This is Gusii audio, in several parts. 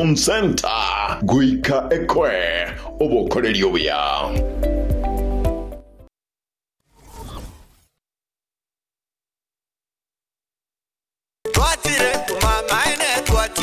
Zone Centre goika ekoe obokoreri obuya.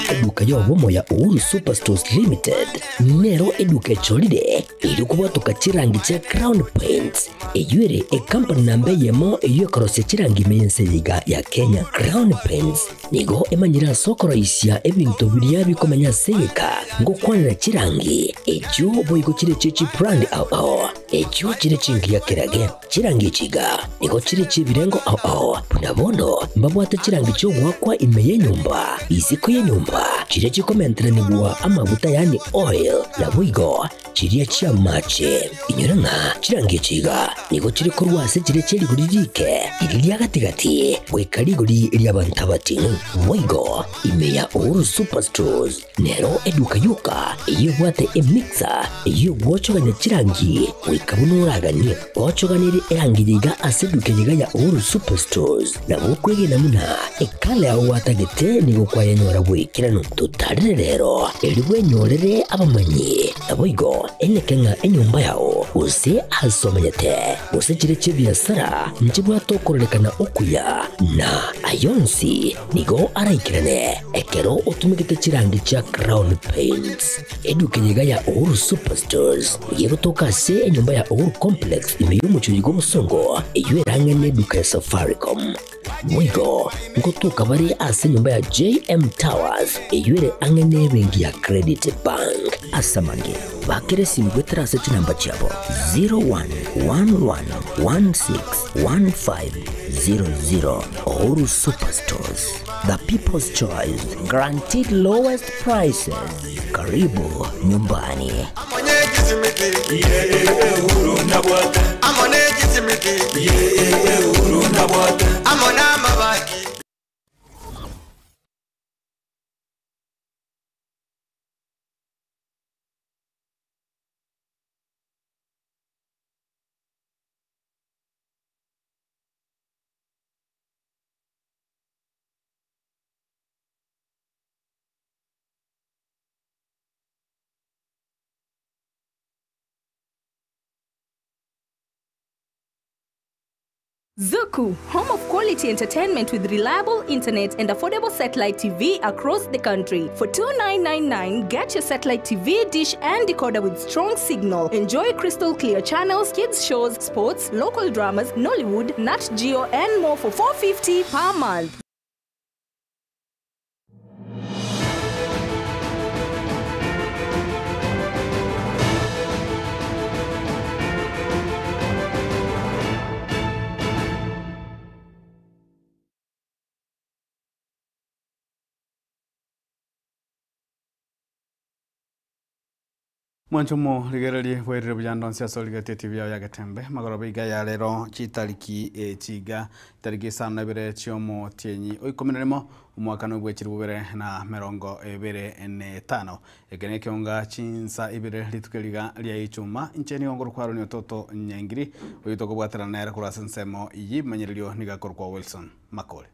Eduka y'obomo ya Uhuru Superstores Limited nero eduka echorire erio kobwatoka chirangi chia Crown Paints, eyio ere ekampani namba eyemo eyio ekorosia chirangi ime y'ense eye iga ya Kenya. Crown Paints nigo emanyire ase okoroisia ebinto biria bikomenya ase egeka ngokwanera chirangi echio boigo chire chie chibrand ao ao echio chire chingiya kerage. Chirangi echi iga nigo chire chi'ebirengo ao ao, buna bono mbabwate chirangi chi'ogoakwa ime y'enyomba, isiko y'enyomba, chiria chikomenteranigwa amaguta yaani oil, naboigo chiria chi'amache. Inyora ng'a chirangi echi iga nigo chire korwa ase chiria chie rigori riike, riria ria gati-gati, goika rigori ri'abanto abating'u. Boigo ime ya Uhuru Superstores Nero eduka yoka eyio ebwate emixer eyio egwochogania chirangi goika buna oraganie. Gochoganerie erangi yiga ase eduka yiga ya Uhuru Superstores nabo okwegena buna ekala yao gwatagete nigo kwayenyora bw'ekeranu. Totarere rero erio bwenyorere abamanyi naboigo eneke ng'a enyomba yao gose ase omenyete gose chire chi'ebiasara nchibwate okororekana okuya na ayonsi Nigo araikerane ekero otumegete chirangi chia Crown Paints. Eduka eye iga ya Uhuru Superstores nigo egotoka ase enyomba ya Uhuru Complex ime y'omochie oyo bw'obosongo eyio erang'e neduka ya Safaricom. Boigo ngotoka bare ase enyomba ya JM Towers eyio ere ang'e nebenki ya Credit Bank. Ase amange, bakera esimi goetera ase chinamba chiabo 0111161500. Uhuru Superstores, the people's choice, guaranteed lowest prices. Karibu nyumbani. Zuku, home of quality entertainment with reliable internet and affordable satellite TV across the country. For 2999, get your satellite TV, dish and decoder with strong signal. Enjoy crystal clear channels, kids shows, sports, local dramas, Nollywood, Nat Geo and more for 450 per month. Mwanche omorigererie bwairire buya ande onsi ase origetie TV yao ya Getembe. Magoroba iga ya rero chitariki echi iga tariki isano na ibere chi'omotienyi o ikomi na rimo omwaka nobwe chilifu bibere na merongo ebere na etano. Eke nekeonga chinsa ibere rituko riga ria ichuma. Inche nigo nkorokwa Aroni Ototo Nyaingiri, oyio tokobwaterana nere korwa ase ensemo y'ebimanyererio nigo akorokwa Wilson Makori.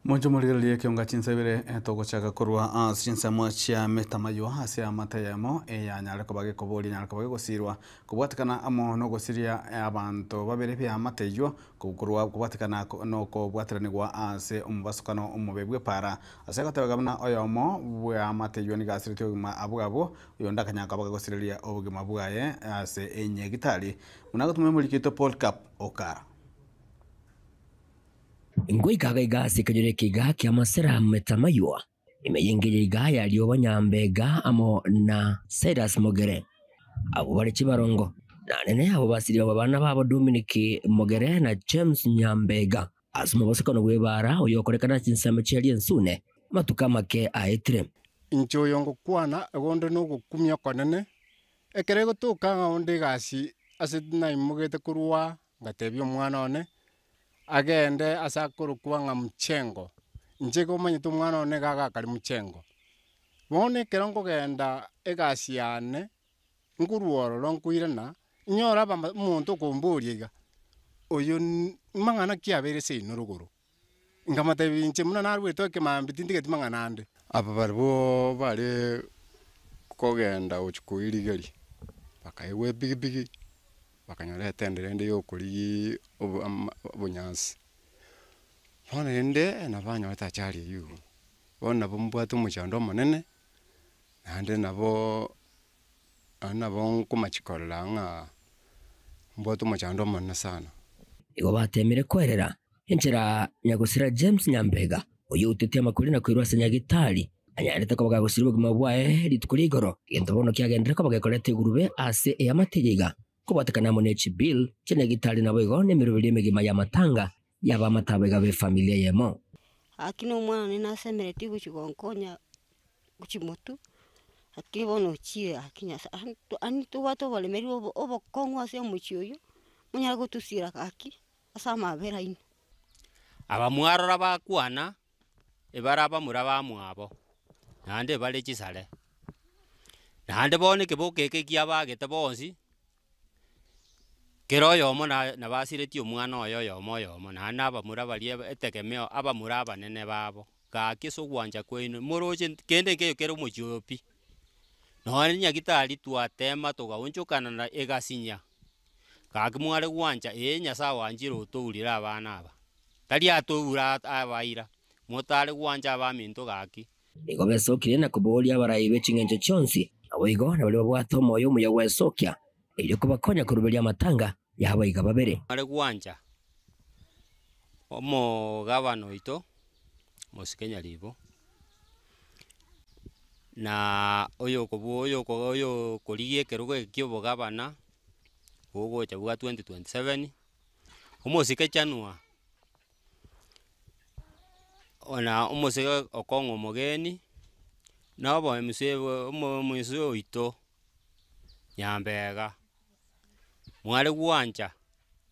Monche morigererie ekeonga chinsa ibere togochaka korwa ase chinsemo chia metamaywa ase amate eyemo eyanyare koba gekoboria enyare koba gegosirwa kobwatekana amo nogosiria abanto babere beamate eyio korwa kobwatekana nokobwateranigwa ase omobasokano omobe bw'epaara ase agotebeka buna oyomo bweamate eyio nigo asiretie obogima bwabo oyonde akanyara koba gagosireria obogima bwaye ase enyagitari buna agotuma omoriki oito Paul Cup Okara. Ngoika iga ase ekenyoro eke iga ki'amasera metamaywa, ime y'engencho iga ya rioba Nyambega amo na Cyrus Mogere, abwo bare chibarongo, na nene abwo basirie abana babo Dominic Mogere na James Nyambega. Ase omobosokano bw'ebaara oyokorekana chinsemo chiaria ensune, amatuko amake aetire. Inche oyo ngokwana, igo onde nogokumia okonene, ekero egotoka ng'a onde egasi ase naimogete korwa ngatebia omwana one, agende ase akorokwa ng'a mchengo, inche igo omanyete omwana one iga agakare mchengo. Bono ekero nkogenda egasi yane, nkorwa ororo nkoirana, nyore abama omonto okomboria iga, oyo mang'ana ki abeire seino rogoro? Nkamotebia inche buna narwete ekemambia tintigeti mang'ana ande. Aba barabwo bare kogenda gochia koirigeria, bakaegwa epigipigi, bakanyora etendere ende ya okorigia obo ama obonyansi. Bono rende nabo banyorete ajali eywo igo, bono nabo mbwate omochando omonene, naende nabo naende nabo nkomachia korora ng'a mbwate omochando omonene sana. Igo bateemire koerera enchera nyagosira James Nyambega, oyio outetie amakori na koirwa ase Nyagitari, anyarete koba gagosiria obogima bwaye rituko ria igoro. Egento bono kiagenderire koba gekoreta egurube ase eamate eye iga, kobwatekana amo ne chibill chia Nyagitari naboigo nemeroberio emegima y'amatanga y'abamate abo iga b'efamilia eyemo. Gaki na omwana one nasemeretie gochia gonkonya gochia motwe, lakini bono ochire gaki nyasae ani tobwate oboremerwa obo obokong'u ase omochie oyio, monyare gotosiera gaki ase amabera aino. Aba mwarora bakwana, ebare abamura bamwabo, naende ebare chisare. Naende bono ekeboko eke kiabagete bonsi, kera oyomo na nabasiretie omwana oye oyomo oyomo, naende na abamura baria etegemeo abamura abanene babo. Gaki ase ogwancha kwaino, moroche kende nkeiyo kere omochie oyo pi. Nonye nyagitari twatema togaonchokana na egasinya, gaki mware gwancha ee Nyasaye oanchire otourire abana aba, tari atoura abaira, motare gwancha abaminto gaki. Nigo besokirie na koboria abarai be ching'encho chionsi, naboigo nabaria babwate omoyo omuya gwesokia, erio kobakonya koruberia amatanga y'abaiga babere. Mware gwancha omogabana oito Mosike Nyaribo, na oyokobu oyoko oyokorigia ekerogo eke kia obogabana, bogocha bwa 2027, omosike Chanua, na omosike Okong'o Omogeni, na obo mca omo mca oito Nyambega, mware gwancha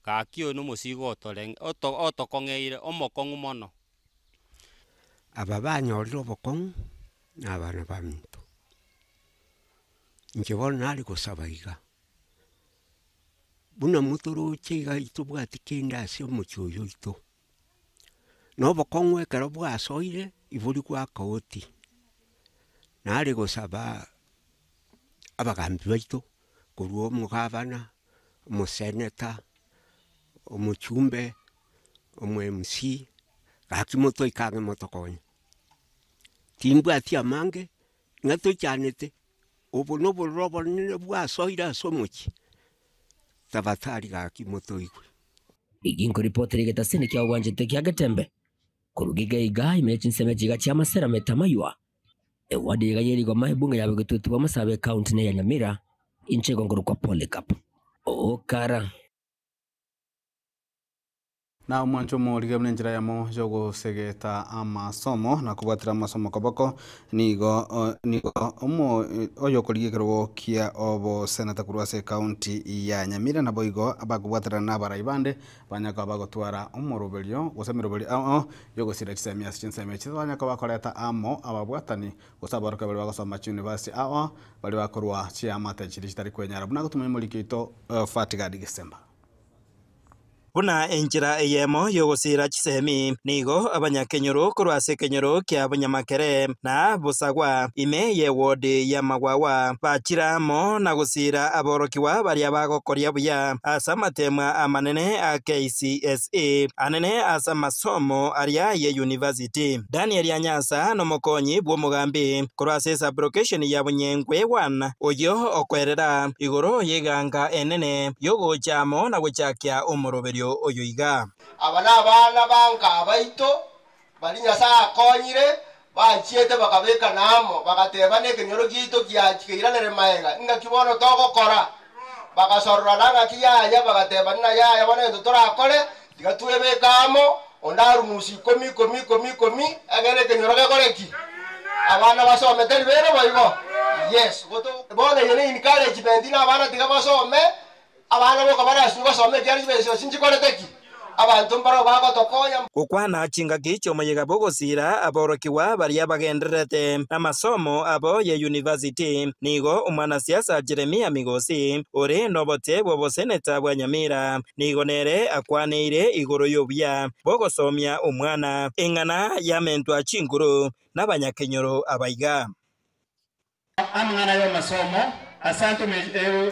gaki oyo nomosigo otoreng oto otokong'eire omokong'u mono. Aba banyorire obokong'u na abana baminto. Inche bono nare gosaba iga, buna motoroche iga tobwati kende ase omochie oyo oito, na obokong'u ekero bwasoire ibori gwakaoti, nare gosaba abagambi baito korwa omogabana, omoseneta, omochumbe, omo MC, gaki motoike ang'e motokonye. Timbwati amange, ng'a toichanete, obo na obororo obonene bwasoire ase omochie, tafadhali gaki motoigwe. Eki nkoripotera egetasini kia obwanchete kia Getembe, korwa iga iga ime ye chinsemo chiga chia Masera Metamaywa, ewadi iga ye rigoma ebunge ya Bogetutu bwa Masaaba ecounty neya Nyamira, inche igo nkorokwa Polycarp Okara. Na omwancho omorige buna enchera eyemo y'ogosegeta amasomo na kobwatera amasomo koboko, nigo nigo omo oyokorigia ekerogo kia oboseneta korwa ase ecounty ya Nyamira naboigo abakobwaterana na abarai bande banya koba bagotwara omoroberio gose emeroberio ao ao yogosira chisemi ase chinsemo echi banya koba bakoreta amo ababwatani gose aborokia baria bagosoma chiuniversity ao ao baria bakorwa chiamate chiria chitari kwenyara buna gotumia omoriki oito Fatigadi Gisemba. Buna enchera eyemo y'ogosiira chisemi, nigo abanyakenyoro korwa ase ekenyoro kia Bonyamakere na Bosagwa, ime y'ewodi y'Amagwagwa, bachire amo na gosiira aborokigwa baria bagokoria buya ase amateemwa amanene a KCSE, anene ase amasomo aria ye university. Daniel Anyasa nomokonyi bw'omogambi korwa ase esabulokesheni ya Bonyenkwe 1, oyio okoerera igoro y'eganga enene y'ogocha amo na gochakia omoroberio oyo iga. Aba nabana ba nka baito, baria Nyasae akonyire, banchiete bakabekana amo, bagateba, Nekenyoro giaito keiranere magega, ingaki bono togokora? Bagasororana ng'aki yaya, bagateba, Ng'a yaya bono egento torakore, tiga twebeke amo. Onde arunusu ikomi ikomi ikomi ikomi, egere ekenyoro gekore ki? Abana basome, tari bere boigo? Yes. Bono eyio ne encouragement na abana tiga basome, abana boka barasibwe gosoma ekiagera chibesa echio nchikorete ki? Abanto mbarabwo bagotokonya. Gokwana chingaki chi'omoyega bw'ogosiira aborokigwa baria bagendererete amasomo abo ye yunivasiti, nigo omwanasiasa Jeremia Migosi, ore nobote bw'oboseneta bwa Nyamira, nigo nere akwaneire igoro y'obuya bw'ogosomia omwana, eng'ana yamentwa chinguru nabanyakenyoro abaiga. Amang'ana y'amasomo, Asante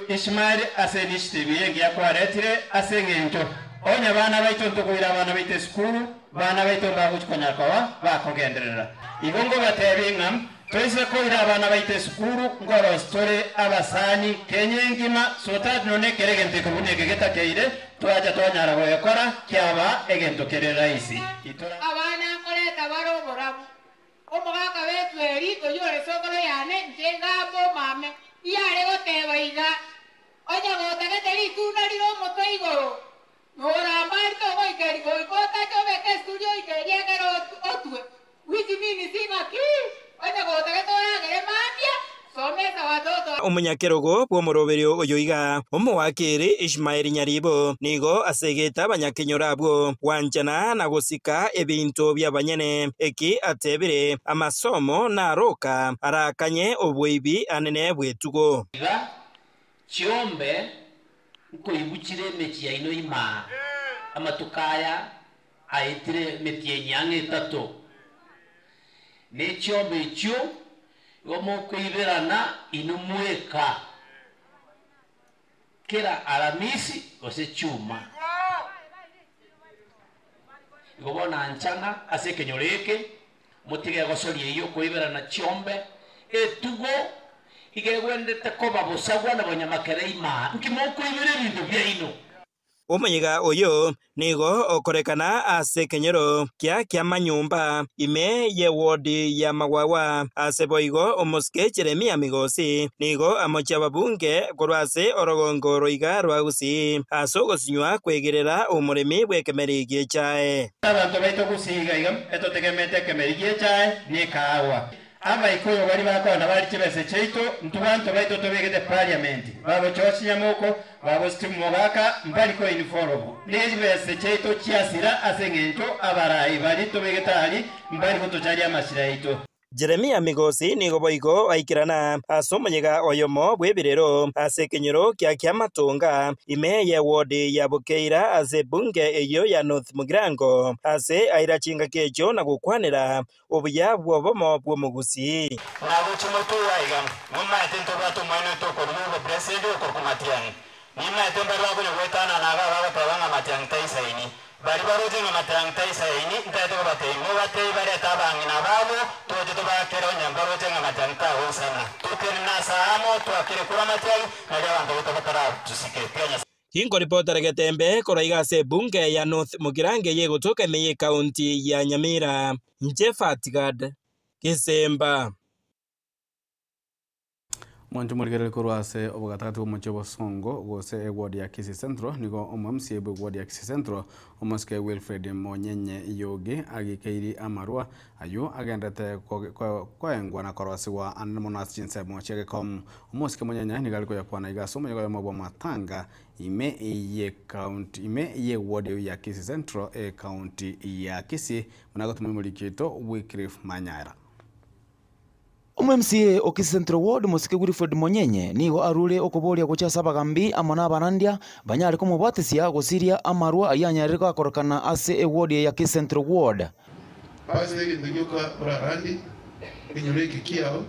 Ishmael ase initiative eye engiya kwaretire ase eng'encho onye abana baito ntokoira abana baito esukuru, bana baito mbagochi konyara koba bakogenderera. Igo ngobatebie ng'a toise koira abana baito esukuru nkorosi tore abasani Kenya engima so that nonye ekero egento eke buna eke getakeire twacha twanyara goekora kiaba egento kere rahisi. Itora. Abana nkoreta bare oborabu. Omogaka Betueli, oyio ore sokoro yane, inche ngamba omame, iyare goteba iga, Onye gotagete ritunda rire omotwe igoro, norambari togoikeria goika otache obeke esuri oikerie ekero otwe, which means ng'aki? Onye gotagete oragere mambia, somesa watoto. Omonyakerogo bw'omoroberio oyo iga, omowakiri Ishmael Nyaribo, nigo asegete abanyakenyoro abwo gwanchana na gosika ebinto bi'abanyene. Eki atebire, Amasomo naroka arakanye oboibi anene bw'etugo. Iga chiombe nkoibuchire emechie yaino imaa, amatuko aya aetire emetienyi ang'e etato, ne chiombe echio igo mokoiberana inwe mweka kera Aramisi gose Chuma. Igo bono anchana ase ekenyoro eke, motige egosoria eyio okoiberana chiombe, etugo iga egwenerete koba bosagwa na bonyamakere imaa. Nki mokoibera ebinto biaino? Omoyega oyo nigo okorekana ase ekenyoro kia kiamanyomba ime y'ewodi ya Magwagwa. Ase boigo omosike Jeremia Migosi nigo amochia ababunge korwa ase orogongo roiga rwa Gusii ase ogosinywa kwegerera omoremi bw'ekemeri gi'echae. Abanto baito Gusii iga iga etotegemete ekemeri gi'echae na ekaagwa. Abaikuyu baria bakogenda barie chibesa chiaito, intwe banto baito tobegete parliament, babo George Nyamoko, babo Steve Mogaka mbari ko involve ne chibesa chiaito chiasira ase eng'encho abarai baria tobegete aria mbari gotocharia amasira aito. Jeremia Migosi nigo boigo aikerana ase omoyega oyomo bw'ebirero ase ekenyoro kia Kiamatonga ime y'ewodi ya Bukeira ase ebunge eyio ya North Mugirango ase aira chingaki echio na gokwanera Obuya bw'obomo bw'omogusii. Nagochia motwe aiga, nimaete ntobwate omwene oito okorua obopresendi okorokwa Matiang'i. Nimaete mbare bakonya goetanana iga bagoteba ng'a Matiang'i taisaini. Baria baroche ng'a Matiang'i taisaini, ntaete kobatebia, mobatebie barete abang'ina babo, toche tobakere onye mbaroche ng'a Matiang'i tagoisana. Totenene ase aamo, twakere kura Matiang'i, nario abanto baito bataratusike. Tiga Nyasae. Inkoripotera getembe korwa iga ase ebunge ya North Mugirango eye egotoka ime y'ecounty ya Nyamira. Inche Fatgad Gesemba. Mwanche morigererie korwa ase obogatagati bw'omochie o Bosongo gose eward ya Kisii Central nigo omo MCA bwe ward ya Kisii Central omosike Wilfred Monyenye Yogi agikeiri amarwa aywo agenderete koengwa na korosigwa anene mono ase chinsemo chia Gekom. Omosike Monyenye nigo ari koyakwana iga ase omoyega oyomo bw'amatanga ime ye county ime ye ward eywo ya Kisii Central ecounty ya Kisii buna agotoma omoriki oito Wycliffe Manyara. Omo-MCA o Kisii Central Ward, Mosike Wilfred Monyenye, nigo arure okoboria gochia ase abagambi amo nabarandia banyare komobwatisia gosiria amarwa ayio anyarire goakorokana ase eward eye ya Kisii Central Ward. Ase egento gioka orarandie ekenyoro eke kiao,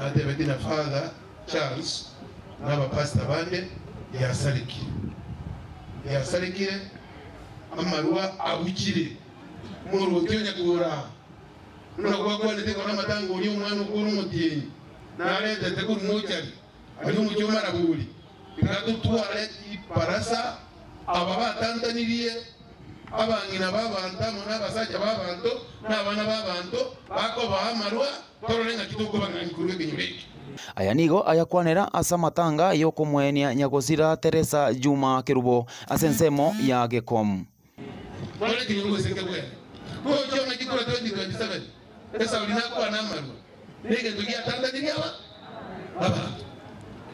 natebetie na Father Charles na abapastor bande, giasarekire. Giasarekire, amarwa abuchire, omorwoti onya koraa. Buna gwakwanete igoro amatanga oria omwana okure omotienyi, naretete korwa mochari, aria omochie o marabori, tiga totware chibarasa aba batantanirie abang'ina b'abanto amo nabasacha b'abanto, na abana b'abanto, bakobaa amarwa, torore ng'aki tokobang'anyia korwa ekenyoro eke. Aya nigo ayakwanera ase amatanga y'okomoenia nyagosira Teresa Juma Kerubo ase ensemo ya Gekom. Bono ekenyoro gose nkebwene. Gochia ng'a chikura 2027, esauri nakwane amarwa, na egento giatantanirie aba abanto.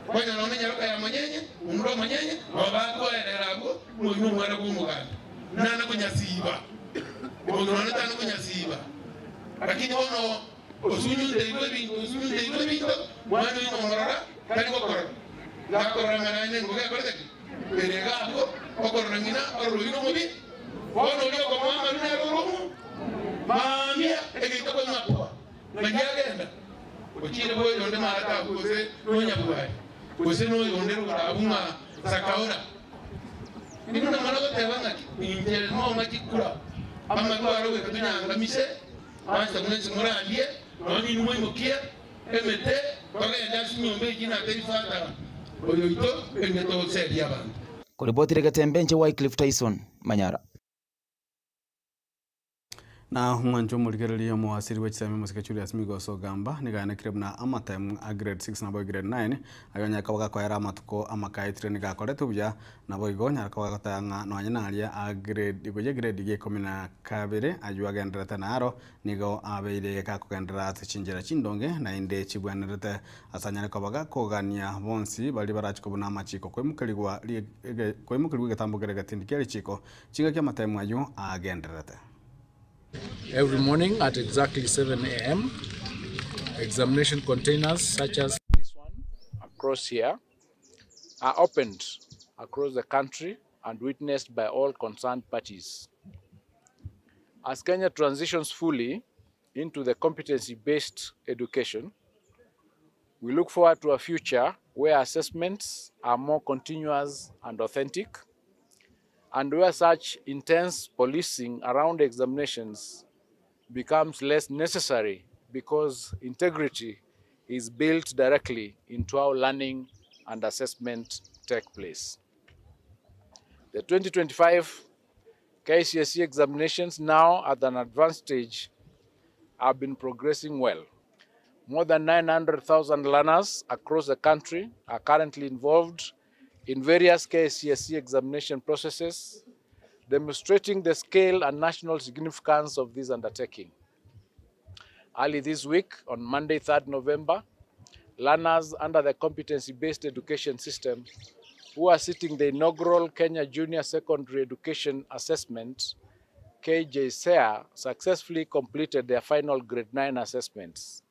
Konya nonya nyaroka ya monyenye, omura omonyenye, nabo bakoerera abwo, ng'a oyio nomwana bw'omoganda, nana konyasiiba, omonto nonya tana konyasiiba. Lakini bono osunyunteirwe ebinto, osunyunteirwe ebinto, mwana oyio nomorora, tari gokorora. Gakorora ng'a naye nengogo ekorete ki? Ere iga abwo, okorora ng'ina, orore oyio nomobi, bono oria okomoa amaru nere ore omo mambia, egeita konywa Ng'ai agenda? Ochiire bw'oyonde Marata abwo, gose nonyabwari, gose noyonde rogoro abwo ng'a Sakaora. Inwe namara goteba ng'aki? Inche nong'a chikura, amarwa aro goika tonyangamise, pastor mwensi morandie, nonya inwe moimokie emete, togende ase chinyomba echi natebie Father oyo oito, erinde toserie abanto. Koripotire Getembe inche Wycliffe Tyson, Manyara. Na omwancho omorigereria omoasiri bwe chisemi omosike Julius Migos Ogamba nigo ayanekire buna amatemu a grade 6 nabo grade 9 aye onyare koba gakoera amatuko amakaetire nigo akoretwe buya naboigo onyare koba goteba ng'a nonye naria a grade goyia grade ya ikomi na kabere aywo agendererete naro nigo abeire gakogenderera ase chinchera chindonge naende chibwenerete ase anyare koba gakogania bonsi baria barachi kobuna amachiko koimokerigwa koimokerigwa egetambo kere egetindi kia richiko chingaki amatemu aywo agendererete. Every morning at exactly 7 a.m., examination containers such as this one across here are opened across the country and witnessed by all concerned parties. As Kenya transitions fully into the competency-based education, we look forward to a future where assessments are more continuous and authentic, and where such intense policing around examinations becomes less necessary because integrity is built directly into how learning and assessment take place. The 2025 KCSE examinations now at an advanced stage have been progressing well. More than 900,000 learners across the country are currently involved in various KCSE examination processes, demonstrating the scale and national significance of this undertaking. Early this week, on Monday, 3rd November, learners under the competency-based education system who are sitting the inaugural Kenya Junior Secondary Education Assessment, KJSEA, successfully completed their final grade 9 assessments.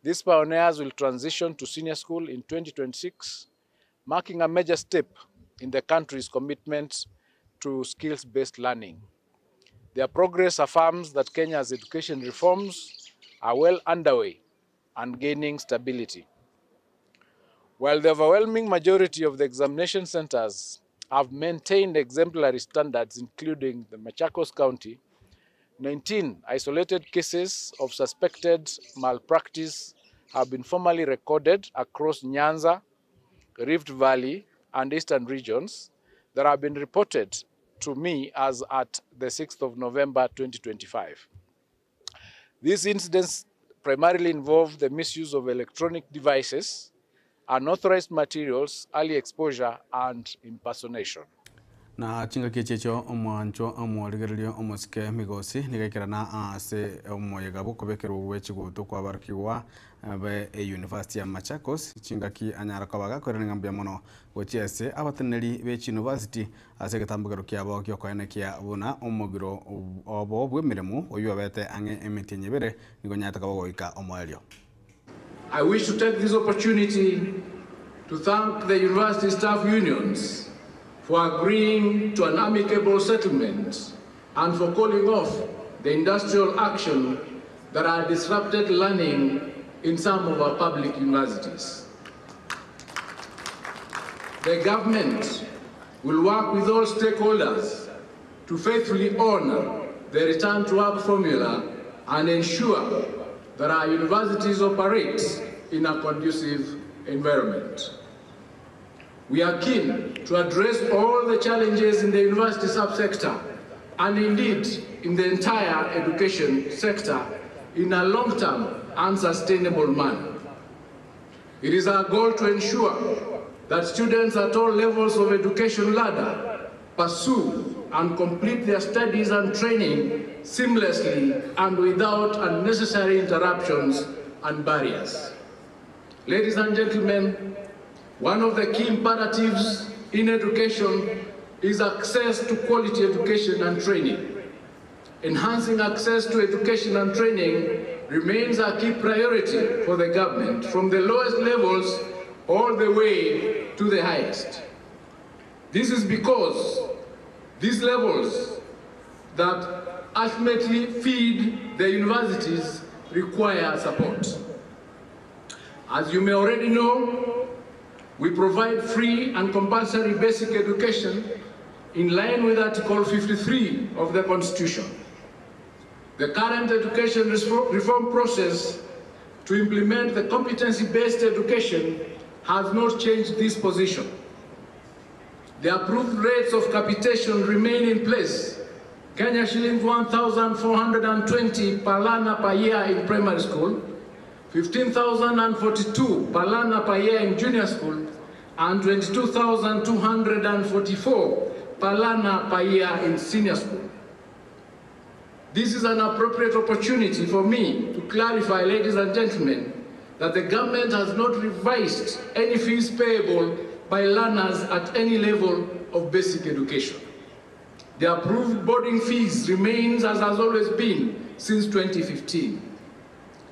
These pioneers will transition to senior school in 2026, marking a major step in the country's commitment to skills-based learning. Their progress affirms that Kenya's education reforms are well underway and gaining stability. While the overwhelming majority of the examination centers have maintained exemplary standards, including the Machakos County, 19 isolated cases of suspected malpractice have been formally recorded across Nyanza, Rift Valley, and Eastern regions that have been reported to me as at the 6th of November 2025. These incidents primarily involve the misuse of electronic devices, unauthorized materials, early exposure, and impersonation. Na chingaki echi echio omwanchwa omorigereria omosike Migosi nigo aikerana ase omoyega bw'okobekerwa bwe chigutu kwabarokigwa be eyunivasiti ya Machakos chingaki anyara koba gakoirana ng'a mbuya mono gochia ase abateneneri be chiyunivasiti ase egetambokero kiabo giokoenekia buna omogiro obo bw'emeremo oywo obete ang'e emetienyi ebere nigo onyarete koba goika omoerio. I wish to take this opportunity to thank the university staff unions for agreeing to an amicable settlement and for calling off the industrial action that had disrupted learning in some of our public universities. The government will work with all stakeholders to faithfully honor the return to work formula and ensure that our universities operate in a conducive environment. We are keen to address all the challenges in the university subsector and indeed in the entire education sector in a long-term and sustainable manner. It is our goal to ensure that students at all levels of education ladder pursue and complete their studies and training seamlessly and without unnecessary interruptions and barriers. Ladies and gentlemen, one of the key imperatives in education is access to quality education and training. Enhancing access to education and training remains a key priority for the government, from the lowest levels all the way to the highest. This is because these levels that ultimately feed the universities require support. As you may already know, we provide free and compulsory basic education in line with Article 53 of the Constitution. The current education reform process to implement the competency-based education has not changed this position. The approved rates of capitation remain in place. Kenya shillings 1,420 per learner per year in primary school, 15,042 per learner per year in junior school, and 22,244 per learner per year in senior school. This is an appropriate opportunity for me to clarify, ladies and gentlemen, that the government has not revised any fees payable by learners at any level of basic education. The approved boarding fees remains as has always been since 2015.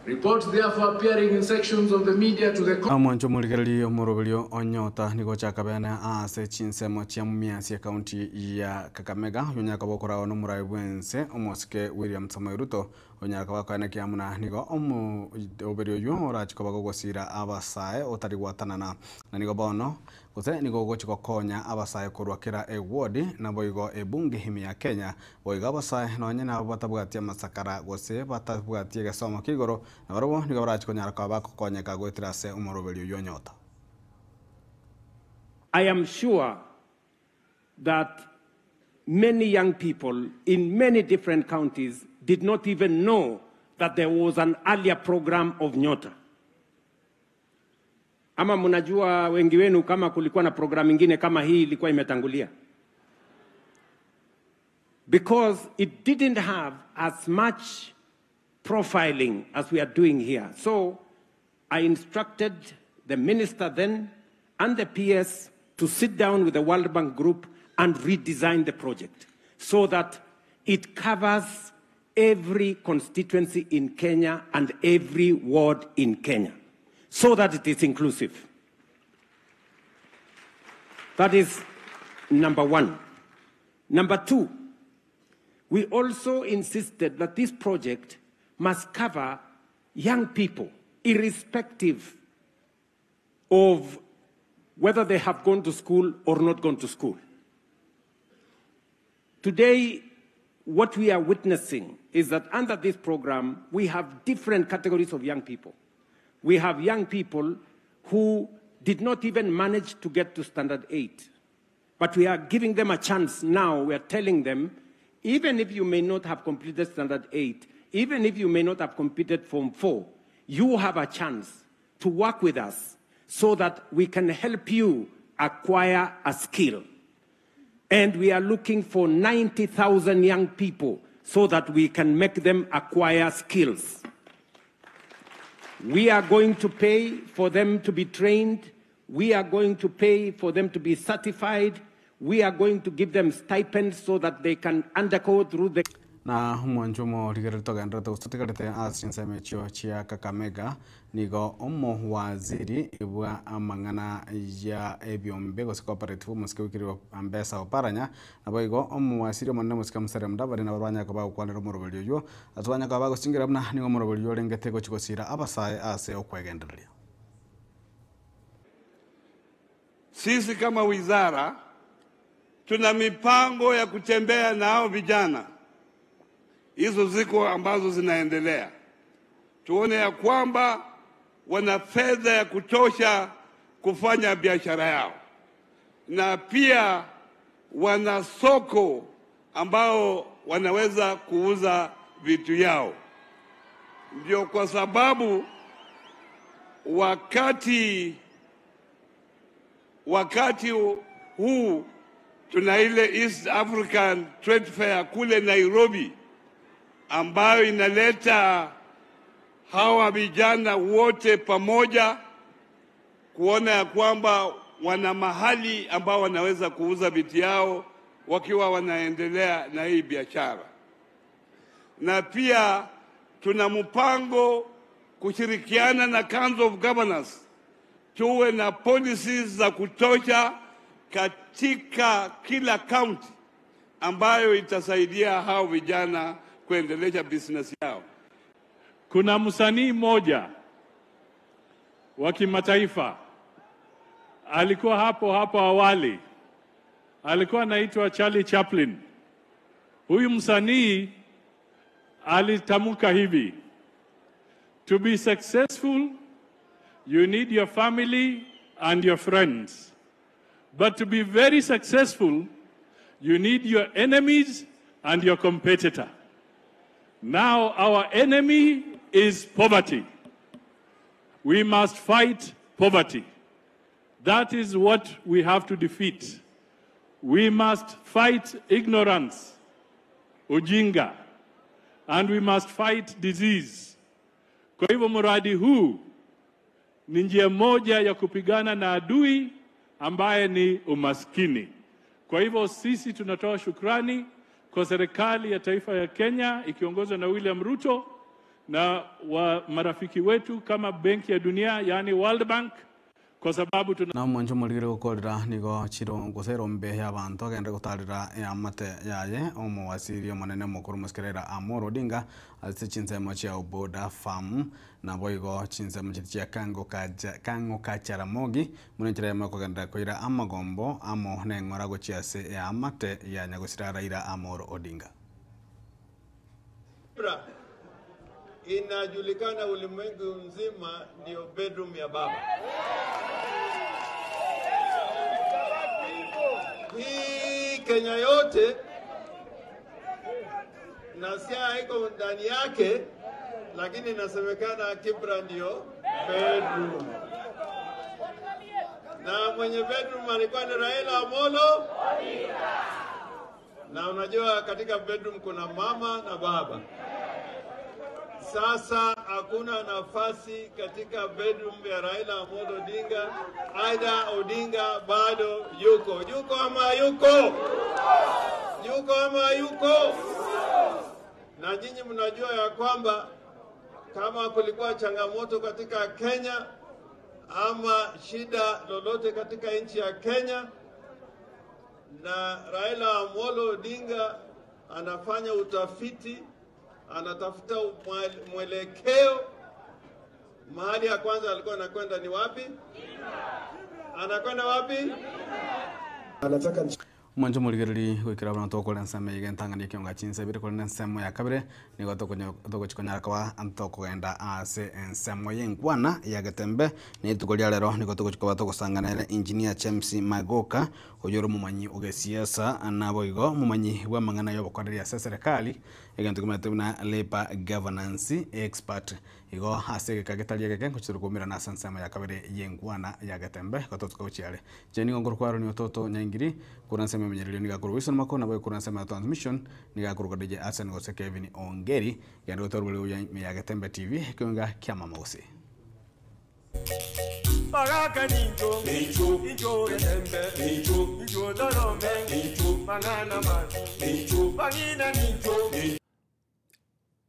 Reports therefore appearing in sections of the media to the Omwancho omorigereria omoroberio onyota nigo chakabene ase chinsemo chia Mumias county ya Kakamega onyaka bokorao n'omorai bwense omosike William Samoei Ruto onyaka bakoena kiamuna nigo omoberi oyo orachikoba gogosira abasae otari gwatanana na nigo bono gose nigo ogochi gokonya abasae korwa kera eward naboigo ebunge ime ya Kenya boigo abasae nonye nabo batabwatia amasakara gose batabwatie egesomo kia igoro nabarobwo nigo barachi konyara koba bakokonyeka goetera ase omoroberi oyo onyota. I am sure that many young people in many different counties did not even know that there was an earlier program of Nyota. Ama mnajua wengi wenu kama kulikuwa na programu ingine kama hii ilikuwa imetangulia? Because it didn't have as much profiling as we are doing here. So I instructed the minister then and the PS to sit down with the World Bank Group and redesign the project so that it covers every constituency in Kenya and every ward in Kenya, so that it is inclusive. That is number one. Number two, we also insisted that this project must cover young people, irrespective of whether they have gone to school or not gone to school. Today, what we are witnessing is that under this program, we have different categories of young people. We have young people who did not even manage to get to Standard 8. But we are giving them a chance now. We are telling them, even if you may not have completed Standard 8, even if you may not have completed Form 4, you have a chance to work with us so that we can help you acquire a skill. And we are looking for 90,000 young people so that we can make them acquire skills. We are going to pay for them to be trained. We are going to pay for them to be certified. We are going to give them stipends so that they can undergo through the Na omwancho omorigereria togenderete gose ase chinsemo echio chia Kakamega nigo omowaziri bwa amang'ana ya ebiombe gose cooperative omosike wikirwe Ambesa Oparanya naboigo omowasiri omonene omosike Musalia Mudavadi nabo banyaka bagokwanera omoroberi oywo ase banyaka bagosingera buna nigo omoroberi oywo orengete gochi gosira abasae ase okwegendereria. Sisi kama wizara tuna mipango ya kutembea na hao vijana, hizo ziko ambazo zinaendelea, tuone ya kwamba wana fedha ya kutosha kufanya biashara yao, na pia wana soko ambao wanaweza kuuza vitu yao. Ndio kwa sababu wakati huu Tuna ile East African Trade Fair kule Nairobi ambayo inaleta hawa vijana wote pamoja kuona ya kwamba wana mahali ambao wanaweza kuuza vitu yao wakiwa wanaendelea na hii biashara. Na pia tuna mpango kushirikiana na Council of Governors tuwe na policies za kutosha katika kila county ambayo itasaidia hao vijana kuendelesha business yao. Kuna msanii mmoja wa kimataifa alikuwa hapo hapo awali, alikuwa anaitwa Charlie Chaplin. Huyu msanii alitamka hivi, to be successful you need your family and your friends, but to be very successful you need your enemies and your competitor. Now our enemy is poverty. We must fight poverty. That is what we have to defeat. We must fight ignorance, ujinga, and we must fight disease. Kwa hivyo mradi huu ni njia moja ya kupigana na adui ambaye ni umaskini. Kwa hivyo sisi tunatoa shukrani kwa serikali ya taifa ya Kenya ikiongozwa na William Ruto na wa marafiki wetu kama Benki ya Dunia, yani World Bank, kwa sababu tuna Na mwancho morigire gukorera nigo chiro gose rombe ya bantu agende gutarira eamate yaye omuwasiri omonene omokuru mosikerera Amolo Odinga ase chinsemo chia Oboda Farm nabo igo chinsemo chiri chia Kango Kaja Kang'o ka Jaramogi muno enchera yamo ekogendera koira amagombo amo na eng'ora gochia ase eamate ya nyagosira Raila Amolo Odinga. Ibra inajulikana ulimwengu mzima ndio bedroom ya baba. Hii Kenya yote na Siaya iko ndani yake, lakini inasemekana Kibra ndio bedroom, na mwenye bedroom alikuwa ni Raila Amolo. Na unajua katika bedroom kuna mama na baba. Sasa hakuna nafasi katika bedroom ya Raila Amolo Odinga. Aida Odinga bado yuko, yuko ama yuko, yuko ama yuko. Na nyinyi mnajua ya kwamba kama kulikuwa changamoto katika Kenya ama shida lolote katika nchi ya Kenya, na Raila Amolo Odinga anafanya utafiti, anatafuta mwelekeo. Mahali ya kwanza alikuwa anakwenda ni wapi? Anakwenda wapi? Anataka mwancho morigereri gwikira buna tokore ensemo iga entang'ani ekionga chinsa ibere kore na ensemo ya kabere nigo togochikonyara koba tokogenda ase ensemo ya enkwana ya getembe na rituko ria rero nigo togochikoba togosangana ere engineer James Magoka oyo ore omomanyi ogesiasa nabo igo omomanyi bwa amang'ana ya obokoreri ase eserekari egento kimanyete buna labour governance expert igo ase egeka getari egeke nkochire koumerana ase ensemo ya kabere ya enkwana ya getembe igo totuka gochiare inche nigo nkoro kwaroni ototo nyaingiri kura ensemo emenyererio niga korwa Wilson Mako nabo kura ensemo ya transmission niga korwa DJ Arsene gose Kevin Ongeri genda gotorwa ya Getembe TV ekionga kia mama gose. Baraka ninjo, ninjo, ninjo getembe, ninjo, ninjo dorome, ninjo, mangana ma, ninjo, bangina ninjo.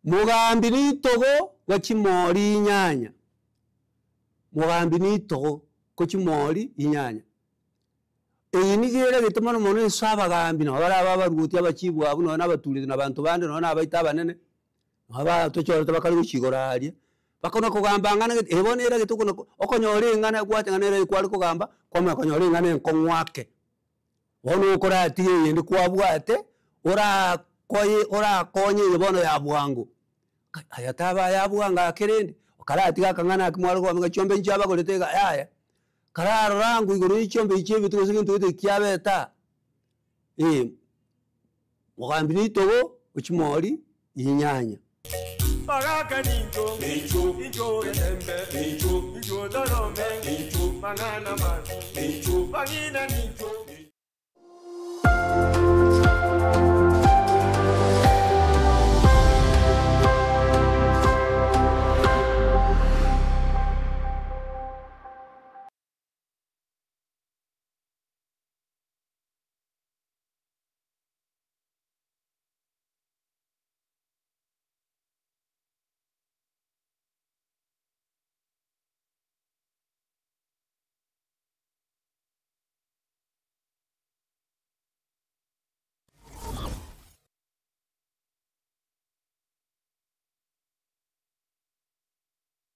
Mugambi nitogo gachimori inyanya. Mugambi nitogo kochimori inyanya. Eyi nigere gituma mono enso abagambi nabo bara abaruti abachibwa abo nabo nabaturire na bantu bande nabo nabaita abanene nabo batochorete bakari gochigora aria bakona kogamba ng'ana ebo nera getukuna okonyora eng'ana gwate ng'ana ere kwari kogamba kwamanya konyora eng'ana enkong'wake bono okoratige eyende kwabwate orakoye orakonye eye bono ya bwango aya taba ya bwango akerende okaratiga akang'ana ake mware kwamenya chiombe nchio abagorete iga yaya kararora ngu igoro ya chiombe echi ebitugo ase egento gete kiabeta mogambi nitogo ochimori inyanya. Baraka ninjo, ninjo, ninjo getembe, ninjo, ninjo dorome, ninjo, mangana ma, ninjo, bangina ninjo.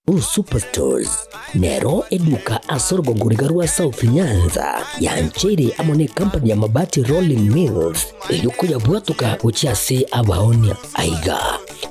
Uhuru Superstores nero eduka ase orogongo riga rwa South Nyanza yancheire amo ne company ya Mabati Rolling Mills erio koyabwatoka gochia ase abaonia. Aiga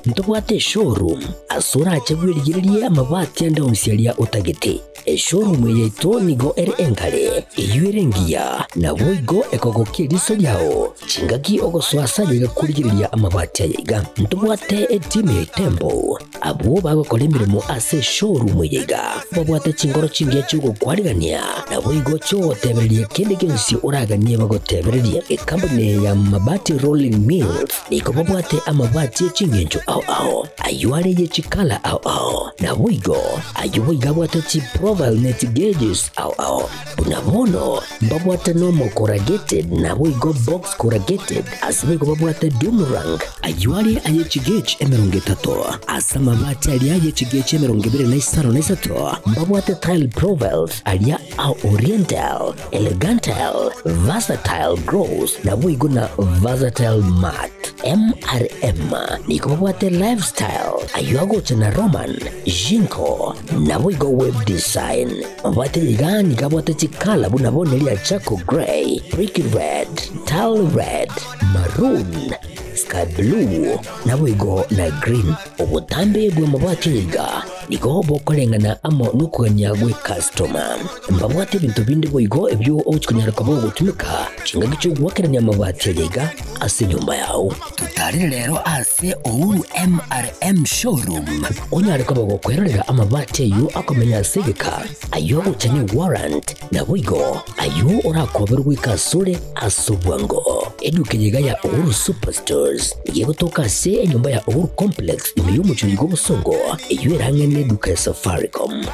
ntobwate eshowroom ase orache bwerigererie amabati ande onsi aria otagete. Eshowroom eye yaito nigo ere enkare, eyio ere engiya, naboigo ekogokia eriso riao chingaki ogosoa ase aye iga korigereria amabati aya iga. Ntobwate etimu ya Itembo Abwo bagokora emeremo ase eshowroom eye iga babwate chinkoro chingiya chi'ogokwarigania, naboigo chi'ogotebereria kende gionsi oraganie bagotebererie. Ekampuni eye ya Mabati Rolling Mills nigo babwate amabati e chingencho ao ao, ayio are ye chikala ao ao, naboigo ayio boigo abwate chiprofile ne chigeges ao ao. Buna bono mbabwate nomo corrugated naboigo box corrugated, ase boigo babwate doom rank, ayio are aye chigauge 30, ase amabati aria aye chigauge 25, mbabwate tile profiles aria a oriental, elegantal, versatile gross, naboigo na versatile matte. MRM nigo babwate lifestyle, ayio agocha na Roman, Jinko, naboigo web design. Mabwate iga nigo abwate chikala buna bono eria charcoal grey, brick red, tile red, maroon, sky blue, naboigo na green. Obotambe bw'amabati aya iga nigo bokoreng'ana amo nokogania gw'ecustoma. Mbabwate ebinto binde boigo ebio ogochia konyara koba ogotumeka chingaki chi'ogoakerania amabati aya iga ase enyomba yao. Totarire rero ase Uhuru MRM Showroom onyare koba gokwerorera amabati ayio akomenya ase egeka, ayio agocha ne warrant, naboigo ayio orakoberwe goika asore ase obwango. Eduka eye iga ya Uhuru Superstores nigo egotoka ase enyomba ya Uhuru Complex ime y'omochie oyo bw'obosongo, eyio ere ang'e neduka ya Safaricom.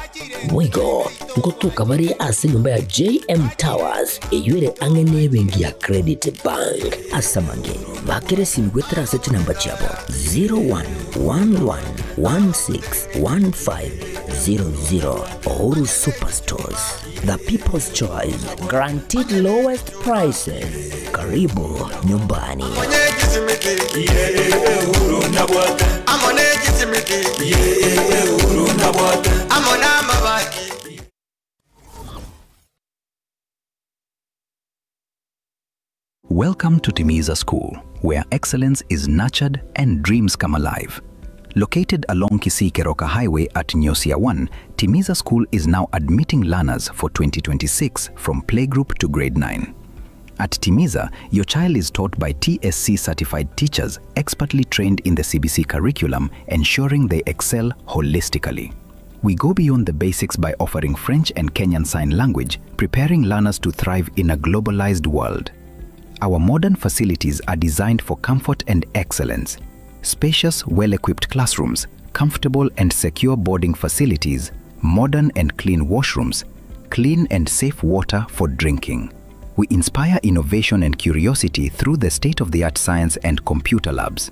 Boigo ngotoka bare ase enyomba ya JM Towers eyio ere ang'e nebenki ya Credit Bank. Ase amange, bakera esimi goetera ase chinamba chiabo 0111161500. Uhuru Superstores, the people's choice, guaranteed lowest prices. Karibu nyumbani. Welcome to Timiza School, where excellence is nurtured and dreams come alive. Located along Kisii Keroka Highway at Nyosia 1, Timiza School is now admitting learners for 2026 from playgroup to grade 9. At Timiza, your child is taught by TSC certified teachers expertly trained in the CBC curriculum, ensuring they excel holistically. We go beyond the basics by offering French and Kenyan Sign Language, preparing learners to thrive in a globalized world. Our modern facilities are designed for comfort and excellence. Spacious, well equipped classrooms, comfortable and secure boarding facilities, modern and clean washrooms, clean and safe water for drinking. We inspire innovation and curiosity through the state of the art science and computer labs.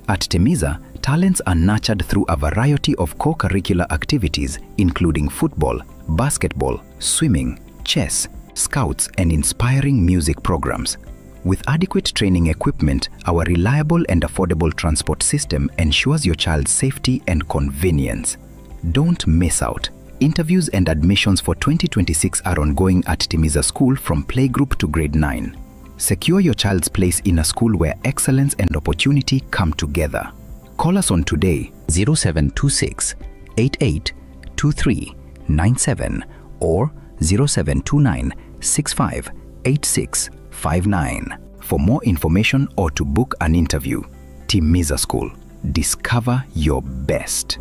At Temiza, talents are nurtured through a variety of co curricular activities, including football, basketball, swimming, chess, scouts, and inspiring music programs. With adequate training equipment, our reliable and affordable transport system ensures your child's safety and convenience. Don't miss out. Interviews and admissions for 2026 are ongoing at Timiza School from playgroup to grade 9. Secure your child's place in a school where excellence and opportunity come together. Call us on today 0726 88 23 97 or 0729 65 86 59 for more information or to book an interview. Timiza School. Discover your best.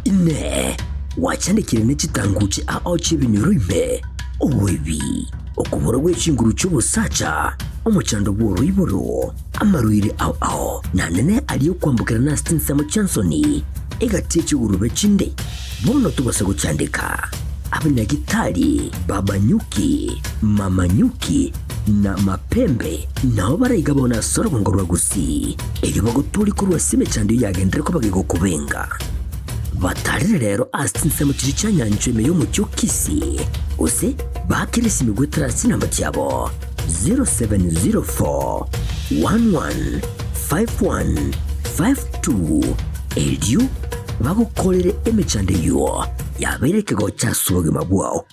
Inee! Gwachandekire ne chitanguche ao chi'ebinyoro ime, oboibi, okobora gwe chinguru chi'obosacha, omochando bw'oroiboro, amarwaire ao ao, na nene aria okwambokerana ase chinsemo chi'ensoni, egati ye chigurube chinde? Bono tobasa gochandeka. Abanyagitari, Baba Nyuki, Mama Nyuki, na Mapembe nao baraiga bono ase orogongo rwa Gusii, erio bagotoorie korwa ase emechando eyio yagenderere koba gegokobenga. Batarire rero ase chinsemo chiria chia nyanchwa ime y'omochie o Kisii, gose baakere esimi goetera ase chinamba chiabo 0704 11 51 52, erio bagokorere emechando eyio yabeire ekegocha ase obogima bwao.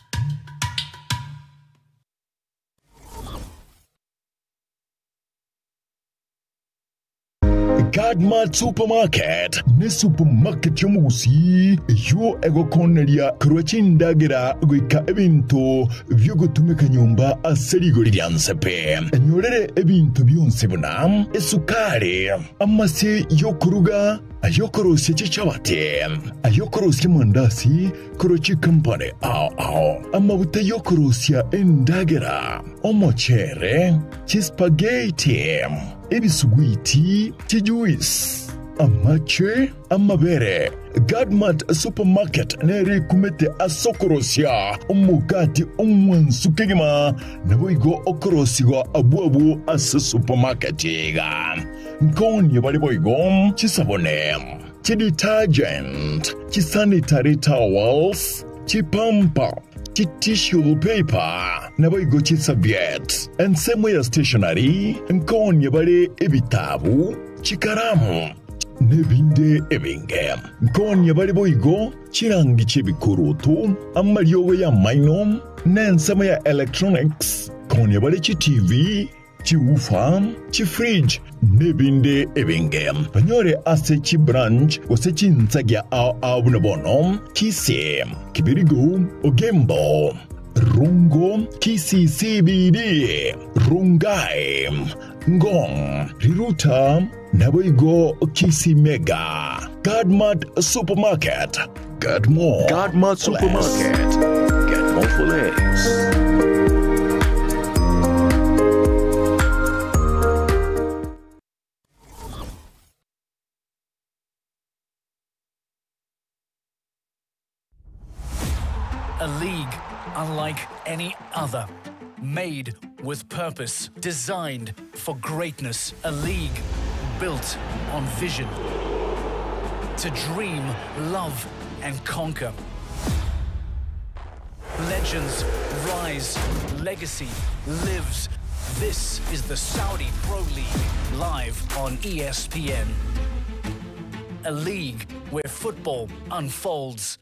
Godmart Supermarket ne supermarket y'omogusii eyio egokoneria korwa chindagera goika ebinto bi'ogotumeka nyomba ase rigori ria nse pe. Enyorere ebinto bionsi buna esukari, amase y'okoruga, ay'okorosia chichabati, ay'okorosia amandasi korwa chikampani ao ao, amabuta y'okorosia endagera, omochere, chispageti, ebisuguiti, chijuice, amache, amabere. Godmart Supermarket nere ekumete ase okorosia omogati omwansu kegima, naboigo okorosigwa abwo abwo ase supermarket iga. Nkonie bare boigo chisabune, chidetergent, chisanitary towels, chipampa, chitissue paper, naboigo chisaviet. Ensemo ya stationery nkonie bare ebitabu, chikaramu, nebinde ebinge. Nkonie bare boigo chirangi chi'ebikoroto, amariogo y'amaino, na ensemo ya electronics, nkonie bare chiTV, chiwoofer, chifridge, nebinde ebinge. Banyore ase chibranch gose chinsagia ao ao buna bono, Kisii, Kibirigo, Ogembo, Rongo, Kisii CBD, Rongai, Ngong, Riruta, naboigo Kisii Mega. Godmart Supermarket, get more Godmart for less. Supermarket. Get more for less. A league unlike any other. Made with purpose, designed for greatness. A league built on vision. To dream, love, and conquer. Legends rise, legacy lives. This is the Saudi Pro League, live on ESPN. A league where football unfolds.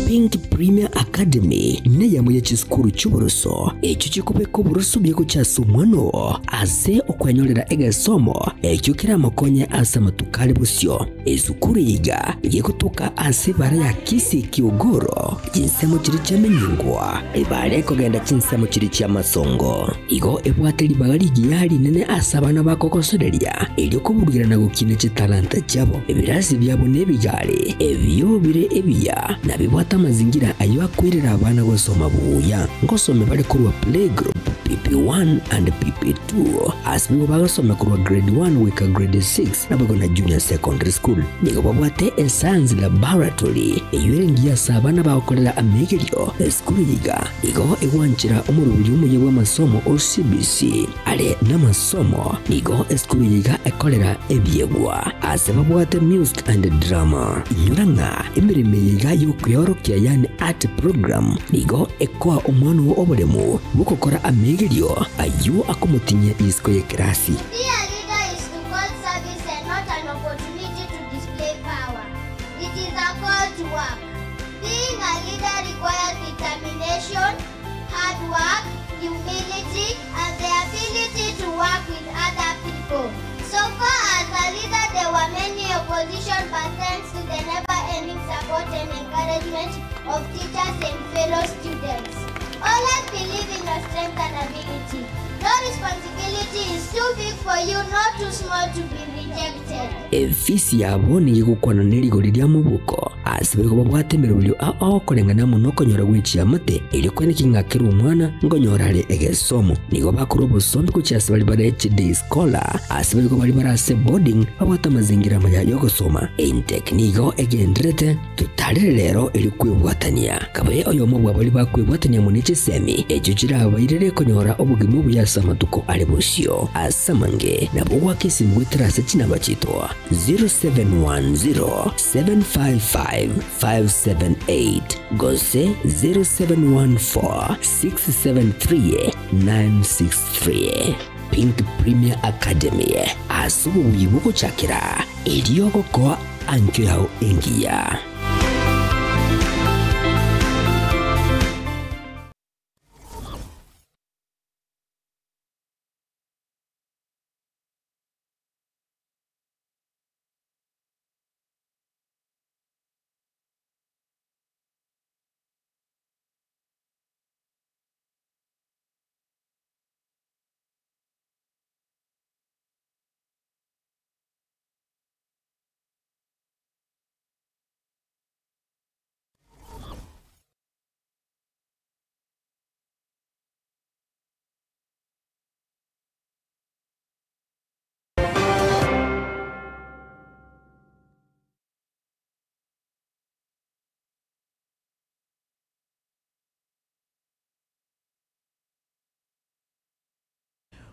Pink Premier Academy neyamo ye chisukuru chi'oboroso ekio chikobeka oboroso buya gochia ase omwana oo ase okwenyorera egesomo ekio keramokonye ase amatuko are bosio. Esukuru eye iga gegotoka ase ebara ya Kisii Kiogoro chinsemo chiria chiamenyingwa ebara ekogenda chinsemo chiria chi'amasongo. Igo ebwate ribaga rigiya rinene ase abana bakogosoreria erio koburugera na gokina chitalanta chiabo. Ebirasi biabo nebigare ebio bire ebiya na bibwate amazingira ayio akoirera abana gosoma buya. Ngosome bare korwa playgroup, PP1 and PP2 ase nigo bagosoma korwa grade 1 goika grade 6 naboigo na junior secondary school. Nigo babwate escience laboratory eyio ere engiya ase abana bagokorera amegerio. Esukuru eye iga nigo egwanchera omoroberi omuya bw'amasomo o CBC are namasomo. Nigo esukuru eye iga ekorera ebiegwa ase babwate music and drama. Inyora ng'a emeremo eye iga y'okweorokia yaani art program nigo ekoa omwana oo oboremu bw'ogokora amegerio ayio akomotinyia isiko y'ekerasi. To be a leader is to call service and not an opportunity to display power. It is a call to work. Being a leader requires determination, hard work, humility, and the ability to work with other people. So far as a leader, there were many opposition, but thanks to the never-ending support and encouragement of teachers and fellow students. Always believe in your strength and ability. No responsibility is too big for you, not too small to be. rejected. Efisi yabo nigo egokwana ne rigori ria mobuko, ase bariko babwate emeroberio ao koreng'ana amo nokonyora gwe chiamate, erio koeneki ng'a kera omwana nkonyora are egesomo. Nigo bakorwa obosombi gochia ase baria bare chiday scholar, ase bariko baria bare ase boarding babwate amazingira amaya y'ogosoma. Intake nigo egendererete Totarere rero erio kwebwatania. Kabe oyomo bwa baria bakwebwatania amo ne chisemi echio chirabairere konyora obogima obuya ase amatuko are bosio. Ase amange, nabo ogoaka esimi goetera ase chinamba chiaito 0710 755 578 gose 0714 673 963. Pink Premier Academy, ase obobuya bw'ogochakera erio ogokoa Ankio yao engiya.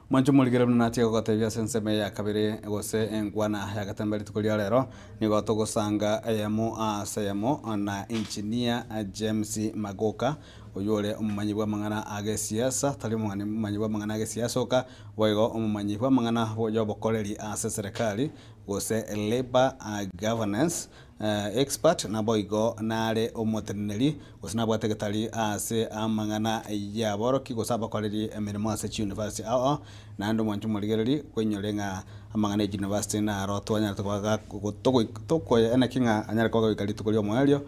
Mwanche omorigere buna natie gogotebia ase ensemo eye ya kabere gose enkwana ya gatembe rituko ria rero, nigo togosanga eyemo ase eyemo na Engineer James Magoka, oywo ore omomanyi bw'amang'ana a gesiasa, tari omomanyi bw'amang'ana a gesiasa oka, boigo omomanyi bw'amang'ana y'obokoreri ase eserekari gose Labour Governance Expert, naboigo nare omoteneneri gose nabwate egetari ase amang'ana y'aborokia gose abakoreri emeremo ase chiuniversity ao ao, naende omwanchi omorigereri koinyore ng'a amang'ana ya chiuniversity naro twanyarete koba ga tokoeneki ng'a anyare koba goika rituko ri'omoerio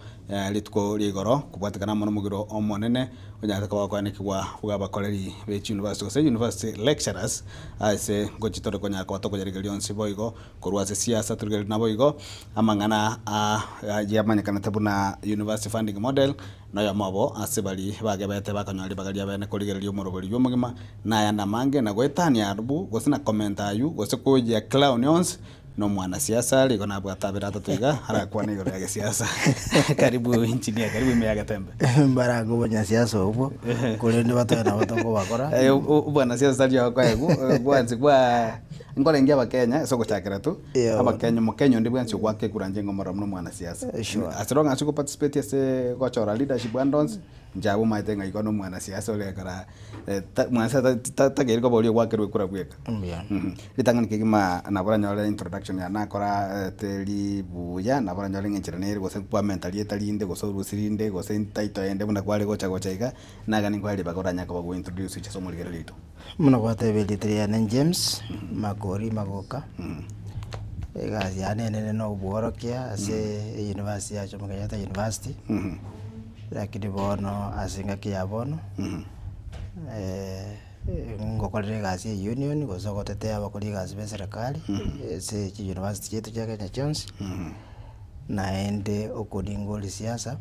rituko ria igoro kobwatekana amo nomogiro omonene onyarete koba gokoenekigwa bwa abakoreri be chiuniversity gose university lecturers ase ngochi tore konyara koba tokoyarigereria onsi boigo Korwa ase siasa torigererie naboigo amang'ana yamanyekanete buna University Funding Model noyomo obo ase baria bagebete bakanyora ribaga ria bene korigereria omorobori bw'omogima na ayande amange na goetania arubu gose na komenta aywo gose koyia clown onsi na omwanasiasa are igo nabwate abere atato iga arakwane igoro ya gesiasa. Karibu engineer, karibu ime ya Getembe. Mbarange obonyasiasa obwo, korende batoe nabo tokobakora. Obwanasiasa tari okoegwa, bwansi bwa. Nkorenge abakenya ase ogochakera tu, Yeah. abakenya omokenya onde bwensi ogwaka ekura inche ngomorora buna omwanasiasa. Sure. As long as ogo participate ase gochora leadership ande onsi, inche abwo omanyete ng'a igo na omwanasiasa ore ekora mwanasiasa takeire koba oria ogwakerwa ekura bweka. Mbuya. Ritang'ani kegima nabo oranyore introduction yane nakora teri buya, nabo oranyore ng'a enchera nere gose kwamenta rieta rinde gose orusie rinde gose entitle ende buna kware gocha gocha iga, nagani nkoe ribaga oranyare koba go introduce inche ase omorigereria oito. Buna gwatebire rieta riane James Makori Magoka, egasi yane enene na obworokia ase university ya Jomo Kenyatta University, lakini bono ase engaki ya bono, ngokorera egasi ya union gose gotetea abakori egasi ba eserekari ase chiuniversity chiaito chia Kenya chionsi, naende okoringa orisiasa.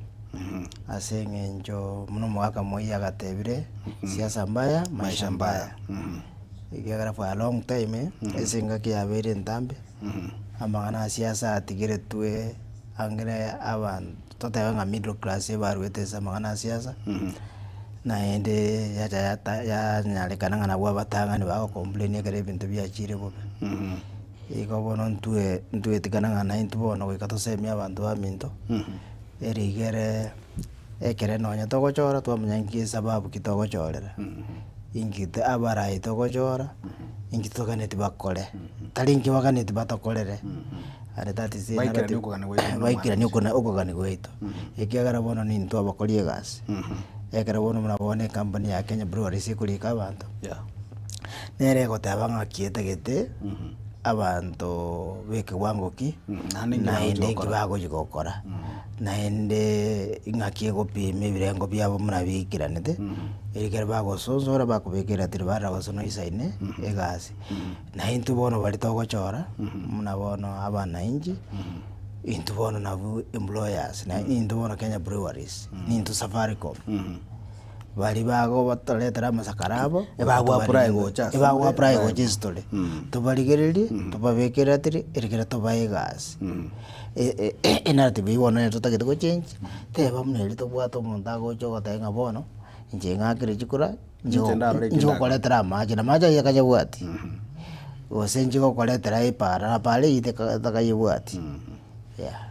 Ase eng'encho buna omogaka Moi agatebire, siasa mbaya, maisha mbaya. Ekiagera for a long time, ase engaki yabeire entambe, amang'ana a siasa atigeretwe ang'e abanto, totebe ng'a middle class ebaruete ase amang'ana a siasa, naende yacha yata yanyarekana ng'a nabwo abatang'ani bago complain ekero ebinto biachire bobe. Igo bono ntwe ntwetikana ng'a naintwe bono goika tosemie abanto baminto. Erigere ekere nonye togochora twamanya inki esababu ki togochorera, inki abarai togochora, inki toganeti bakore, tari inki baganeti batokorere, and that is Baikeranie okogania gwaito buna baikeranie okogania gwaito, ekiagera bono nintwe abakori egasi, ekero bono buna bono ecompany ya Kenya Breweries ekorika abanto, nere egoteba ng'aki etagete. Abanto b'ekewango ki, Naende inki naende bagochi inki gokora. bagochi gokora. Naende ing'aki egopima ebirengo biabo buna biikeranete, ekero bagosonsora bakobeka eratiri barora gose noisaine egasi. Na intwe bono baria togochora, buna bono abananchi, intwe bono nabwo employers, na intwe bono Kenya Breweries, nintwe Safaricom, baria bagotoretera amasakara abo, Ebago apply gocha ase ebago more, apply gocha ase tore, tobarigererie, tobabeke eratiri, erikere tobae egasi. Enarrative eywo bono nere totagete gochange, teba buna eria tobwate omonto agocha ogoteba ng'a bono, inche ng'akere chikura, Inche ndarore inche ekio ndakore. gokoretera amache, na amache aywo akanyabwati, gose inche gokoretera epara, na para eywo takayebwati, yeah.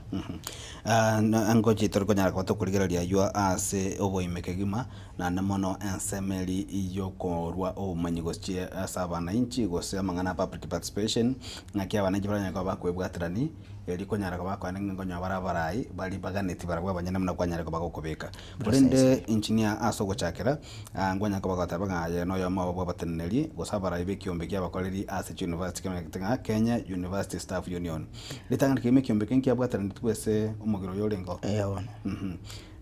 Ngochi tori konyara koba tokorigereria aywo ase oboime kegima, naende mono ensemo eria yokorwa obomanyi gochia ase abananchi gose amang'ana a public participation, ng'aki abananchi baranyare koba bakoebwaterani. Erio konyara koba akoenda ng'a nkonyoa bare abarai baria baganeti barabwo abanyene buna kwanyare koba gokobeka. Korende engineer ase ogochakera, nkwanyare koba goteba ng'a aye noyomo obo bw'abateneneri gose abarai b'ekiombe ki'abakoreri ase chiuniversity kemanyete ng'a Kenya University Staff Union. Ritang'ani kegima ekiombe eke nkiabwateranetwe ase omogiro oyo orenge oo? Eeh bono.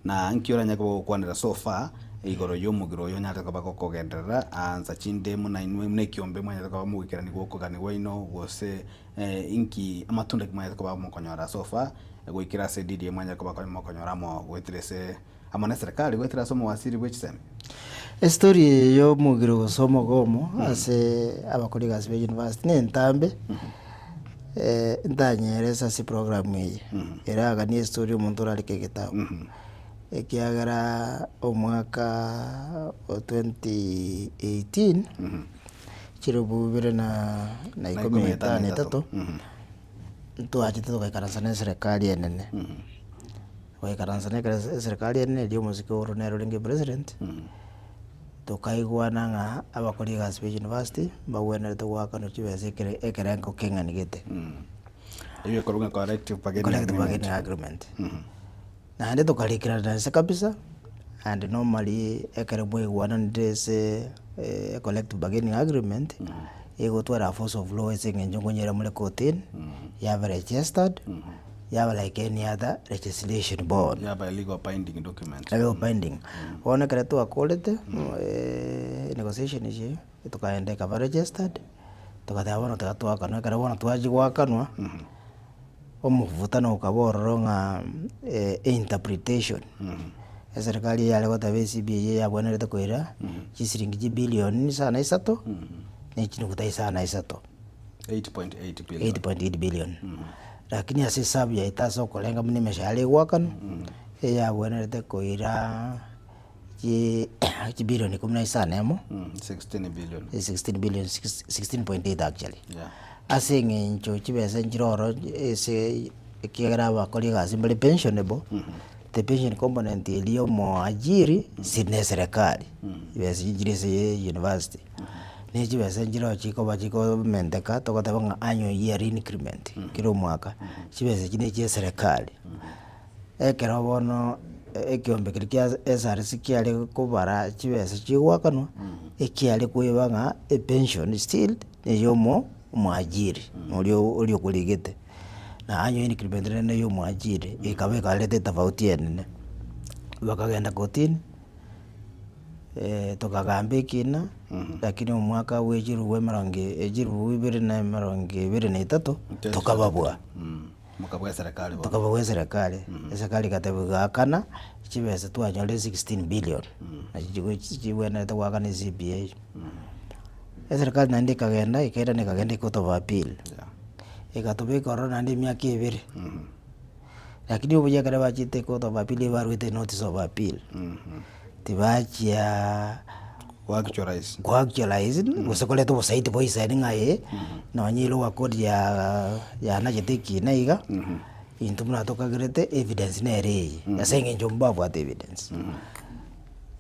Na nki oranyare koba ogokwanera so far igoro y'omogiro oyo onyarete koba gokogenderera ansa chinde buna inwe buna ekiombe mwanyarete koba mogoikeranigwa okoganigwa kwaino gose Inki amatunda ki mwanyare koba mokonyora so far goikera ase edidi eye mwanyare koba mokonyora amo goetera ase amo ne serikali goetera ase omowasiri bwe chisemi? Estory eye ya omogiro gose omogomo ase abakori egasi ba university na entambe ntanyerese ase eprogram eye, eraganie estory omonto orarike egetabu, ekiagera omwaka o 2018. Chilifu ibere na na ikomi na etano na etato, ntwachete togaikaransa na eserekari enene, togaikaransa na ekere eserekari enene eria omosike oro nere orenge president, tokaigwana ng'a abakori egasi ba university mbagwenerete goakanwa chibesa ekere ekerengo keng'ani gete. Eywo ekorwa ng'a collective bargaining Collective agreement. bargaining agreement. Naende tokarikerana inse kabisa, and normally ekero mwaigwananire ase collective bargaining agreement, egotwara force of law ase eng'encho nkonyora more kotini, yaba registered, yaba like any other legislation bono. Yaba a legal binding document. Legal binding. Bono ekero twakorete negotiation echi, tokaenda ekaba registered, togateba bono tiga twakanwa, ekero bono twachia goakanwa. Omobutano okaba ororo ng'a interpretation, eserekari eye yare goteba ecba eye yabwenerete koira chisiringi chibilioni isano na isato, na chinuguta isano na isato. 8.8 billion. 8.8 billion. Lakini ase esabu yaito ase okorenga buna emeshahara egoakanwa, eyabwenerete koira chi chibilioni ikomi na isano na emo. 16 billion. 16 billion, 16.8 actually. Yeah. Ase eng'encho chibesa nchire ororo ase ekiagera abakori egasi mbare pensionable, the pension component eria ya omoajiri si ne eserekari, chibesa echio chire ase university. Ne chibesa nchire ororo chikoba chikomenteka togoteba ng'a annual year increment kera omwaka, chibesa echio ne chia eserekari. Ekero bono ekeombe keria kia SRC kiare kobara chibesa chigoakanwa, ekiare koeba ng'a epension still neya omo omwajiri oria oria okorigete. Na annual increment nere neya omwajiri, ekaba ekareta etofauti enene. Bakagenda kotini, tokagamba ekina, lakini omwaka bwa echiribu emerongo echiribu ibere na emerongo ebere na etato, tokababua. Mokabua eserekari bono. Tokabua eserekari, eserekari egateba egaakana chibesa twanyorire 16 billion, nachi chibwenerete goakana eCBA. Eserekari naende ekagenda ekairana ekagenda ecourt of appeal, egatobeka ororo naende emiaka ebere, lakini obuya ekero bachete ecourt of appeal ebarwete notice of appeal, tibachia Go actualize. Go actualize gose koreta obosaidi bwa isaini ng'a ee, nonye lower court ya yanachete ekina iga, intwe buna tokagerete evidence nere eye, ase eng'encho mbabwate evidence.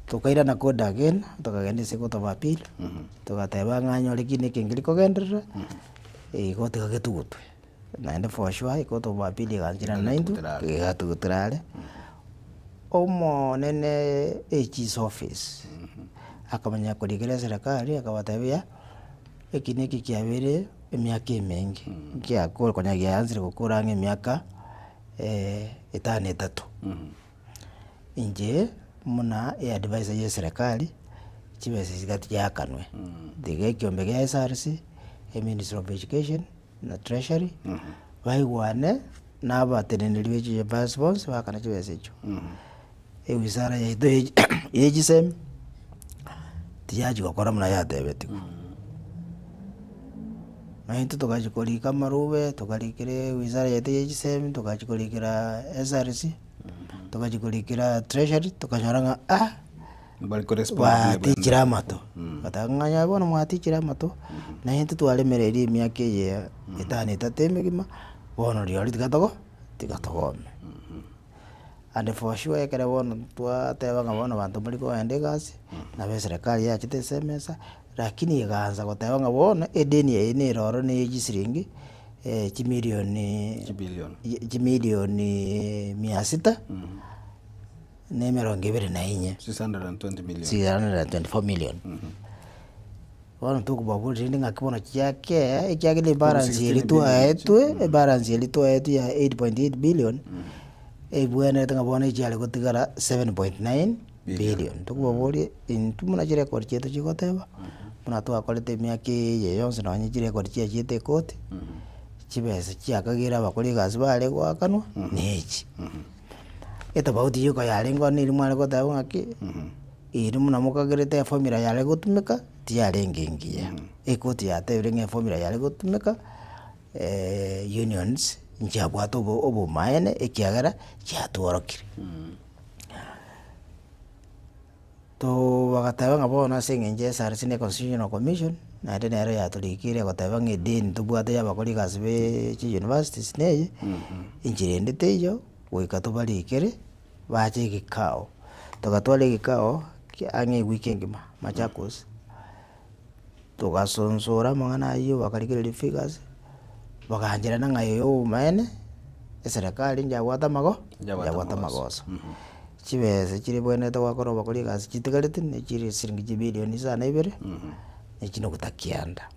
Tokairana court again, tokagenda ase court of appeal, togateba ng'a anyore kina eke nkeri kogenderera, igo tiga getugutwe. Naende for sure ecourt of appeal eganchera naintwe, egatugutera are. Omonene AG's office, akamanya korikera eserekari akabatebia, eki na eki kiabeire emiaka emenge, nkiakora konya giaansire gokora ang'e emiaka. etano etato. Inche muna eadvisor ya eserekari, chibesa echi tiga chiakanwe, tiga ekiombe gia SRC, eministry of education na treasury, baigwane na abateneneri ba chiuniversity bonsi baakane chibesa echio. Ewizara yaito ya ya chisemi, tiyachia gokora buna yatebetigwe. Na intwe togachia korika amarube, tokarikera ewizara yaito ya chisemi, togachia korikera SRC, togachia korikera treasury, tokanyora ng'a ah, batichire amato. Bateba ng'a onye bono mwatichire amato, na intwe twaremereirie emiaka eye etano etato emegima, bono rirorio tiga togo tiga togome. And for sure ekere bono twateba ng'a bono abanto mbari kogenda egasi, nabo eserekari yachete ase emesa, lakini egaanza goteba ng'a bono edeni eye nere ororo na eye chisiringi chimilioni chimilioni mia sita na emerongo ebere na inye. 620 million. 624 million. Bono tokobaboria rende ng'aki bono chiakea, ekiagera ebalance eria twaetwe, ebalance eria twaetwe ya 8.8 billion, ebwenerete ng'a bono echiare gotigara 7.9 billion. Tokobaboria intwe buna chirecord chiaito chigoteba, buna twakorete emiaka eye yonsi nonye chirecord chiachiete ekoti, chibesa chiakagere abakori egasi bare goakanwa, nechi. Etofauti yoka yarenge ororo neri mware goteba ng'aki, eri buna mokagerete eformula yare gotumeka, tiyarenge engiya. Ekoti yatebire ng'a eformula yare gotumeka, unions nchiabwate obo obomaene ekiagera chiatworokire. Too bagateba ng'a bono ase eng'encho ya SRC na econstitutional commission, naende nero yatorikire egoteba ng'a edeni tobwate ya abakori egasi be chiuniversities neye, enchera ende teiyo, goika tobarikere bache egekao. Togatwara egekao kia ang'e ewiki engima Machakos, togasonsora amang'ana aywo bakarigereria figures, bagaancherana ng'a oyo obomaene, eserekari njabwate amago njabwate amagoso. Chibesa chiribwenerete goakora obokori egasi chitigarete ne chire siringi chibilioni isano na ibere, na echi nogota kianda.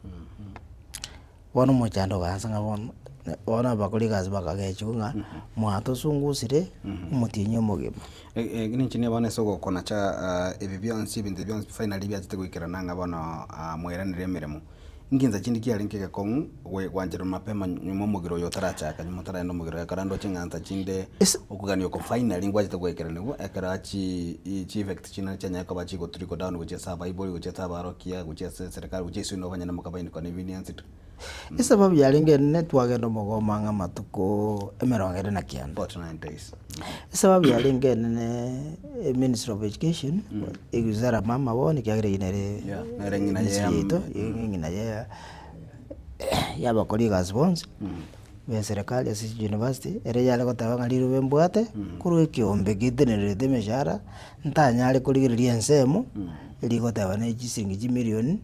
Bono omochando ogaansa ng'a bono, bono abakori egasi bakagechigwa ng'a mwatosungusire omotienyi omogima. Ninche nigo bono ase ogokonacha ebi bionsi ebinto bionsi finally biachete goikerana ng'a bono mwairanire emeremo. Nginsa chinde kiarenge egekong'u gwancherwa mapema nyuma omogiro oyo otarachaka nyuma otaragenda omogiro ekero ndoche ng'a nsa chinde okogania oko finally ngwachete goikeranigwa ekero chi chieffect chinde chianyare koba chigo trickle down gochia ase abaibori gochia ase abarokia gochia ase eserekari gochia ase inwe abanyene mokabaineka na ebiniansi. Esababu yarenge enene twagenda omogomo ang'e amatuko emerongo ere na kianda. 49 days. Esababu yarenge enene Ministry of Education, ewizara mama bono ekiagera eyio nere Yeah, nere ng'ina ministry ya- yaito, eng'ina ya yabakori egasi bonsi, ba eserekari ase chiuniversity, ere yare goteba ng'a riroba embwate, korwa ekeombe getenenerete emeshahara, ntanyare korigereria ensemo, rigoteba ne chisiringi chimilioni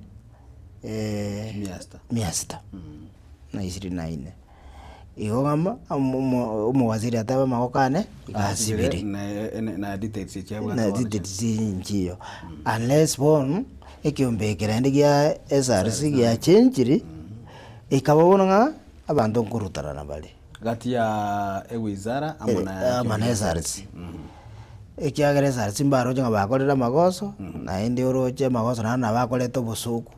mia sita na ishirini na nne. Igo ng'ama omowaziri atebe amagoko ane iga asibire. Na details echi abwate Na bono details nchiyo. Unless bono ekiombe eke naende gia SRC giachenchiri, ekaba bono ng'a abanto nkorutarana bare. Gati ya ewizara amo na Amo na SRC. Ekiagera SRC mbaroche ng'a bakorire amagoso, naende oroche amagoso naende nabo akoreta obosoku,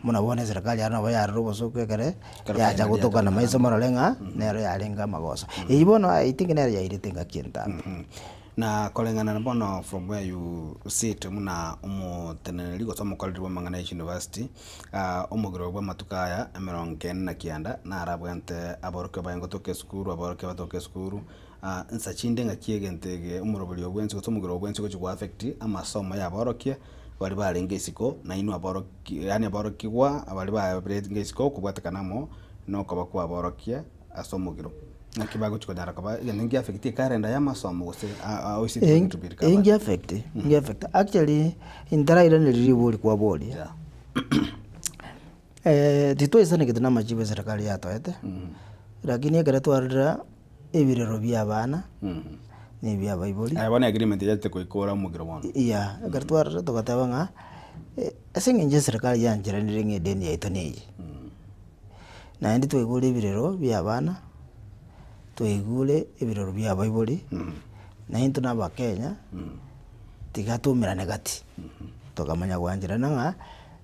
buna bono eserekari yare nabo yarora obosoku ekere yacha gotokana maiso morore ng'a nero yarenge amagoso. Eyio bono I think nero yairete engaki entambe. Na koreng'ana na bono from where you sit buna omoteneneri gose omokoreri bw'amang'ana ya university, omogiro bw'amatuko aya emerongo kenda na kianda narabwate aborokigwa baye ngotoka esukuru, aborokigwa batoke esukuru, nsa chinde ng'aki egento ege omoroberi o bwensi gose omogiro o bwensi ogochi go affect amasomo ya aborokia baria barenge isiko nainwe aboroki yaani aborokigwa baria barenge isiko kobwatekana amo na okoba kwa aborokia ase omogiro. Naki bagochi konyara koba egento nki affect ekalenda ya amasomo gose how is it going to be recovered? Inki affect, inki affect. Actually, intarairaneria ribori kwaboria, titwaisanegete na amachibu eserekari yatoete, lakini ekero twarorire ebirero bia abana, na ebia abaibori. Aya bono agreement yachete koikora omogiro bono. Yeah, ekero twarorire togateba ng'a ase eng'encho eserekari yancheranire ng'a edeni yaito neye. Naende twaigure ebirero bia abana. Twaigure ebiroro bia abaibori, na intwe na abakenya, tiga toumerane gati, tokamanya gwancherana ng'a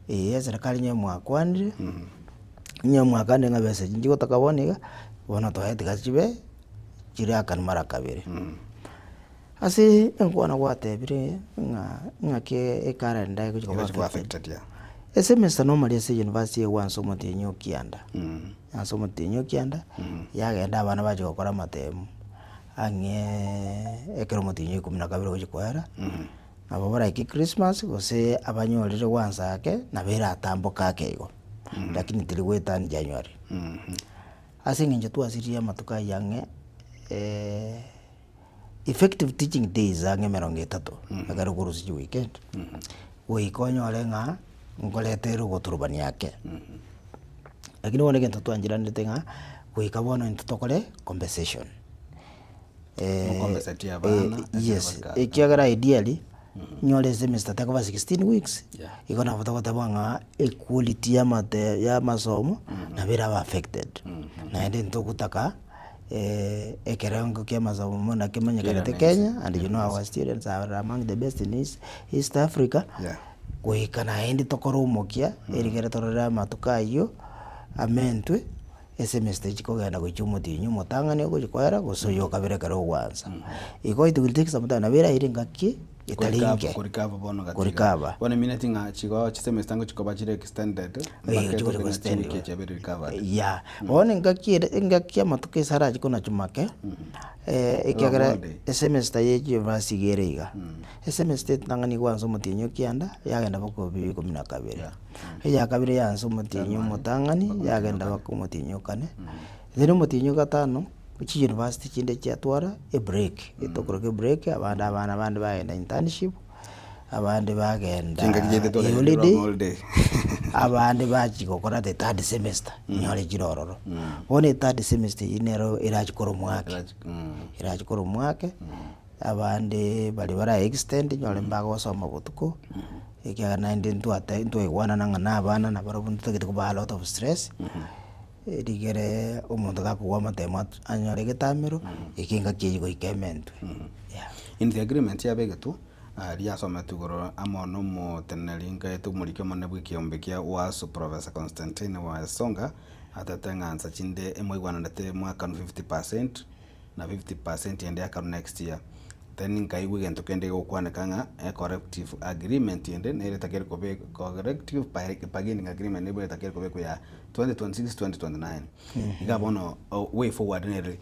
eye eserekari onye mwakwanire, onye mwakwanire ng'a besa echi nchigotaka bono iga, bono twaye tiga chibe chire mara kabere. Ase enkwana gwatebire ng'a ng'aki ekalenda egochi koba Egochi koba affected. affected, yeah. Esemester normally ase university egwansa omotienyi o kianda, ase omotienyi o kianda, yagenda abana bachia gokora amatemu, ang'eee ekero omotienyi o ikomi na kabere ogochia koera, nabo baraike christmas gose abanyorire gwansa ake, nabo eratamboke ake igo, lakini teri goetania January. Ase eng'encho twasiririe amatuko aywo ang'e effective teaching days ang'e emerongo etato, ekero okorusia chiweekend, goika onyore ng'a nkoreta ere ogoturubania ake. Lakini bono egento twancheranete ng'a goika bono intwe tokore compensation. Mokompensatie abana, Yes, ekiagera ideally, nyore esemester tekoba 16 weeks, igo nabo togoteba ng'a equality ya amate ya amasomo, nabo erabe affected. Naende ntogotaka ekerengo kia amasomo buna kemanyekanete Kenya, and you know our students are among the best in East East Africa, goika naende tokore omokia, erigere torore amatuko aywo, amentwe, esemester echi kogenda gochia omotienyi omotang'ani ogochia koera gose oyo okabere ekero ogwansa. Igo it will take some time nabo eraire engaki etari Korikaba nke. korikaba bono gati iga. Korikaba. Bono emineti ng'a chigo chisemester ngochi koba chire extended Eh, mpaka chigochi etoke ng'a extend chiwiki echi chiabeire recovered. Yeah, bono engaki ere engaki amatuko ase arache konachwa make, ekiagera Holiday. esemester ya euniversity iga ere iga, esemester etang'ani gwansa omotienyi o kianda, yagenda mpaka obi ikomi na kabere. Eya kabere yaansa omotienyi omotang'ani, yagenda mpaka omotienyi o kane, then omotienyi o gatano, chiuniversity chinde chiatwara ebreak, etokoroka ebreak, abande abana bande bagenda internship, abande bagenda Chingaki chiaito twagenda eholiday, holiday. abande bachia gokora the third semester, nyore chire ororo. Bono ethird semester eywo nero erachi kora omwake, erachi kora omwake, abande baria bara extend nyore mbagosoma botuko, ekiagera naende ntwate ntwaigwanana ng'a na abana nabarabwo ntotagete kobaa a lot of stress, rigere omonto gakogwa amatemo at anyore egetamero, eke engaki eywo goika ementwe, yeah. In the agreement yabegetwe, riasometwe igoro amo na omoteneneri nkaete omoriki omonene bw'ekeombe kia UASU Professor Constantine Wasonga, atete ng'a nsa chinde emoigwananete mwakanu 50 percent na 50% ende yakanwa next year. Then nkaigwa egento kende gegokwaneka ng'a ecollective agreement ende nere etakeire kobe collective bargaining agreement nigo etakeire kobekwa ya 2026 2029. Iga bono way forward nere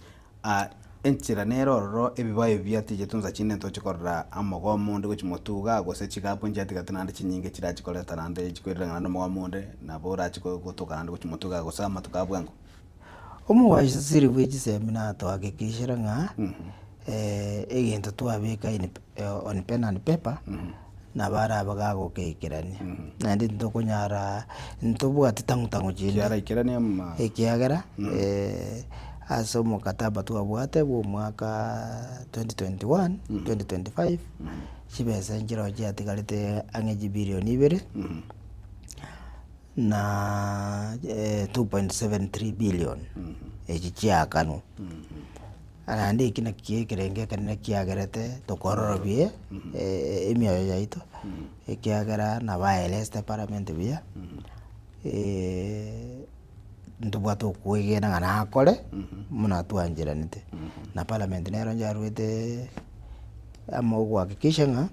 enchera nere ororo ebibae ebi biatigetwe nsa chinde ntoche korora amogomo onde gochia motuga gose chigapu nchiatigete naende chinyinge chirachi koreta naende chikoirera naende omogomo onde nabo orache gotoka naende gochia motuga gose amatuko a bwango. Omowaziri bwe chisemi natohakikishire ng'a egento twabeka in on pen and paper, nabo arabe gagokeikerania. Naende ntokonyara ntobwati tang'u tang'u chinde, Kiaraikerania ama ekiagera ase omokataba twabwate bwa omwaka 2021, 2025, chibesa nchiroo chiatigarete ang'e chibilioni ibere, na 2.73 billion echi chiakanwa. Naende eki nakio ekerengo ekenene kiagerete tokororobie emioyo yaito, ekiagera nabaeresete parliament buya, ntobwate okwegena ng'a nakore buna twancheranete. Na parliament nero ncharuete amo ogohakikisha ng'a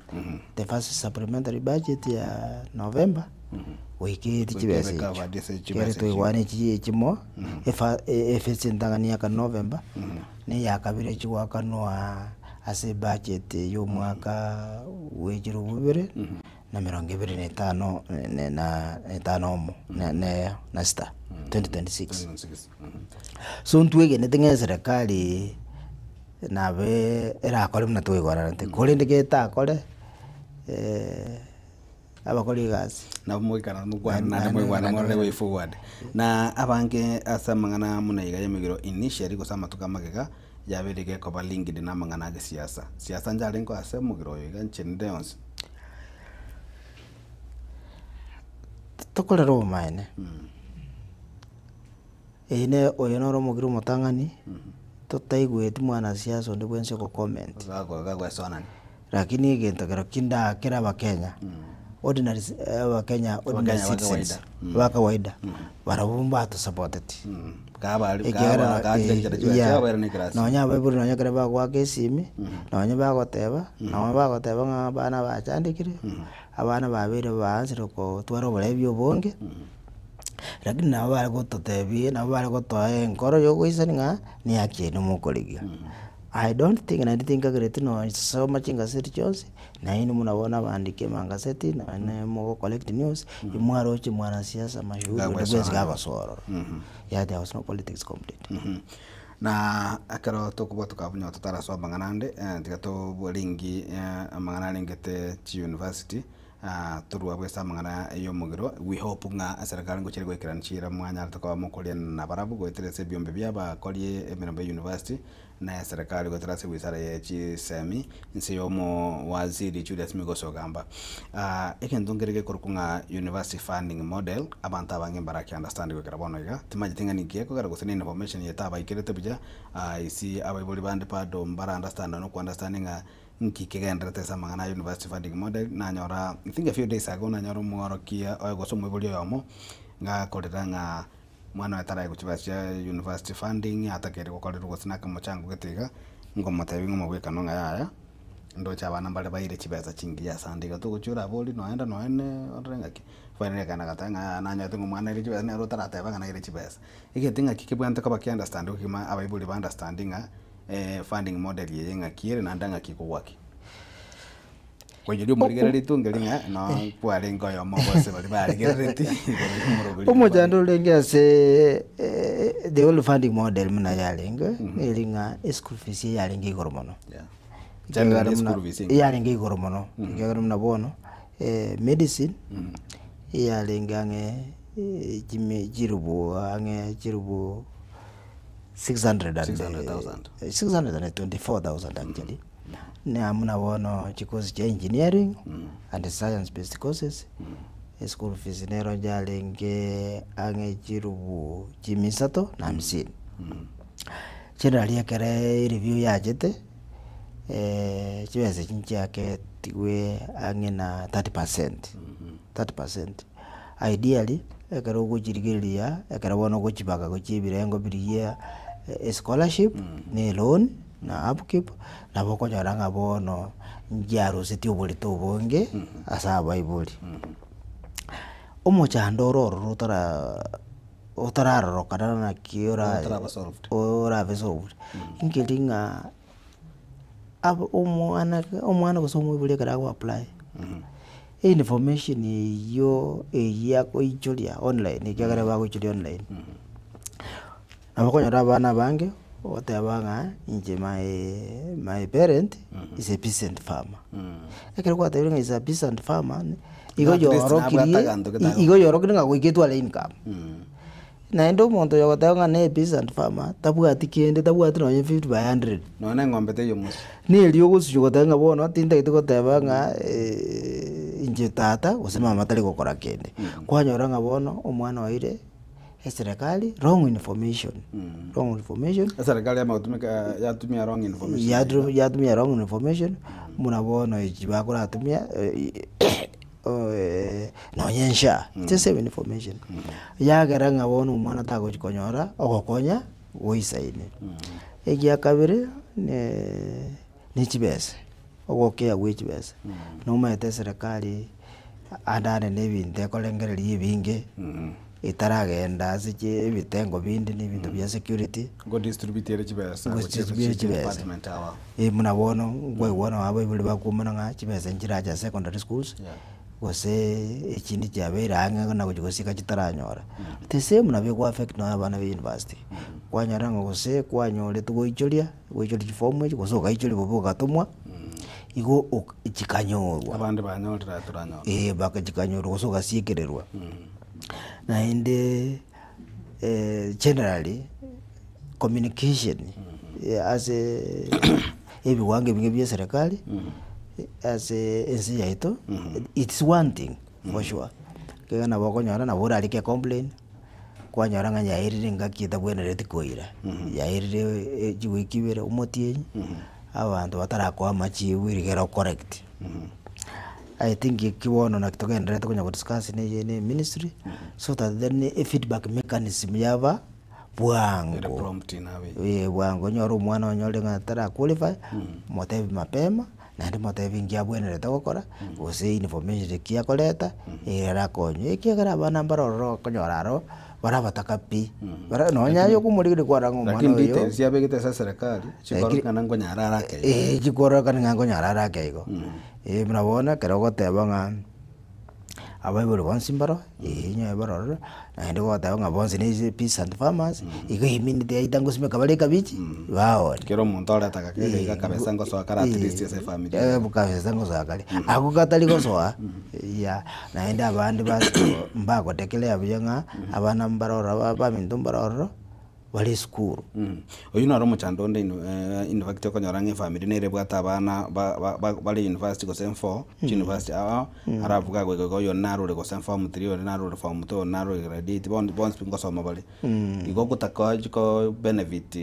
the first supplementary budget ya November goika chibesa echio. Ekero twaigwane echi echimo, efesi entang'ani ya November, na eya kabere chigoakanwa ase ebudget ya omwaka bwa echirobu bibere na emerongo ebere na etano na etano omo na sita, 2026. So ntwegenete ng'a eserekari nabe erakore buna twaigwananete, korende getakore abakori egasi. Nabo moikara mokwane naende moigwane morore way forward. Na abange ase amang'ana muna iga ya emegiro initially gose amatuko amagega yabeire gekoba linked na amang'ana a gesiasa. Siasa ncharengo ase omogiro oyo iga inche nde yonsi. Tokorera obomaene, eye ne oyo noro omogiro omotang'ani. Totaigweti mwanasiasa onde bwensi ogo comment. Lakini egento kero kindakere abakenya, ordinary ci- abakenya ordinary Abakenya ba citizens kawaida. ba kawaida, barabwo mbatosapoteti. Kabari- Ekiagera kaba- kachire eh, chichera chibe yeah. chiabo bairane ekerasi. Nonya abaibori nonya ekero bagoaka esimi, nonya bagoteba, nabo bagoteba ng'a abana bachandekire, abana babeire baansire kotwara oborebi obonge. Lakini nabo bare gototebia, nabo bare gotoa enkoro ya ogoisani ng'a nehaki yaino mokorigia. I don't think naende tinkagereti nonya soma chingaseti chionsi, nainwe buna bono abandiki amangaseti, naende mogo collect news, imwaroche mwanasiasa mashuhuri onde bwensi gagosoa ororo. Yeah there was no politics complete. Na ekero tokobua tokabunywa totarasoa amang'ana ande, tiga tobua ringi amang'ana arengete chiuniversity. Torue abwo ase amang'ana y'omogiro, we hope ng'a eserekari ngochia ere goikerania chiira mwanyarete koba mokoriana nabarabwo goetera ase ebiombe bia abakori emeremo ya university, na eserekari goetera ase ewizara ye chisemi, inse ya omowaziri Julius Migos Ogamba. Egento nkere gekorokwa ng'a university funding model, abanto abange mbaraki understand goikera bono iga, timanyeti ng'a ninki gekogera gose ne information eye tabaikerete buya, isi abaibori bande bado mbara understand na oko understand ng'a Nki kegendererete ase amang'ana a University Funding Model? Nanyora, I think a few days ago nanyora omworokia oye gose omoibori oyomo, ngakorera ng'a mwana oye taraigwa chibesa chia university funding, atakeire gokorerwa gose nake omochango gete iga, nkomotebia ng'a omobwekano ng'a yaya, ndoche abana mbare baire chibesa chingiya ase ande iga togochia orabori noenda noene orore ng'aki. Finally akagenda agateba ng'a yaya nanyorete ng'a omwana aire chibesa nere otarateba ng'a naire chibesa. Egento ng'aki kebwenerete koba kia understand kegima abaibori ba understand ng'a. funding model eye ng'aki ere naende ng'aki ekogwa ki? Koinyori omorigereria tongeri ng'a no kwarenge oyomo gose baria barigerereti igoro ya omoroberi Omochando orenge ase the old funding model buna yarenge, neri ng'a eschool fees eyarenge igoro mono. Generally eschool fees engiya. Yarenge igoro mono, ekiagera buna bono, medicine, eyarenge ang'e chimi chirubu ang'e chirubu. 624,000 actually na buna bono chikosi chia engineering and science based courses, eschool fees nero yarenge ang'e chirubu chimia isato na hamsini. Generally ekere ereview yachete, chibesa echi nchiaketigwe ang'e na 30%, 30%. Ideally, ekero ogochirigereria, ekero bono ogochibaga gochia ebirengo biria escholarship, na eloan, na upkeep, nabo okonyora ng'a bono nchiarusetie oborito obonge ase abaibori. Omochando ore ororo otara otararorokana naki ora Otaraba solved. orabe solved, nkeri ng'a aba omwana omwana gose omoibori ekero ago apply. Information eyio eyio akoichoria online ekiagera bagoichoria online. Nabo okonyora abana abange, ogoteba ng'a inche my my parent is a peasant farmer. Ekero gwatebire ng'a is a peasant farmer, igo At least nabwate yorokirie aganto gete igo yorokirie ng'a goika etware income. Naende omonto oyo ogoteba ng'a ne peasant farmer, tabwati kende, tabwati nonye 50 by 100. Nonya na eng'ombe teiyo mosi. Nerio ogosuchwa goteba ng'a bono tintagete goteba ng'a inche tata gose mama tari gokora kende. Kwanyora ng'a bono omwana oire eserekari wrong information, wrong information. Eserekari yamanya gotumeka yatumia wrong information. Yatumia wrong information, buna bono echi bakoratumia. Nonya ensha, it's the same information. Yagera ng'a bono omwana tagochi konyora ogokonya goisaine. Egia kabere ne chibesa, ogokea gwe chibesa. Nomanyete eserekari ande ande na ebinto ekorengereria ebinge, etaragenda ase chi ebitengo binde na ebinto bia security. Go distribute ere chibesa gochia Godistribute ase chibesa. department awa. Eh buna bono nkwaigwa nabo abaibori bakoumana ng'a chibesa nchirache ase secondary schools, gose echinde chiabeire ang'e na gochia gosika chitaranyora. The same nabo eko affect nonye abana ba university, kwanyora ng'a gose kwanyorete goichoria, goichoria chiform echi gose ogaichoria bobe ogatomwa, igo ok chikanyorwa. Abande banyorire aye toranyora. Eh baka chikanyorwa gose ogasiekererwa. Naende generally communication ase ebiwango ebinge bia eserekari ase ense yaito it's one thing for sure, ekiagera nabo okonyora nabo orarike ecomplain. Kwanyora ng'a yaerire engaki etabwenereti koira, yaerire chiwiki ibere omotienyi, abanto batarakoa amachibu rigere ocorrect. I think eki bono naki togendererete konya godiscuss na eye na eministry, so that then efeedback mechanism yaba bwango, eh bwango onyore omwana onyore ng'a tara qualify, motebi mapema, naende motebi inki abwenerete gokora, gose information ki akoreta, ere arakonywe. Ekiagera abana mbare ororo okonyora aro, bare abataka pi, bare nonya aye okomorigereria kwarora ng'a omwana Lakini oyo. details chiabegete ase eserekari, chikororekana nkonyara are ake igo. Eh chikororekana ng'a nkonyara are ake igo. Eh buna bono ekero ogoteba ng'a abaibori bonsi mbaro, eh inyoe bare ororo, naende goteba ng'a bonsi ne ase peasant farmers, igo eminto yaito ngosimeka bare ekabichi, baonia. Kera omonto oreta gake iga kabesa ngosoa kare at least ase efamiri yaye. Kabesa ngosoa kare, ako gatari gosoa, ya naende abande basi mbagodekelea buya ng'a abana mbare ororo abaminto mbare ororo. bare esukuru. Oyio noro omochando onde in fact okonyora ng'a efamiri nere ebwate abana bare university gose mfor chiuniversity ao ao, alafu gagoika iga oyo narure gose form three onde narure form two onde narure grade eight bono bonsi pi ngosoma bare. Igo ogotaka ochi ko benefit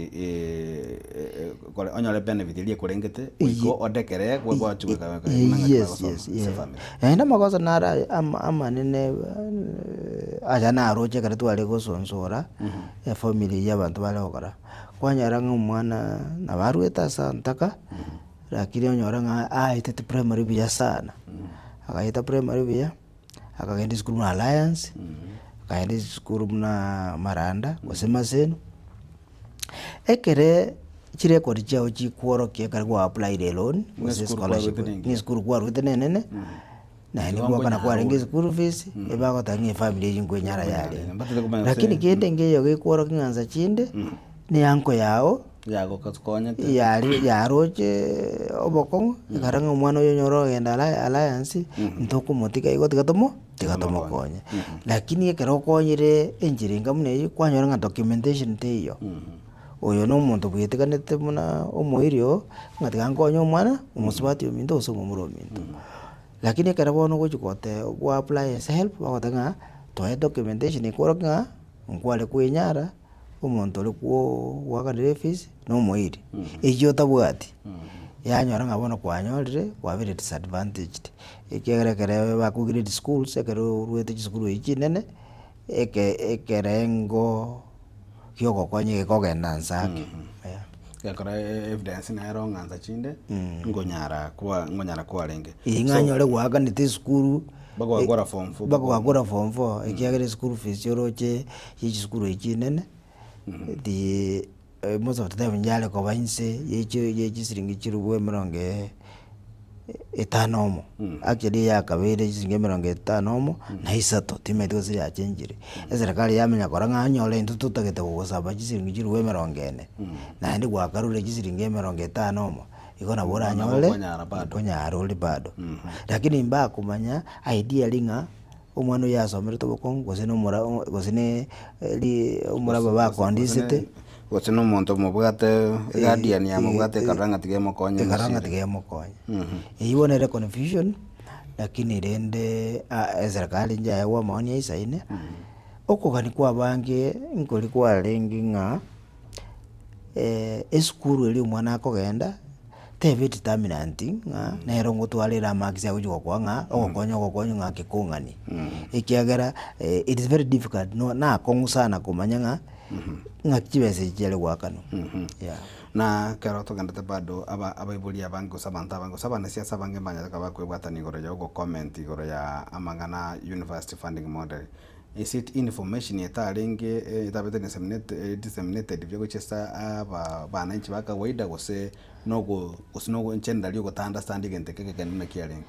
onyore benefit eria ekorengete goika odekere gochi goika buna ng'aki Yes, bagosoma yes, ase yeah. efamiri. Naende amagoso naro amanene aya naroche ekero tware gosonsora. Efamiri eyio abanto bare gokora, kwanyora ng'a omwana nabo arwete ase antaka, lakini onyore ng'a aetete primary buya sana, agaeta primary buya, akagenda esukuru buna Alliance, akagenda esukuru buna Maranda, gose Maseno, ekere chirekodi chiago chikworokia ekero kwa applyire eloan, Ng'a gose esukuru escholarship, kwarwete nengima. ng'a esukuru kwarwete na enene. Naende Igo gwakana nkonyara kwarenge ore. eschool fees, ebagoteba ng'a efamiri eyio nkwenyara yarenge. Mbatete komanya Lakini gose kende nkeiyo gekworokia ng'a nsa chinde, ne uncle yago, Yagokonyete. yari yaroche obokong'u, ekara ng'a omwana oyo onyore ogenda Alliance, ntokomotiga igo tiga tomo tiga tomokonye. Lakini ekero okonyire enchera enga buna eyio, kwanyora ng'a documentation teiyo. Oyo na omonto bwetiganete buna omoiri oo, ng'a tiga nkonye omwana, omosubati ominto gose omomura ominto. Lakini ekero bono ogochia gote go apply ase help, bagoteba ng'a toe documentation ekworokia ng'a nkware kwenyara, omonto oria kwoo gwakanire efees na omoiri, eywo otabwati, yanyora ng'a bono kwanyorire kwabeire disadvantaged. Ekiagera ekere bakograde schools ekero orwete chisukuru echi chinene, eke ekerengo gia ogokonya gekogenda nse ake. Gekora evidence nero ng'a nsa chinde ngonyara kwa ngonyara kwarenge. Ee ng'a nyore gwakanete esukuru Bagwakora form four. Bagwakora form four ekiagera eschool fees oroche ya chisukuru echi chinene the most of the time yare koba inse ya chisiringi chilifu emerongo etano omo, actually yakabeire chisiringi emerongo etano omo na isato timanyeti gose yachenchire. Eserekari yamanya korora ng'a onyore intwe totagete gogosaba chisiringi chilifu emerongo ene, naende gwakarure chisiringi emerongo etano omo, igo nabo oranyore nkonyara ore bado. Lakini mbakomanya ideally ng'a omwana oyio asomerete obokong'u gose na omora gose ne ri omoraba bakondisete. Gose na omonto omobwate eguardian yamobwate ekarora ng'a tiga emokonye Ekarora ng'a tiga emokonye. Eyio bono ere confusion, lakini rende eserekari inche yaegwa amaoni aisaine, okogania kwa abange nkori kwarenge ng'a esukuru eria omwana akogenda. Tebe determinant ng'a nere ngotwara ere amarks agochia gokoa ng'a ogokonya ogokonya ng'a kekong'ani. Ekiagera it is very difficult no nakong'u sana komanya ng'a ng'aki chibesa echi chiare goakanwa, yeah. Na ekero togendete bado aba abaibori abange gose abanto abange gose abanasiasa abange mbanyare koba bakoebwatania igoro ya ogocomment igoro ya amang'ana university funding model. Is it information etarenge etabete disseminated buya gochia ase aba abananchi ba kawaida gose nogo gose nogo generally ogota understand egento eke ekegeni buna kiarenge?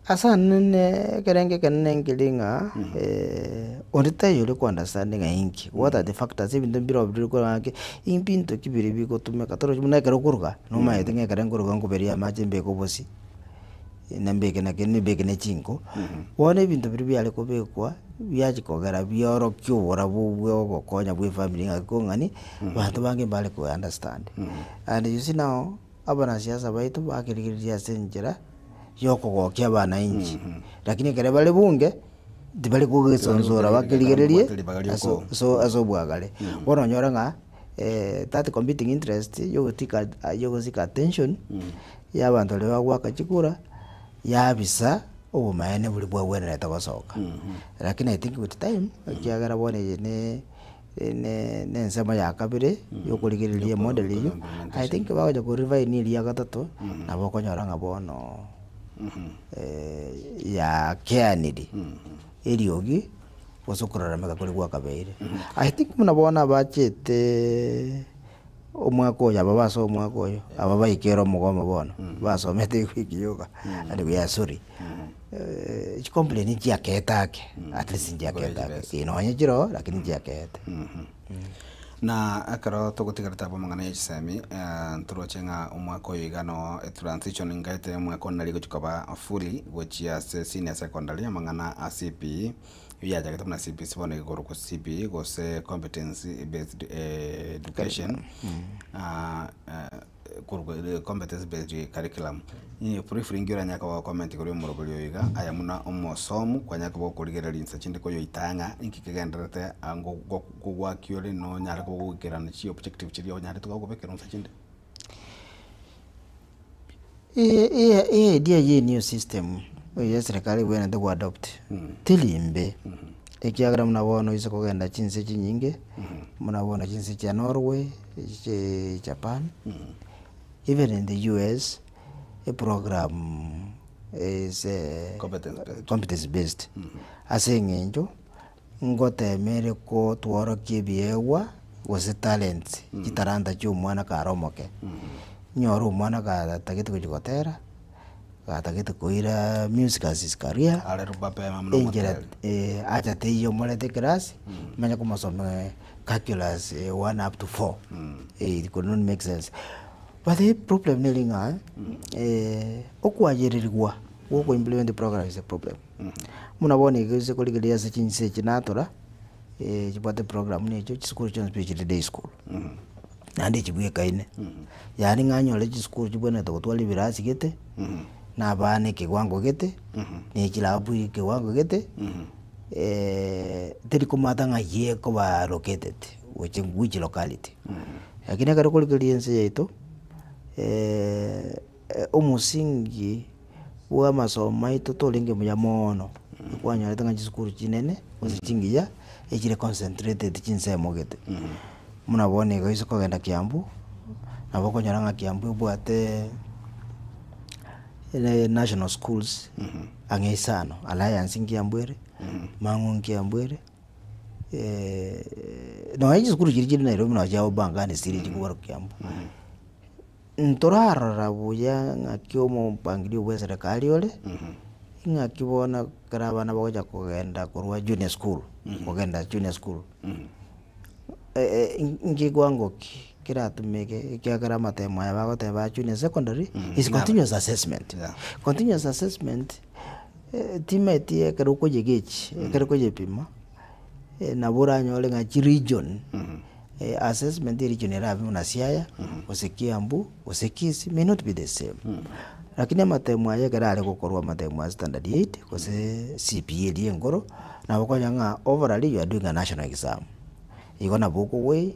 Ase anene ekerengo ekenene nkeri ng'a onde taiyo ore ko understand ng'a inki, what are the factors ebinto mbire bire korwa ng'aki, ebinto ki bire bigotumeka torochi buna ekero okoruga nomanyete ng'a ekero nkoruga nkoberia amache mbeke obosie. Nambeke na kende mbeke ne chinko, bono ebinto biria biare kobekwa, biachia kogera biorokia oborabu bwa ogokonya bwa efamiri ng'a kong'ani, abanto bange mbare ko understand. And you see now, abanasiasa baito bakerigereria ase enchera ya okogokia abananchi, lakini ekero bare bunge. Tibari kogesonsora bakerigererie Ribaga ria ase oko- ase ase obwagare. Bono onyore ng'a that competing interest yogotika yogosika attention ya abanto baria bagoaka chikura, yabisa obomaene boria bwagwenerete gosoka. Lakini I think with time, ekiagera bono eye ne ne ne ensemo ya kabere yokorigereria emodel eywo, I think bagocha korefine eria ya gatato, nabo okonyora ng'a bono yakeaniri eriogi gose okororameka koria gwakabeire. I think buna bono abachete omwaka oyo aba basoma omwaka oyo, aba baikere omogomo bono, basomete ewiki yoka and we are sorry. Chicomplain nchiakete ake, at least nchiakete ake, nonye chiroo lakini nchiakete. Na ekero togotigarete abwo amang'ana ya chisemi, ntoroche ng'a omwaka oyo iga no etransition ngaete omwaka one nari gochia koba fully gochia ase senior secondary amang'ana a CPE, ebiachagete buna CBC bono iga korokwa CPE gose competency based education korwa competency based curriculum. Briefly inki oranyare koba gocomment igoro ya omoroberi oyo iga, aye buna omosomu kwanyare koba gokorigereria inse chinde koyoita ng'a inki kegendererete ango kogwaki ore nonyare koba goikerana chiobjective chiria onyarete koba gokobekera inse chinde? Eidea ya enew system eye eserekari ebwenerete go adopt teri mbe, ekiagera buna bono oise kogenda chinse chinyinge, buna bono chinse chia Norway, Japan, even in the US, eprogram is competence based ase eng'encho ngotema ere kotworokia ebiegwa gose talents chitalanta chia omwana kare omoke. Nyore omwana gatagete gochia gotera, gatagete koira music as his career, enchera acha teiyo omorete eclass, omanye komosomia calculus one up to four, it could not make sense. But the problem neri ng'a okoayererigwa gwa oko implement program is a problem. Buna bono iga ase korigereria ase chinse echi natora, chibwate program buna echio, chisukuru chionsi pi chire day school, naende echibwekaine. Yaani ng'a onyore chisukuru chibwenerete gotwara ebirasi gete, na abana ekewango gete, na echilabu ekewango gete, teri komata ng'a eyio ekoba allocated gochia which locality. Lakini ekero okorigereria ense yaito, omosingi bwa amasomo aito torenge buya moono, kwanyorete ng'a chisukuru chinene gose chingiya, echire concentrated chinsemo gete. Buna bono iga oise kogenda Kiambu, nabo okonyora ng'a Kiambu ebwate national schools ang'e isano, Alliance Nkiambu ere, Mang'u Nkiambu ere. Nonya chisukuru chiria chire Nairobi nonya chia Obangani chire chikobara Kiambu. Ntorarora buya ng'aki omopangilio bwa eserekari ore, ing'aki bono ekero abana bagocha kogenda korwa junior school, kogenda junior school, nkiwango ki keratumeke ekiagera amatemo aya bagoteba junior secondary is continuous assessment. Continuous assessment. Timeti ekero okoyegechi, ekero okoyepima, nabo oranyore ng'a chiregion, assessment eregion erabe buna Siaya, gose Kiambu, gose Kisii may not be the same. Lakini amatemo aya ekero are gokorwa amatemo a standard eight, gose CPE eria enkoro, nabo okonyora ng'a overally you are doing a national exam. Igo nabo okoweigh,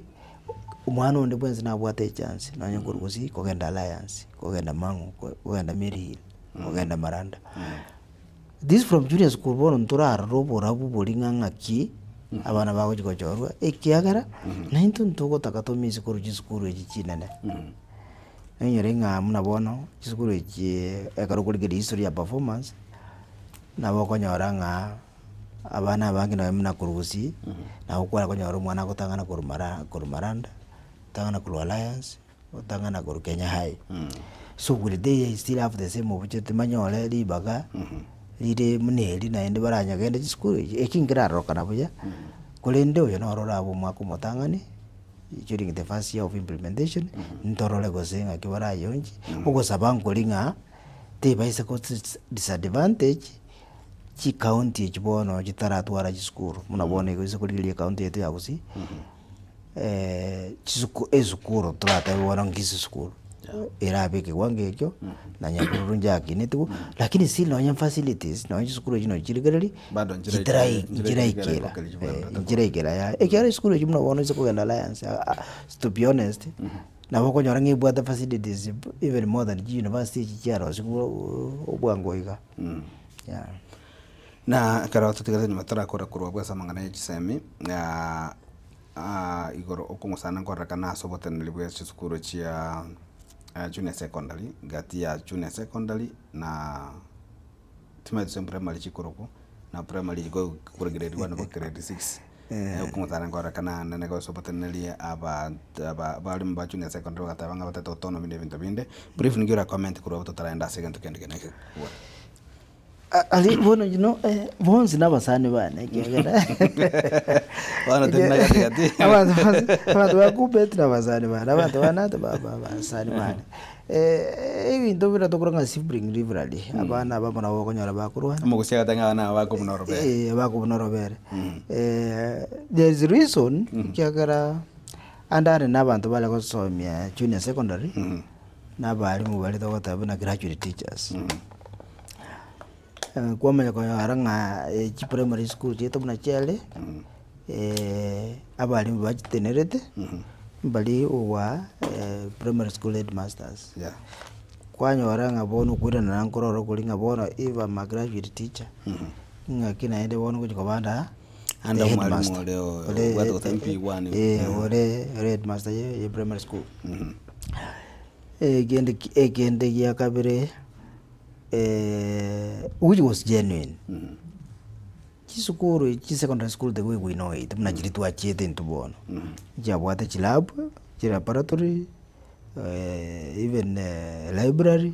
omwana onde bwensi nabwate echance, nonye korwa gusii, kogenda Alliance, kogenda Mang'u, kogenda Maryhill. Kogenda maranda. This from junior school bono ntorarore oborabu boria ng'a ng'aki abana bagochia gochorwa ekiagera naintwe ntogotaka tomiss korwa chisukuru echi chinene. Nainyore ng'a buna bono chisukuru echi ekero okorigereria history ya performance, nabo okonyora ng'a abana abange nonye buna korwa gusii, nabo kware konyora omwana agotang'ana korwa mara korwa maranda, otang'ana korwa alliance. Gotang'ana korwa Kenya High. So will they still have the same opportunity banyore ribaga rire buna eri naende baranyagende chisukuru echi? Eki nkerarorokana buya, korende oyo noro orabe omwaka omotang'ani during the first year of implementation, ntorore gose ng'aki barayonchi, ogosaba nkori ng'a tebaisa go disadvantage chicounty echi bono chitaratwara chisukuru, buna bono igo ase korigereria ecounty yaito ya Gusii. Chisuku esukuru toratebe bono Kisii school. Erabe ekewango ekio, na Nyabururu njakinetigwe, lakini still nonye facilities, nonye chisukuru echio nonye chirigereri, Bado nchiraikera- chitarai nchiraikera nchiraikera, ekero chibwenerete nchiraikera yaya. Ekiagera chisukuru echio buna bono ase kogenda Alliance, to be honest, nabo okonyora ng'a ebwate facilities even more than chiuniversity echi chiarosigwe obwango iga, yeah. Na ekero totigarete nyuma torakora korwa abwo ase amang'ana ya chisemi, igoro okong'usana nkorekana ase oboteneneri bwa chisukuru chia junior secondary, gati ya junior secondary na timanyeti gose primary chikorokwa, na primary korwa grade one mpaka grade six. Okong'usana nkorekana naende gose oboteneneri abanto aba abalimu ba junior secondary bagateba ng'a batete autonomy na ebinto binde, brief ninki ora comment korwa abwo totaragenda ase egento kende kende. Aria bono you know bonsi na abasani bane ekiagera Bono teri na gati gati. abanto bonsi abanto ba Kuppet na abasani bane, abanto ba Nate ba- ba- basani bane. Ebinto buna tokora ng'a sibling rivalry, abana abamo nabo okonyora bakorwana. Omogusia agateba ng'a abana aba bakobuna orobere. Eh, bakobuna orobere. There is reason ekiagera ande are na abanto bare gosomia junior secondary, na abalimu baria togoteba buna graduate teachers. Kwamanya konyora ng'a chiprimary school chiaito buna chiare, abalimu bachitenerete, mbari owa primary school headmasters. Kwanyora ng'a bono okoirana nkorora okori ng'a bono if am a graduate teacher, ng'aki naende bono ngochi koba anda Ande omwalimu headmaster. ore Ore obwate gose MP1. ore ore headmaster ye ye primary school. Ekende ki ekende gia kabere which was genuine, chisukuru echi chisecondary school the way we know it buna chiria twachiete intwe bono, nchiabwate chilab, chilaboratory, even library,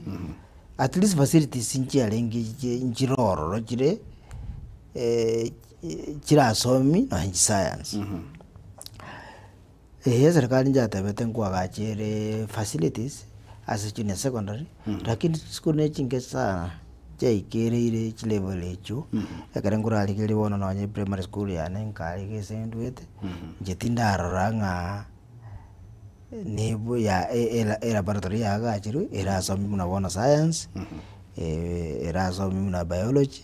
at least facilities nchiarenge chi nchire ororo chire chirasomi nonye chiscience. Eeh eserekari nchatebete nkoagachere facilities ase junior secondary, lakini chisukuru ne chinke sana chiaikereire chilevel echio, ekere nkorarigereria bono nonye primary school yane nkarenge ase ndwete, inche tindarora ng'a nibuya elaboratory yaagachirwe erasomie buna bono science, erasomie buna biology,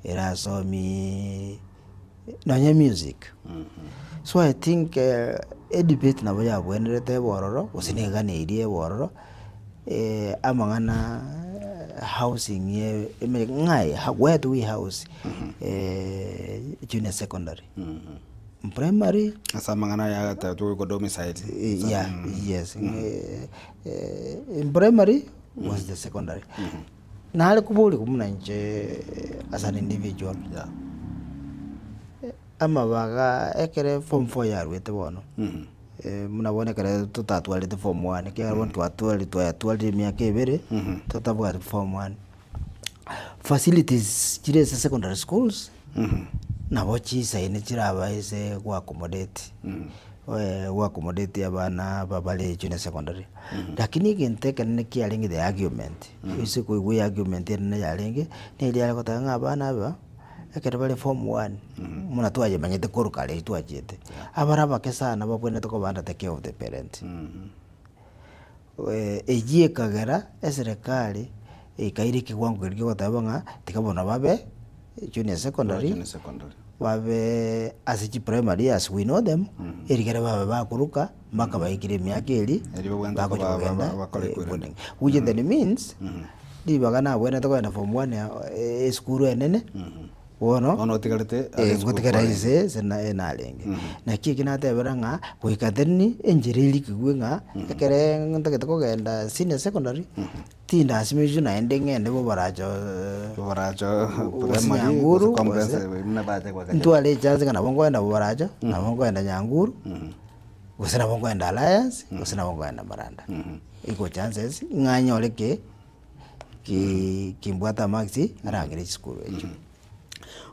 erasomie nonye music. So I think edebate nabo yabwenerete ebe ororo, gose na egana eria ebe ororo, amang'ana housing ng'ai where do we house junior secondary, primary. Ase amang'ana aya agateba twe domicile. Yeah, yes, in primary was the secondary. Nare koborigwa buna inche as an individual, amabaga ekere form four yaruete bono, buna bono ekere totatwarete form one, ekiagera bono twatwari twayatwarire emiaka ebere, totabwati form one. Facilities chire ase secondary schools, nabo chisaini chirabaise go accommodate, go accommodate abana aba bare junior secondary. Lakini egento ekenene kiarenge the argument, ase koigwa eargument enene yarenge, neri yare goteba ng'a abana aba, ekero bare form one, buna twayemanyete korwa kare twachiete, abare abake sana babwenerete koba under the care of the parent. Eyio ekagera eserekari ekaira ekewango keria kiogoteba ng'a tiga bono babe junior secondary, babe ase chiprimary as we know them, erigere babe bakoruka mpaka baikire emiaka eria bagochia kogenda boarding. Which then means, ribaga nabwenerete kogenda form one esukuru enene, bono Bono otigarete ase esukuru ngotigara kwarenge. inse ase narenge. Naki eki natebera ng'a goika then enchera erikigwe ng'a ekere ntagete kogenda senior secondary, tindasimishwe naende ng'ende bobaracho Bobaracho gose primary, gose Nyanguru gose comprehensive buna bache goaka ntware echance ng'a nabo nkoenda bobaracho, nabo nkoenda Nyanguru, gose nabo nkoenda Alliance, gose nabo nkoenda Maranda. Equal chances ng'a nyore ki, ki kimbwate amarks arang'ire chisukuru echio.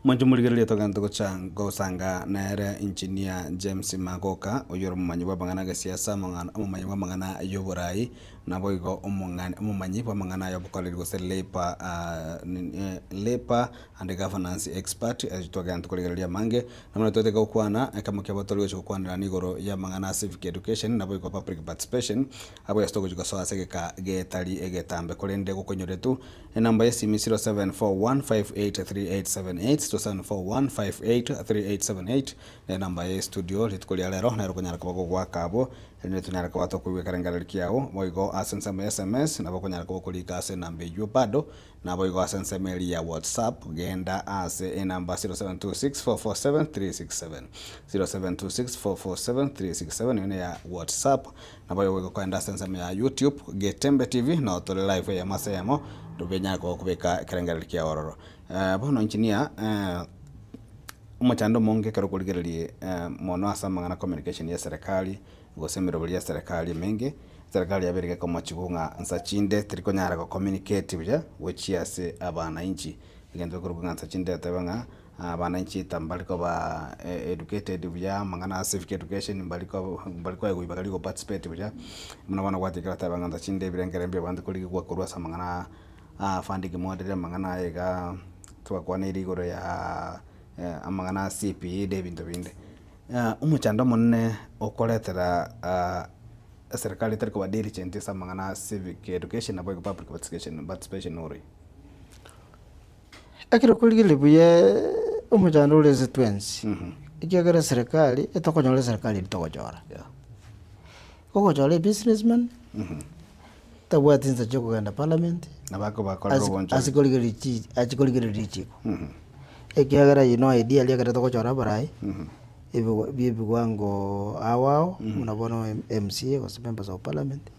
Omonche morigereria togente gocha gosanga nere Engineer James Magoka, oyio ore omomanyi bw'amang'ana agesiasa, omomanyi bw'amang'ana y'oborai, naboigo omomanyi bw'amang'ana y'obokoreri gose labour labour and governance expert, twagenda korigereria amange, Nabono toete gokwana, ekemo kiabo tori gochia gokwanera nigoro y'amang'ana a civic education naboigo public participation, abwo ase togochia gosoa ase egeka getari egetambe korende gokonyoretu enamba y'esimi 0741583878, 0741583878 nenamba ye studio rituko ria rero nero okonyara koba gogoaka abwo erinde tonyare koba tokoigwa ekerengererio kiao boigo ase ensemo ya sms nabo okonyara koba okorika ase enamba eywo bado Naboigo ase ensemo eria ya WhatsApp, genda ase enamba 0726447367, 0726447367 eyio neya WhatsApp. Naboigo goika kogenda ase ensemo ya YouTube, Getembe TV, nao tore live eyemo ase eyemo, tobenyare kobeka ekerengererio kiao ororo. Bono engineer, omochando omonge ekero okorigereria mono ase amang'ana communication ya eserekari, gose emeroberi ya serikali emenge, serikali yabeire gekomochigwa ng'a nsa chinde teri konyara go communicate buya gochia ase abanainchi. Egento gekorokwa ng'a nsa chinde etebe ng'a abanainchi ta mbari koba educated buya, amang'ana a civic education mbari ko mbari koegwa ribaga ria go participate buya, buna bono gwatigire goteba ng'a nsa chinde ebirengere mbiabwate korigigwa korwa ase amang'ana aa funding model amang'ana aya igaa twakwaneire igoro ya amang'ana a CPE na ebinto binde. Omochando omonene okoretera eserekari etari koba diligent ase amang'ana a civic education naboigo public participation noro. Ekero okorigereria buya omochando ore ase twensi, ekiagera eserekari etokonyora eserekari eria togochora. Ogochora ebusiness man, tabwati chinsa chia okogenda parliament, ase korigereria chi achi korigereria richiko. Ekiagera you know idea eria ekero togochora abarai, ebigo bia ebiwango ao ao, buna bono MCA gose members of parliament,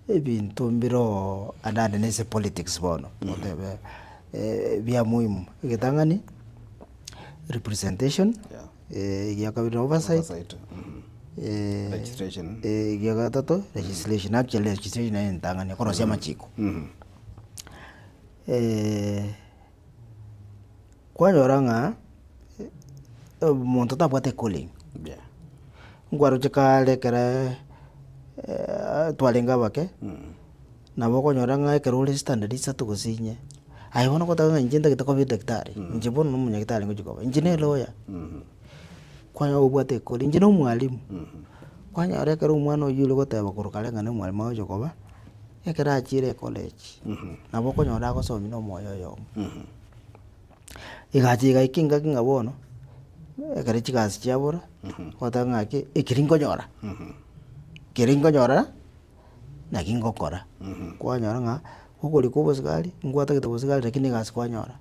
ebinto mbiroo ande ande na ase politics bono, gotebe bia muhimu. Egetang'ani, representation, egia kabere oversight, egia gatato legislation, actually legislation nere entang'ani ekorosia amachiko. Kwanyora ng'a omonto tabwate calling, nkwaroche kare ekere twarenge abake, nabo okonyora ng'a ekero ore standard isato gose inye, aye bono ogoteba ng'a inche ntagete koba edaktari, inche bono na omonyagitari ngochia koba, inche ne elawyer, kwanyora obwate ecalling, inche na omwalimu, kwanyora ekero omwana oywo ore goteba korwa kare ng'a na omwalimu agochia koba. Ekero achiire ecollege, nabo okonyora agosomia na omoyo oyomo. Egacha egaika engaki ng'a bono, ekero chigasi chiabora, ogoteba ng'aki ekeri nkonyora, keri nkonyora naki ngokora. Kwanyora ng'a okorikwa obosigari, nkwatagete obosigari lakini egasi kwanyora.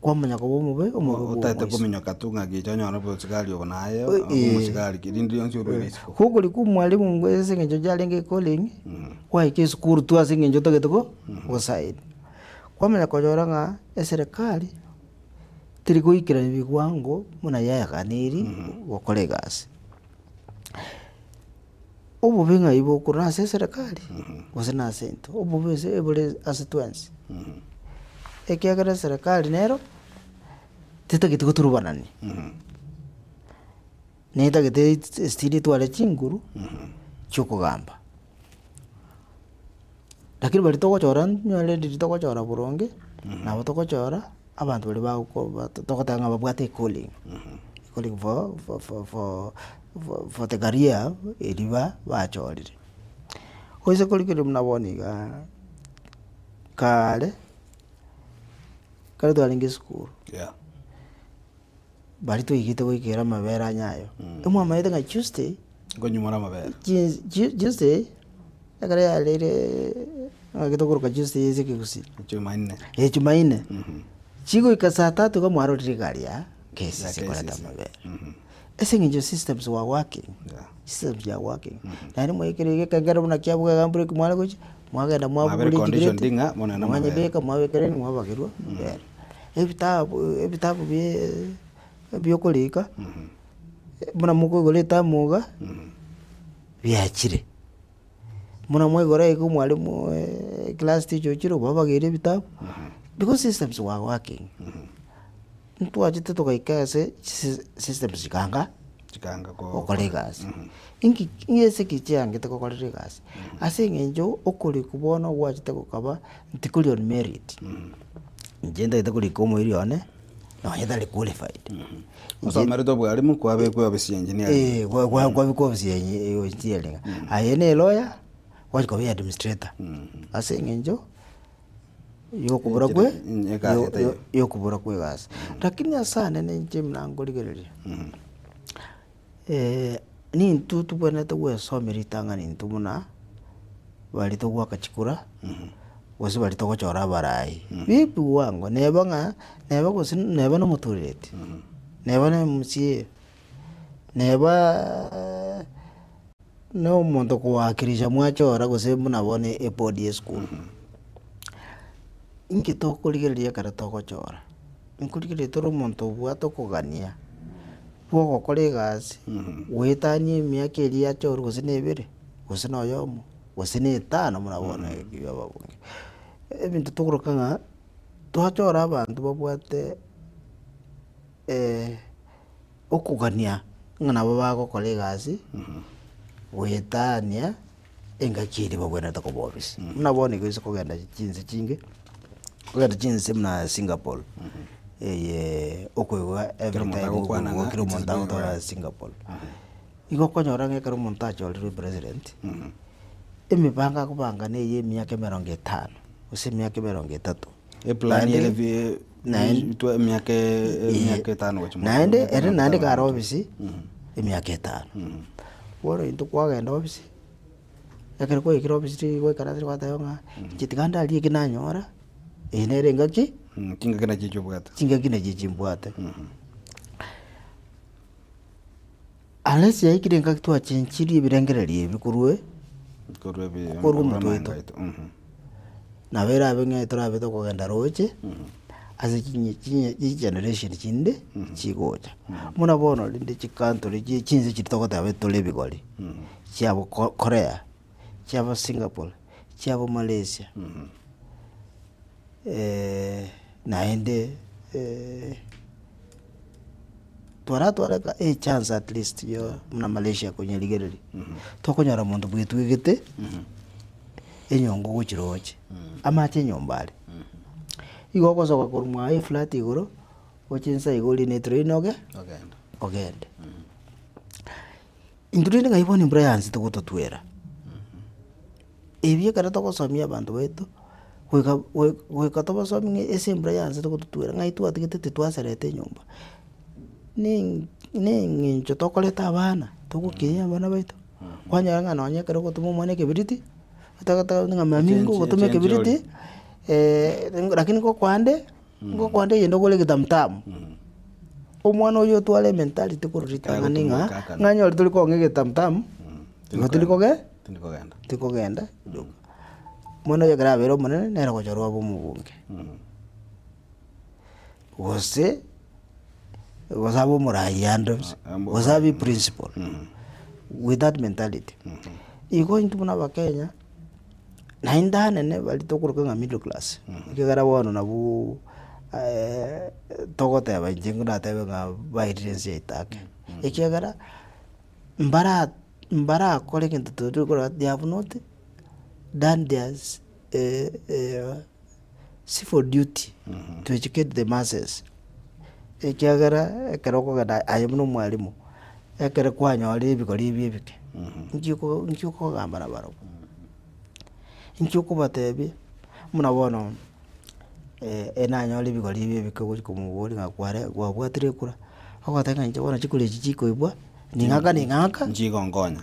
Kwamanya koba omobe, omobe bwa Otagete omoiso. kominyoka tu ng'a gicha onyore obosigari obo naye, Eh. omosigari ki rinde rionsi orure isiko. Gokorikwa omwalimu ngwe ase eng'encho chiarenge ecalling, kwaika esukuru tu ase eng'encho otagete ko gosign. Kwamanya konyora ng'a eserekari, teri goikerania ebiwango buna yaeganiri gokora egasi. Obobe ng'ai bokorwa nase eserekari, gose nase intwe, obobe ase ebore ase twensi. Ekiagera eserekari nero, tetageti goturubanania, netagete still etware chinguru, chiokogamba. Lakini baria togochora nyore riria togochora boronge, nabo togochora abanto baria bagoko togoteba ng'a babwate ecalling, ecalling for for for for for the career eria ba bachorire. Oise korigereria buna bono igaa, kare, ekero twarenge esukuru, baria twaigete goikera amabere anya ayo, emwamaete ng'a Tuesday. Nkonyumora amabere. Tuesday, ekero yareire ng'aki tokoroka Tuesday ase ekegusii? Jumanne. Eh, Jumanne. Chigoika saa tatu iga mwarorire egari ya KCC koreta amabere. Ase eng'encho systems were working, systems were working. Naende mwaikire iga ekengere buna kiabuga iga break mware gochia, mwagenda Mwabere mwabugura condition echigireti, ng'a bono na amabere. mwanyebeka mwabekera inde mwabagerwa amabere. Ebitabu ebitabu bie biokorika. Buna mokoigora etamu iga, biachire, buna mwaigora iga omwalimu class teacher ochire obabageire ebitabu, because systems were working. Ntwachete togaika ase chisi systems chikanga Chikanga ko gokora egasi. Inki ase ki chiangete gokorera egasi? Ase eng'encho okorikwa bono gwachete gokaba ntikori on merit. Inche ntagete korika omoiri one, nonye tari qualified. Osomerete obwarimu kwabekwa ofisi ya engineering. Eh, kwa- kwa- kwabekwa ofisi ya engineering. Aye na elawyer, gwachia koba administrator. Ase eng'encho yokobora kwe Egasi etaiyo. yokobora kwa egasi. Lakini ase anene inche buna nkorigereria, nintwe tobwenerete goesomia ritang'ani intwe buna baria togoaka chikura, gose baria togochora abarai. Vipi bwango neba ng'a neba gose neba na omotureti, neba na MCA, neba na omonto okowakilisha mwachora gose buna bono eboard ya esukuru. Inki tokorigereria ekero togochora? Nkorigereria tore omonto obwate okogania bwa ogokora egasi, goetania emiaka eria yachorwa gose na ebere, gose na oyomo, gose na etano buna bono ebi ababunge. Ebinto tokoroka ng'a twachora abanto babwate okogania ng'a nabo bagokora egasi, goetania engaki eria babwenerete koba obisi. Buna bono igo ase kogenda chinse chinge, kogenda chinse buna Singapore, eye okoigwa Kera every omonto time agokwana ng'a kera omonto agotwara Singapore. Igo okonyora ng'a ekero omonto achorirwe president, emipango akobanga na eye emiaka emerongo etano, gose emiaka emerongo etato. Eplan Naende- ere bi- naende- bitwa emiaka emiaka etano gochia mono. Naende Emiaka ere emerongo naende etano kare gochia. ofisi, emiaka etano. Bono intwe kwagenda ofisi, ekero kwaikire ofisi riria gwaikaransire gwateba ng'a inche tiga ndarie eki nanyora, eye nere engaki. Chingaki nachio chiobwate. Chingaki nachio chimbwate. Unless yaikire engaki twachenchirie ebirengererio ebi korwa Korwa ebi korwa omotwe amanga oito. aito. Nabo erabe ng'a torabe tokogenda roche, ase chinye chinye chigeneration chinde chigocha. Buna bono rende chicountry chi chinse chiria togoteba tore ebigori, chiabo ko Korea, chiabo Singapore, chiabo Malaysia, naende twaratware echance at least yo buna Malaysia konyerigereria, tokonyora monto bwetwegete enyongo gochia roche, amache enyomba are. Igo ogosoka korwa mwaye eflat igoro, oche inse iga orine etrain oge Ogende. ogende. Intwe rende ng'ai bono embura yaanchete gototwera, ebi ekero togosomia abanto baito, goika goika tobasomie ng'a ase embura yaanchete gototwera ng'ai twatigete titwaserete enyomba, ne ne eng'encho tokoreta abana, togokinia abana baito, kwanyora ng'a nonye ekero ogotoma omwana ekebiriti, otagete ng'a mami Echenji- ngogotoma echenji ekebiriti, lakini ngokwande, ngokwande egento okore egetamutamu. Omwana oyo otware ementality korwa ritang'ani ng'a, Kagotuma ng'a nyore tori kong'a egetamutamu, igo tori koge Tindi kogenda. tikogenda eduka. Omwana oyo ekero abeire omonene, nere ogochorwa abe omobunge. Gose, gose abe omorai ande onsi, gose abe eprincipal, with that mentality. Igo intwe buna abakenya, naende anene baria tokoroka ng'a middle class, ekiagera bono nabwo togoteba inche ndatebe ng'a bairire ense yaito ake, ekiagera mbara mbarakore egento tokorora they have not done their civil duty to educate the masses, ekiagera ekero okogenda aye buna omwalimu, ekero kwanyorire ebigori ebi ebike, nki oko nki okogamba nabarobwo? Nki okobatebia? Buna bono enanyore ebigori ebi ebike ogochi komoboria ng'a kware kwabwatire ekura, ogoteba ng'a inche bono chikura echi chikoibwa, ning'aka ning'aka Nchigonkonya.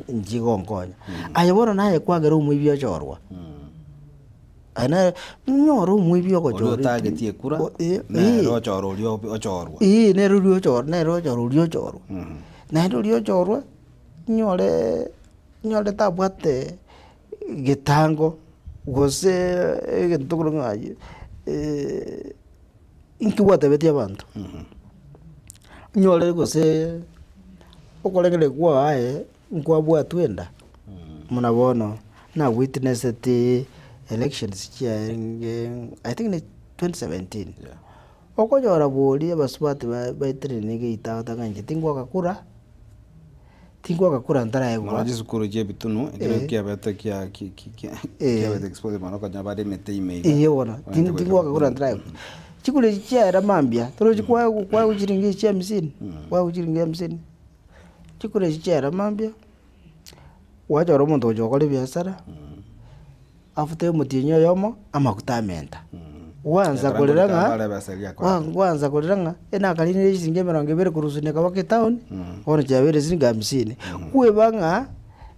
nchigonkonya. Aye bono naye kwagera omoibi ochorwa, aye naye nyora omoibi Oria ogochorwa otagetie ekura, nere ochora oria ochorwa. Eeh nere oria ochorwa nere ochora oria ochorwa. Naende oria ochorwa, nyore nyore tabwate getango gose egento tokorwa ng'a aywo inki gwatebetie abanto, onyore gose okorengereria kwao aye nkwabwatwa enda, buna bono na witnessed elections chiarenge I think ni 2017, Okonyora boria abasubati ba baeterire egeita agoteba ng'a inche tingwaka kura, tingwaka kura ntaraegwa. Mono chisukuru chia ebitunu, ekero Eh. kiabete kia ki ki ki Eh. kiabete exposed mono okonyora bare emete ime iga. Eeh bono, Omanyete tin goika tingwaka kura bokong'u. ntaraegwa. Chikura echi chiaera mambia, torochi kwaegwa kwaegwa chiringi echi chia hamsini, kwaegwa chiringi hamsini. Chikura echi chiaera mambia, gwachora omonto ogocha gokora ebiasara, after omotienyi oyomo, amaguta amenta. Gwansa Ekero korera ngorika ng'a, bare ebesa eria akorete. gwansa korera ng'a enakarinire chiringi emerongo ebere korwa Suneka mpaka etown, bono chiabeire siringi hamsini. Kweba ng'a,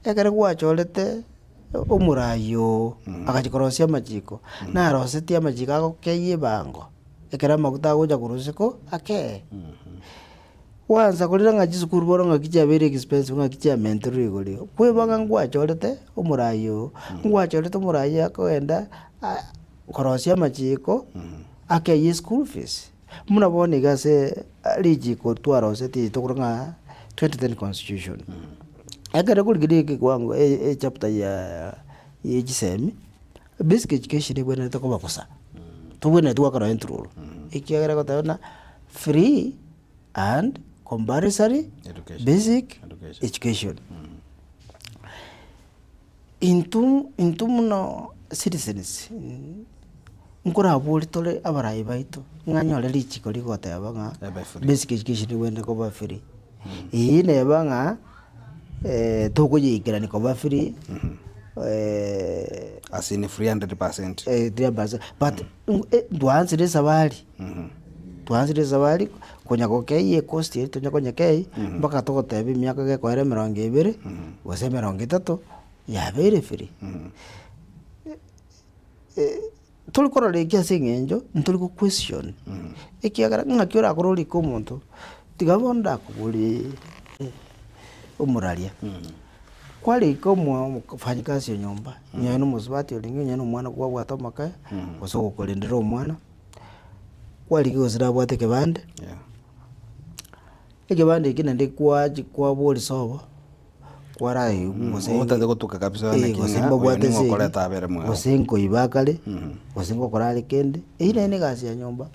ekero gwachorete omorai oo, agachia korosia amachiko, narosetie amachiko agokeyia ebango, ekero amaguta agocha korwa isiko, akeye. Gwansa korera ng'a chisukuru bono ng'aki chiabeire expensive ng'aki chiamenterwe igoro igo, kweba ng'a ngwachorete omorai oo, ngwachorete omorai akogenda korosia amachiko akeyie eschool fees. Buna bono iga ase richiko twarosetie tokora ng'a 2010 constitution, ekero korigereria ekewango echapter ya ya chisemi, basic education ebwenerete koba bosa, tobwenereti goakana nonye nturoro, ekiagera egoteba buna free and compulsory basic education. Intwe intwe muno citizens, nkorabori tore abarai baito ng'a nyore richiko rigoteba ng'a basic education ebwenerete koba free. Eyio neba ng'a tokoyeikerania koba free As in free 100%. 300% but twaanzire esabari, twaanzire esabari konya gokeyia ecost eye tonya konyekeyia mpaka togoteba emiaka gekoera emerongo ebere, gose emerongo etato, yabeire free. Tori korora eki ase eng'encho ntori go question, ekiagera ng'aki orakore orike omonto, tiga bono ndakoborie omoraria, kwarika omofanyikazi o nyomba, onye na omosubati orenge onye na omwana kwabwate omokaya, gose ogokorendera omwana, kwarika gose nabwate ekebande, ekebande eki naende kwachi kwaboria sobo, kwaraigwa gose Otagete gotuka kabisa eh, naki gose ng'a oyo mbabwate ning'o esegi, okoreta abere mwao. gose nkoiba akare, gose ngokora are kende, eyio naende egasi ya nyomba.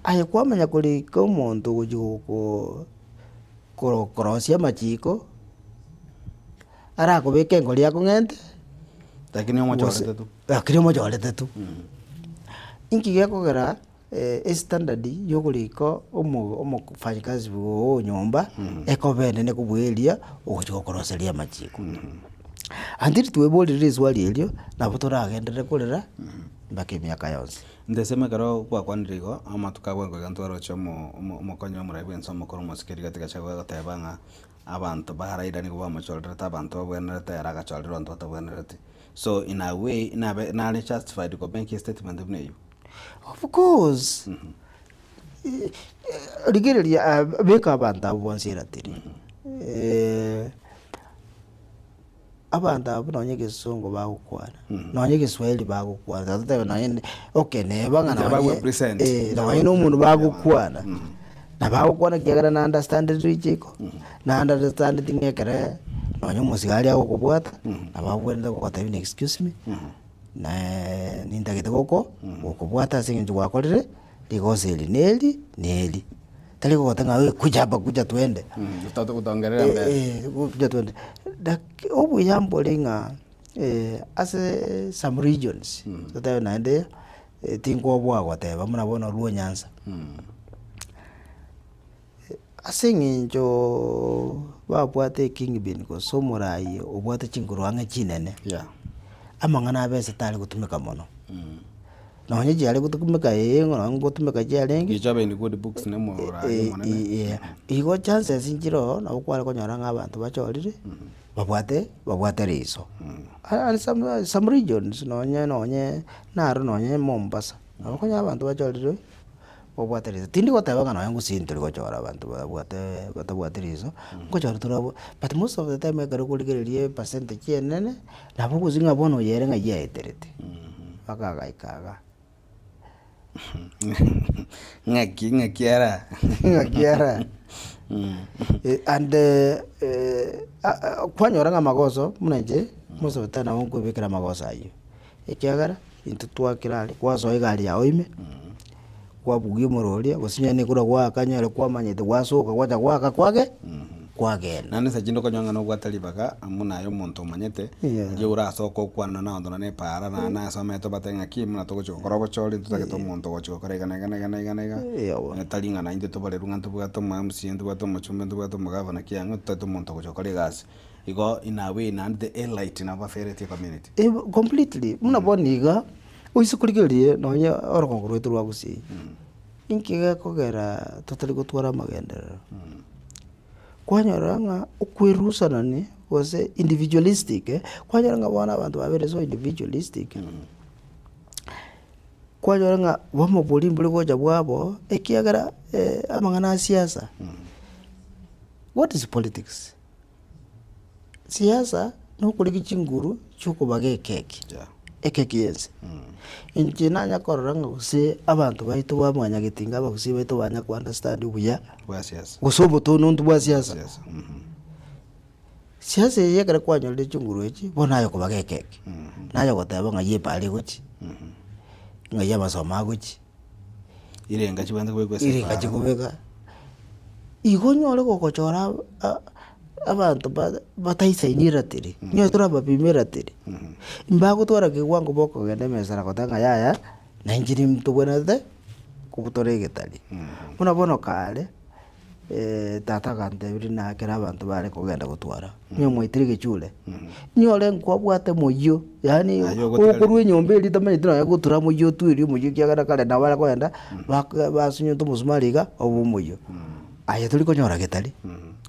Aye kwamanya korika omonto ogochia gokoo koro korosia amachiko, arakobeke engori akong'ente, Lakini omochorete tu. Lakini omochorete tu. Inki gekogera estandard ya okorika omo omofanyikazi bwa nyomba ekoba enene kobua eria ogochia gokoroseria amachiko. Until tweborire riswali erio, nabo toragenderere korera mpaka emiaka yonsi. Nteseme ekero gwakwanire igo, amatuko abwo nkoiga ntwaroche omo omo omokonyi omorai bwense omokoro omosike Rigathi Gachagua agoteba ng'a abanto ba Raila nigo bamochorerete abanto babwenerete ere agachorerwa abanto batabwenereti. So in a way nabe nare justified ko make estatement buna eywo. Of course, rigereria beka abanto abwo bonsi eratiri, abanto abwo nonye egesongo bagokwana, nonye egeswahili bagokwana, totebe nonye okay neba ng'a Inche nonye bagorepresent. nonye na omonto bagokwana, na bagokwana ekiagera na understand richiko, na understand ng'a ekere nonye omosigari agokobwata, nabo abwenerete gogotebia buna excuse me. Nintagete goko gokobwata ase eng'encho gwakorire rigoso eri na eri na eri. Tari gogoteba ng'a oye kuja hapa kuja twende. Gotongerera mbere. Kuja twende. Laki obuya mbore ng'a ase some regions, totebe naende tinkoboa goteba buna bono Luo Nyanza. Ase eng'encho babwate ekingpin gose omorai obwate chinguru ang'e chinene, amang'ana a besa tari gotumeka mono. Nonye chiare gotumeka ee nonye ngotumeka chiarenge, Gichabe in good books na omorai omonene. igo chances nchire nabo kware konyora ng'a abanto bachorire babwate babwate riso. And some some regions nonye nonye naro nonye Mombasa, nabo okonyora abanto bachorire. Obwate riso, tindi goteba ng'a nonye gose ntori gochora abanto babwate batabwati riso, nkochora tore abwo, but most of the time ekero okorigereria epercentage enene, nabo ogosi ng'a bono oyo ere ng'ai aeterete, mpaka agaika igaa. Ng'aki ng'aki ara. Ng'aki ara. And kwanyora ng'a amagoso buna inche, most of the time nabo nkoebekera amagoso aywo, ekiagera intwe twakera aria, kwasoa egari yago ime. Kwabugia omororia, gose onye na ekura gwaka nyore kwamanyete gwasoka gwacha goaka kwage kwagenda. Naende nsa chinde okonyora ng'a nobwate ribaga amo naye omonto omanyete, Yeah. riria orasoke okwane na abanto nonye na epaara na nasomete obatebie ng'aki buna togochia gokora obochori ntotagete omonto ogochia gokora iga na iga na iga na iga na iga, tari ng'a naintwe tobarerwe ng'a ntobwate omo MCA, ntobwate omochumbe, ntobwate omogavana ki ang'e totagete omonto ogochia gokora egasi. Igo in a way naende the elite nabo baferetie ecommunity. Completely, buna bono iga. Oise korigereria nonye orogongo rwaito rwa Gusii, inki gekogera totari gotwara amagenderero? Kwanyora ng'a okwerusanani gose individualistic, kwanyora ng'a bono abanto babeire so individualistic, kwanyora ng'a bomo boria mbori gocha bwabo ekiagera amang'ana a siasa, what is politics? Siasa nokorigia chinguru chiokobaga ekeki, ekeki y'ense. Inche nanya korora ng'a gose abanto baito ba mwanyagetinga abagusii baito banya ko understand buya, Bwa siasa. gose obotono bwa siasa. Siasa eye ekero kwanyorire chinguru echi, bono naye okobaga ekeki, naye ogoteba ng'ai ebara egochia, ng'ai amasomo agochia. Irenga chibwenerete kobekwa ase Irenga epaara. chikobeka, igo onyore gogochora abanto bataisaini eratiri, onye torabapime eratiri, mbagotwara kiwango bokogenda emesa na goteba ng'a yaya, na inche ntobwenerete kobutora egetari. Buna bono kare. Tata agantebirie na ekero abanto bare kogenda gotwara, onye mwaitire egechure, nyore nkwabwate moyio, yaani Aye ogotigara okorwa enyomba eria tamanyeti nonya gotura moyio otwerie omoyio ekiagera kare nabo bare kogenda bak- basunyute omosumari iga obe omoyio. Aye tori konyora getari.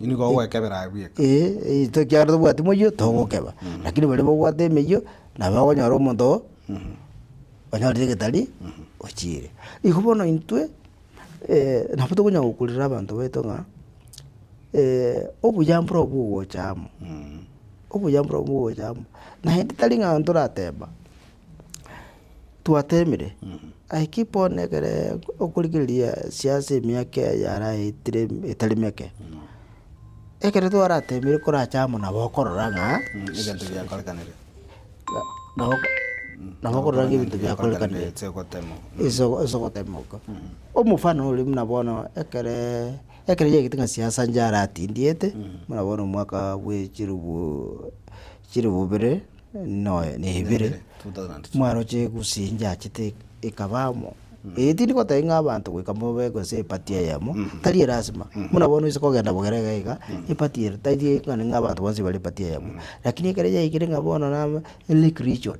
Nigo ogwekebera aye bweka. Eh, intwe ekiagera tobwati moyio togokeba, lakini baria babwate emeyio, nabo okonyora omonto oo, onyorire egetari, ochire. Igo bono intwe. Nabo tokonya gokurera abanto baito ng'a obuya mboro bogocha amo, obuya mboro bogocha amo, naende tari ng'a ntoratema, twatemire, I keep on ekere okorigereria siasa emiaka eye yaraetire etari meke, ekere twaratemire koracha amo nabo okorora ng'a Egento giakorekanire. Nabo nabo okorora ng'a ebinto biakorekanire Ase ogotema. ase ase ogotemoka. Omofano oria buna bono ekere ekere yaigete ng'a siasa inche aratindiete, buna bono omwaka bwa chilifu chilifu ibere noe na ibere, mwaroche gusii nchachete ekaba amo. Eye tindi gotebia ng'a abanto goika mobe gose eparty eyemo, tari erasima. Buna bono oise kogenda bogere iga iga, eparty ere tari ng'a nigo abanto bonsi bare eparty eyemo. Lakini ekero yaikire ng'a bono naba lake region,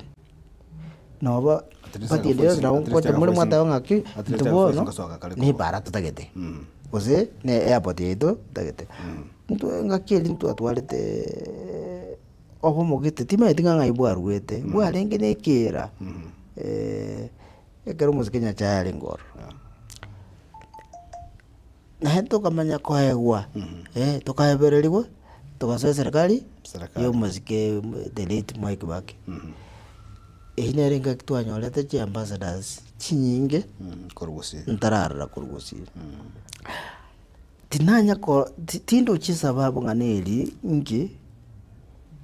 noba party ende yonsi nabo ngocha more mwateba ng'aki, intwe bono na ebara totagete, gose na airport yaito totagete. Intwe ngaki eria ntwatwarete obomogete, timanyeti ng'a ng'ai bwaruete, bwarenge na ekeera. Ekero omosike Nyasae arenge ororo, naende tokamanya koegwa, tokaebererigwa, togasoa eserekari ya omosike the late Mwai Kibaki. Eyio nere engaki twanyorete chi ambassadors chinyinge, ntararora korwa gusii. Tinanya ko tindochi esababu ng'a neri inki,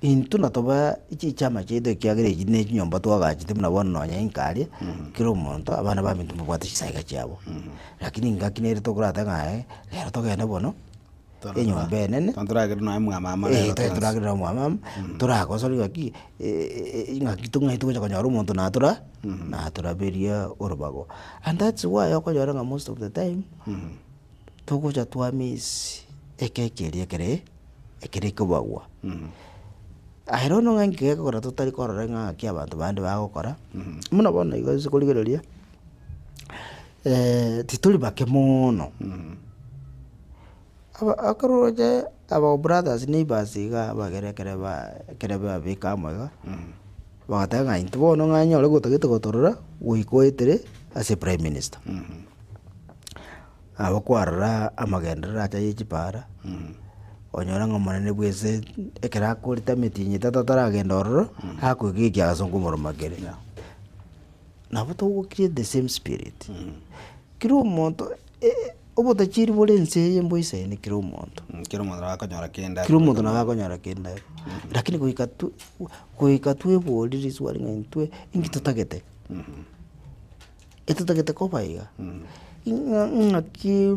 intwe natoba chichama chiaito ekiagera echi ne chinyomba twagachete buna bono nonya inka aria, kera omonto abana baminto mbabwate chisaiga chiabo. Lakini engaki nere tokorata ng'a aye, rero togende bono, enyomba enene, Toragerwe nonya mwa mama rero eh toragerwe mwa mama, toragosorwa ng'aki ng'aki tong'ai togocha konyora omonto natora natoraberia orobago. And that's why okonyora ng'a most of the time. Togocha twa miss ekeki eria ekere ekere ekobagwa. Aye bono ng'a inki gekogera totari korora ng'a ng'aki abanto bande bagokora, buna bono igo ase korigereria, titori bake moono, aba ekero oroche our brothers neighbours iga abagere ekere ba ekere babeka amo iga, bagateba ng'a intwe bono ng'a nyore gotagete gotorora, goika oetere ase prime minister. Nabo kwarora amagenderero acha ye chipara, onyore ng'a omonene bwa ense ekero akorete emetienyi etato ataragenda ororo, akoigwa ekiagaso nkomoroma kere. Nabo togo create the same spirit, kera omonto obotachiri bore ense eye mboisaine kera omonto. Kera omonto nabo akonyora kende Kera omonto nabo akonyora kende aye, lakini goika twe goika tweborie riswali ng'a intwe inki totagete? Etotagete koba iga. Ng'aki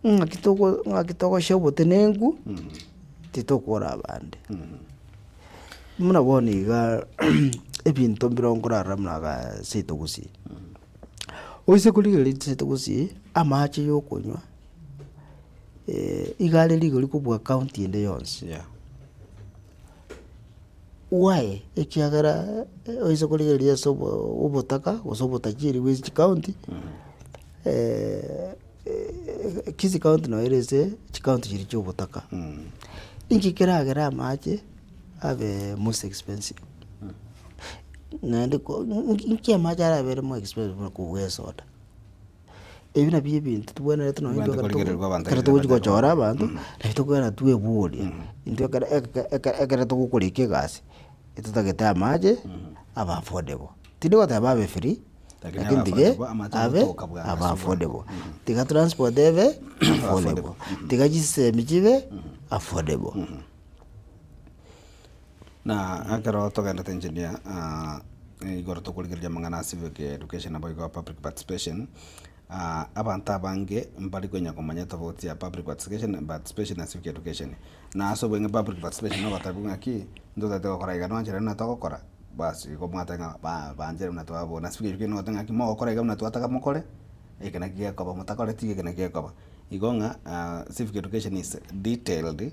ng'aki togo ng'aki togoshia obotenenku, titokora abande. Buna bono iga ebinto mbire nkorara buna iga seito gusii, oise korigereria seito gusii, amache ya okonywa iga are rigori kobua county ende yonsi. Why? Ekiagera oise korigereria ase obo obotaka gose obotajiri bwa chicounty, Kisii county noo ere ase chicounty chiria chia obotaka. Inki keragere amache abe most expensive? Naende ko inki amache arabere more expensive buna kobua esoda? Ebi nabio ebinto tobwenerete nonye Tobwenerete korigererigwa abanto ekero riria togochi banyare gochora abanto, naki tokogenda tweborie, intwe ekero ekero togokorika egasi, etotagete amache abe affordable. Tindi goteba abe free, Lakini lakini abe tige affordable, amache abe agotoka bwango abe ase affordable. Tiga transport ebe affordable, tiga chisemi chibe affordable. Na ekero togendete engineer igoro tokorigereria amang'ana a civic education naboigo public participation, abanto abange mbari konya komanya tofauti ya public participation participation na civic education. Na ase obweng'e public participation nogotebiwa ng'aki, ntotagete gokora iga nwanchera buna togokora, bas igo mwateba ng'a ba banchere buna twabora. Na civic education nogoteba ng'aki mogokora iga buna twataka mokore, eke naki gekoba, motakoreti iga eke naki gekoba. Igo ng'a civic education is detailed.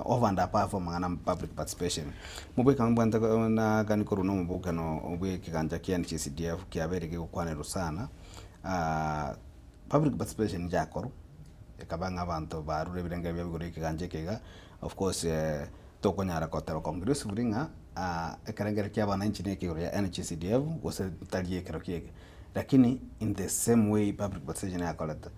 Over and above amang'ana a public participation, mobwekano mbwate nagani korwa na omobwekano bwe ekegancha kia NGCDF kiabeire gegokwanerwa sana, public participation yakorwa, ekaba ng'a abanto barure ebirengererio biabo igoro ya ekegancha eke iga, of course tokonyara koteba conclusively ng'a ekerengererio kia abananchi na ekegoro ya NGCDF gose tari ekero kiaye, lakini in the same way public participation yakorete.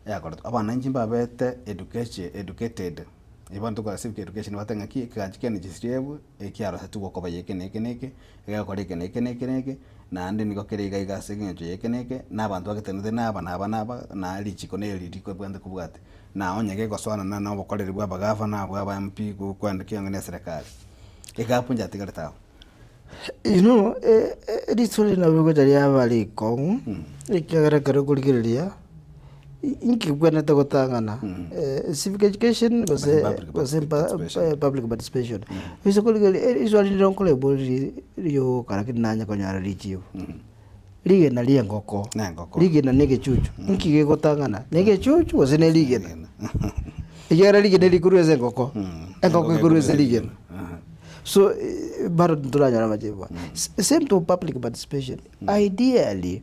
Yakoretwe. Abananchi mbabete educatie educated, igo ntokora civic education batebe ng'aki ekegancha kiane chisiriebwe, ekiarosetigwe okoba eke na eke na eke, egekora eke na eke na eke na eke, naende nigo kere iga iga ase eng'encho ya eke na eke, na abanto bagetenenete na aba na aba na aba, na richiko na eri rikobwate kobwate. Na onye gegosoanana na obokoreri bwa abagavana, bwa aba MP, gokwenda kiang'o na eserekari. Egapu nchatigarete agwo. You know, rituko riria nabo rigocha riaba rikong'u, ekiagera ekero okorigereria, inki kebwenerete gotang'ana, civic education gose gose public participation. Ase okorigereria riswali rire nkorebori rioka lakini nanye konyora richibu. Rigena ria engoko, rigena na egechuchu, inki gegotang'ana, na egechuchu gose ne rigena? Ekiagera rigena rikorwa ase engoko, engoko ekorwa ase rigena. So bado ntoranyora amachibu aya. Same to public participation, ideally,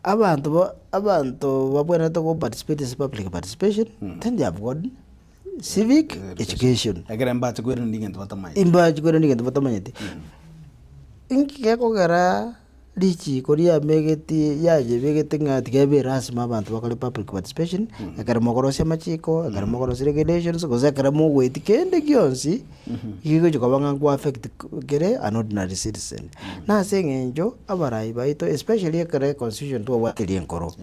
abanto ba abanto babwenerete go participate ase public participation, then they have got civic education. Ekero mbache kwerenda egento batamanyeti. Imbache kwerenda egento batamanyeti. Inki gekogera richiko riamegeti yayebegete ng'a tiga ebe erasima abanto bakore public participation, ekero mokorosia amachiko, ekero mokorosia regulations, gose ekero mogoetia kende gionsi, gegochia koba ng'a nko affect kere an ordinary citizen. Na ase eng'encho abarai baito especially ekero econstitution twabwatirie enkoro,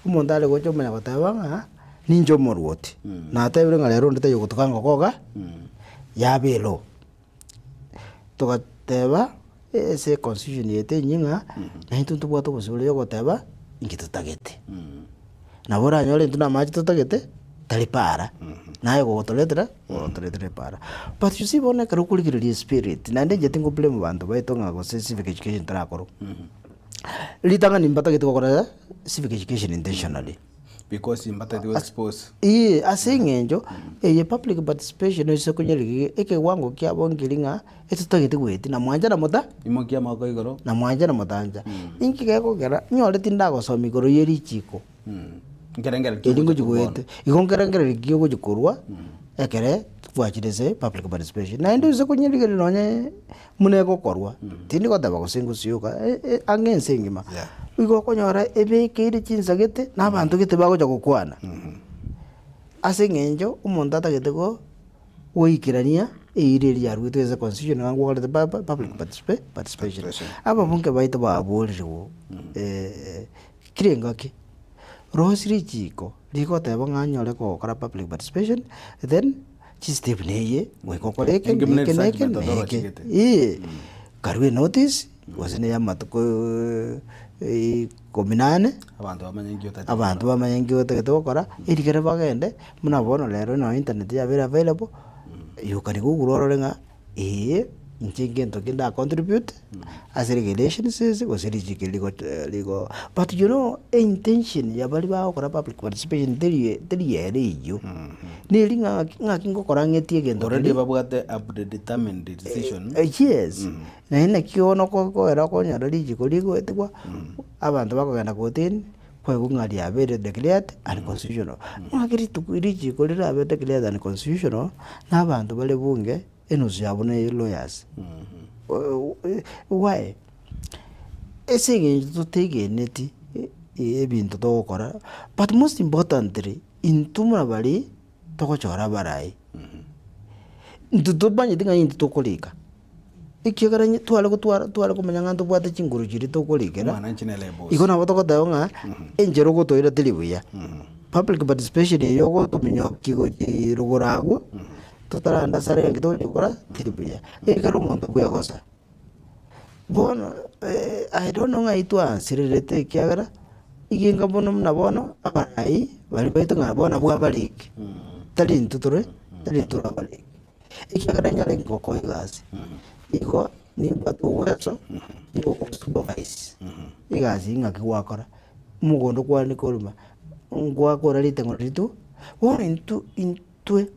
omonto are gocha omanya goteba ng'a. Ninche omorwoti, natebire ng'a rero onde taiyo ogotoka ngoko iga, yaba elaw. Togateba ase econstitution yaito enyia ng'a, naintwe ntobwate obosibore ya ogoteba inki totagete. Nabo oranyore intwe na amache totagete, tari para, naye ogotoretera, ogotoretera epara. But you see bono ekero okorigereria espirit, naende inche tingo blame banto baito ng'a gose civic education terakorwa. Ritang'ani mbatagete gokora civic education intentionally. Because mbatagete go expose. Ee, ase eng'encho eye public participation ase okonyora ekewango kiabo nkeri ng'a etotagete goetia na mwancha na mota Imokia amaboko igoro. na mwancha na motancha. Inki gekogera nyore tindagosoma igoro ye richiko Nkerengererio ki eri ogochi ngochi korwa bono? goeta igo nkerengererio ki ogochi korwa ekere twachire ase public participation. Naende ase konyerigereria nonye buna egokorwa, tindi goteba gose ngosioka ang'e ense engima, igo okonyora ebekeire chinsa gete, na abanto gete bagocha gokwana, ase eng'encho omonto atagete go goikerania eira eria yaruetwe ase constitution ng'a ngwakorete public participation. Ababunge baito baborire kera engaki, rosia richiko rigoteba ng'a nyore gokora public participation, then chistep neye, goika okore eke, Enge buna na eke, na eke, excitement na eke. otorochigete. Eeh, karue notice, gose na ya amatuko. Ikomi na ane, Abanto bamanye nki otagete abanto bamanye nki otagete gokora, erikere bagende, buna bono rero nonye internet yabeire available, you can google orore ng'a ee inche ngento ki nda contribute ase regulations ase gose richiko eri rigo but you know intention ya baria bagokora public participation teri teri ere eyio, neri ng'a ng'aki ngokora ng'etie egento Already keria. babwate a predetermined decision. Yes. Naende naki bono okoera okonyora richiko rigoetigwa, abanto bakogenda kotini, kwaigwa ng'a riabeire declared unconstitutional. Ng'aki rituko richiko rirabe declared unconstitutional, na abanto bare bunge, enusu yabo ne lawyers. Why? Ase eng'encho totegeneti ebinto togokora, but most importantly, intwe buna baria togochora abarai, intwe tomanyeti ng'a intwe tokorika. Ekiagera onye tware gotwara tware komanya ng'a ntobwate chinguru chiria tokorikera, Omwananchi nere eboss. igo nabo togoteba ng'a enchera ogotoira teri buya. Public participation eye ogotominyokia gochia rogoro abwo, totarandasara egento togochia gokora teri buya. Ekero omonto bwegosa, bono I don't know ng'ai twaansererete ekiagera, egenka bono buna bono abarai baria baito ng'a bono abwo abariki, tari intwe tore, tari intwe tore abariki. Ekiagera nyare gokoa egasi, igo nimbwate oweso bwogosupervise egasi eywo ng'aki gwakora, omogondo kwane korema, ngwakora ritang'ani rito, bono intwe intwe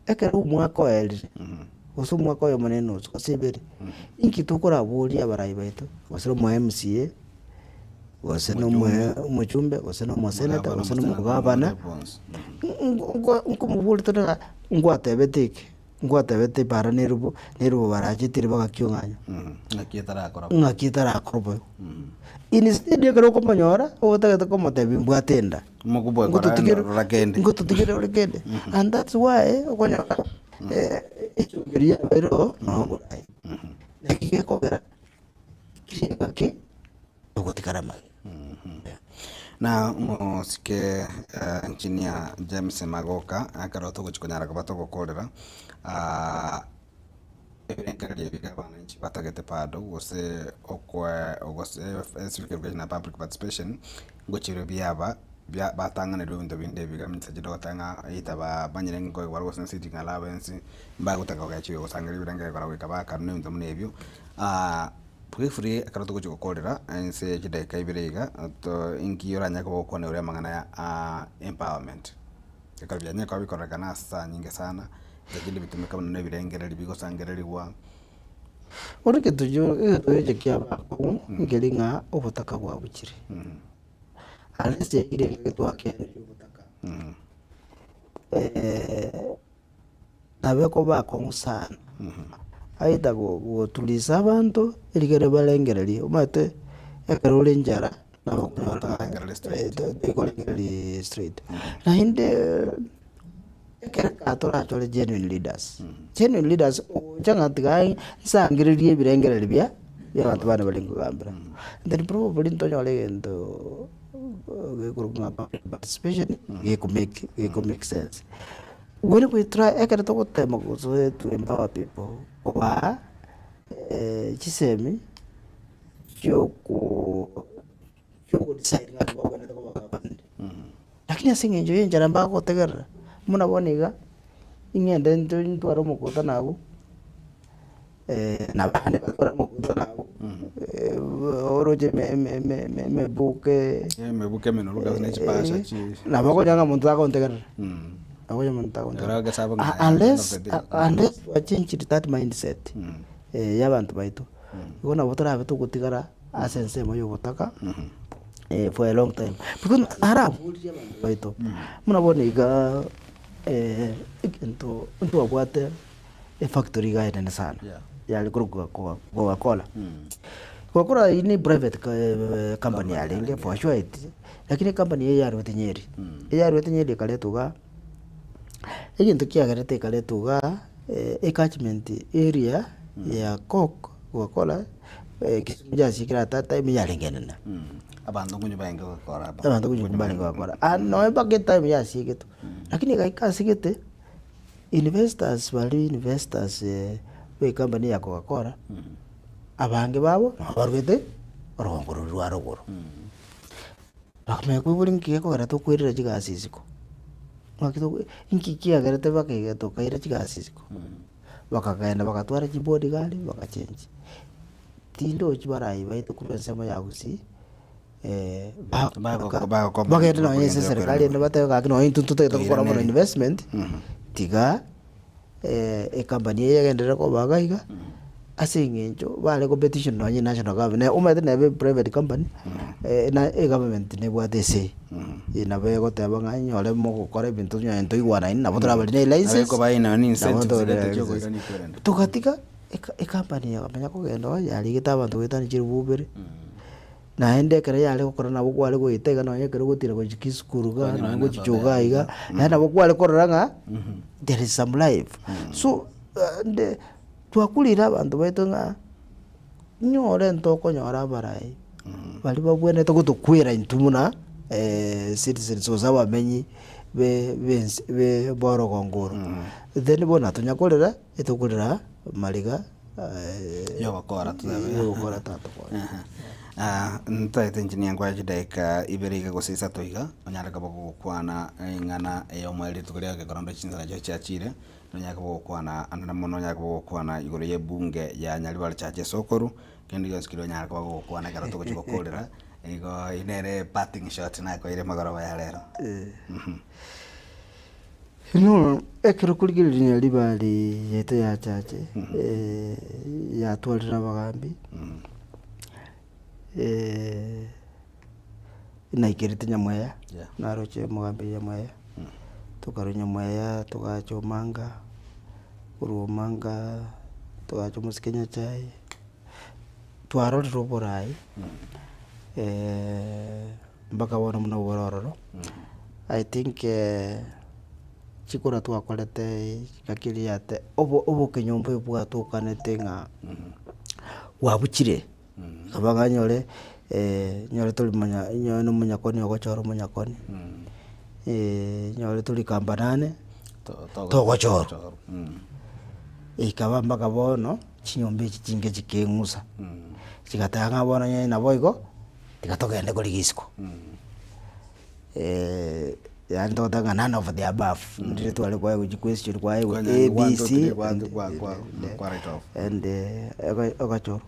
ekero omwaka oerire, gose omwaka oyomo na enusu gose ibere, inki tokoraboria abarai baito, gose omo MCA, gose na omochumbe, gose na omoseneta, gose na omogavana, nkomoboria tore ng'a ngwatebete eke, ngwatebete bara nerubo, nerubo barachete ere bagakiong'anya. Ng'aki etarakora Ng'aki etarakora boigo. Instead ekero okomonyora, otagete komotebia mbwate enda. Mokobua kora rora kende. Ngototigere ore kende. And that's why okonyora echumbi yabeire oo noborai. Naki gekogera. Chingaki togotigara magega. Na omosike engineer James Magoka ekero togochia konyara koba togokorera ebirengererio ebi bia abananchi batagete bado gose okoe gose civic education na public participation ngochire biaba bia batang'anerwe ebinto binde ebiga inse chinde ng'a either bamanyire nkoigwa bare gose sitting allowance mbagotaka kogechigwa gosangereria ebirengererio kora goika bakanwa ebinto buna ebio. Briefly ekero togochia gokorera ense chidakika ibere iga, to inki oranyare koba ogokwana igoro y'amang'ana ya empowerment. Ekero bianyare koba bikororekana ase saa nyinge sana, lakini bitumeka buna na ebirengereri bigosangererigwa. Bono egento egento giocha kiaba akong'u nkeri ng'a obotaka bwabuchire. Unless yaikire engaki twakeaneria obotaka, Nabe koba akong'u sana, aye gotulisa abanto erigere barengererie, omanyete ekero ore enchara nabo okonyora tokorengereria straight. Naende ekero ekero torachore genuine leaders, genuine leaders ogocha ng'a tiga nsangererie ebirengererio bia bia abanto bane bare kogambera, then probably ntonyore egento gekorokwa ng'a public participation geko make geko make sense. When we try ekero togotema gose to empower people kobaa chisemi chioko chiogo decide ng'aki babwenerete koba governed. Lakini ase eng'encho ya enchara mbagotegerera, buna bono iga, ing'ende ntware omokutano abwo. Na abande batware amaguta nabo, oroche emebuke, Emebuke emenoro kabisa ne chipasha chi. nabo okonyora ng'a omonto tagontegerera, nabo okonyora omonto tagontegerera. Ekero agesaba ng'a aya Unless, nobedi. unless twachenchiri that mindset ya abanto baito, igo nabo torabe togotigara ase ensemo ya obotaka for a long time. Because naraborie abanto baito, buna bono igaa egento ntwabwate. Efactory iga enene sana yare korokwa Coca-Cola. Coca-Cola eyio ne private company yarenge for sure it, lakini ecompany eyio yarwete Nyeri, eyarwete Nyeri ekaretwa igaa, egento kiagerete ekaretwa igaa, ecatchment area ya coke Coca-Cola, Kisumu yasiekire at that time yarenge enene. Abanto nkonywa barenge gokora aba. Abanto nkonywa barenge gokora, nonya mpaka etime yasiegetwe, lakini egaika ase gete. Investors baria investors be company ya Coca-Cola, abange babo nabo barwete Orogongo roria rwa rogoro. Bakamanya koiboria nki gekogera tokoirera chigasi isiko, ng'aki toko inki kiagerete bakaiga tokaira chigasi isiko. Bakagenda bagatwara chibodyguard bagachengi. Tindochi barai baito korwa ensemo ya gusii bagende nonye ase eserekari ende batebe gaki nonye intwe ntotagete gokora bono investment, tiga ecompany eye egenderere koba iga iga, ase eng'encho bare competition nonye national government na omanyete nebe private company, na egovernment nebwate esei, nabo egoteba ng'a nyore mogokora ebinto onye ntoigwanaini nabo torabarie ne license, nabo togatiga eka ecompany eye ekamanya kogenda oo yarigete abanto goetania chilifu ibere. Naende ekero yare gokora nabo kware goeta iga nonye ekero ogotira gochia kisukuru igaa nonye gochicha igaa iga, naende nabo kware korora ng'a there is some life. So nde twakurire abanto baito ng'a nyore ntokonyora abarai baria babwenerete gotokwera intwe buna citizens gose abamenyi be bense be borogongo oro. Then bono natonya korera, etokorera mariga. Yogokora totebe. Yogokora tatokora. Aha. Ntaete inche ninkwae chidaeka ibere iga gose isato iga, onyare koba gogokwana eng'ana eyomo rituko ria egekondo chinsa nachio chiachire, nonyare koba gogokwana ande mono onyare koba gogokwana igoro ya ebunge ya Nyaribari Church esokoro, kende gionsi keria onyare koba gogokwana ekero togochia gokorera, igo eywo nere parting shot nakoeire magoroba ya rero. Inwe ekero okorigereria ribari yaito ya chache, yatwarire abagambi, naikerete Nyamweya, naroche omogambi Nyamweya, tokarwa Nyamweya togacha Omanga, korwa Omanga togacha omosike Nyachae, twarorire oborai. Mpaka bono buna obore ororo, I think chikura twakorete chingaki eria yate obo obokenyomba bwatokanete ng'a bwabuchire, nabo ng'a nyore tori monya nyore na omonyakoni ogochora omonyakoni, nyore tori kamba nane togochorwa, ekaba mpaka bono chinyomba echi chinge chikeng'usa, chigateba ng'a bono onye nabo igo. Tiga togende korigia isiko. Yaani togoteba ng'a none of the above, ndire tware koegwa chiquestion kwaegwa A, B, C and ogachorwa.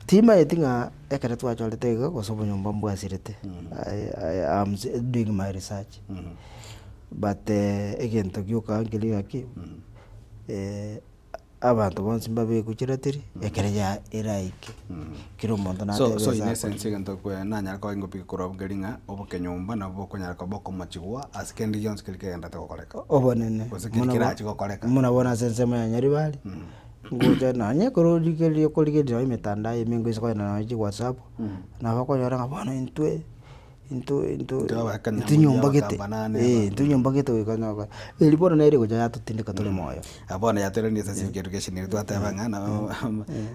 Timanyeti ng'a ekero twachorete iga gose obonyomba mbwasirete, I am doing my research, but egento gioka nkeria ng'aki. Abanto bonsi mbabekwe chiratiri, ekero ya eraike, kera omonto So natebe so in ase essence akore. egento kwe nanyare koba ngopiga korwa abwo nkeri ng'a obokenyomba nabo bokonyara koba okomochigwa ase kende gionsi keria kegenderete gokoreka. Obonene, Gose keria buna bo- kerachi gokoreka. buna bono ase ensemo ya Nyaribari, ngocha nonye ekero origereria okorigereria nonye emetandao ime ngoisa kogenda nonye chi whatsapp, nabo okonyora ng'a bono intwe. Intwe intwe Intwe abakenya intwe nyomba mbuya gete, abakamba nane eh, aba. intwe nyomba gete goika nyoka. Eri bono nere egocha yatotindeka tore moyo. Ah, bono yatweranirie ase civic education eri twateba ng'a nabo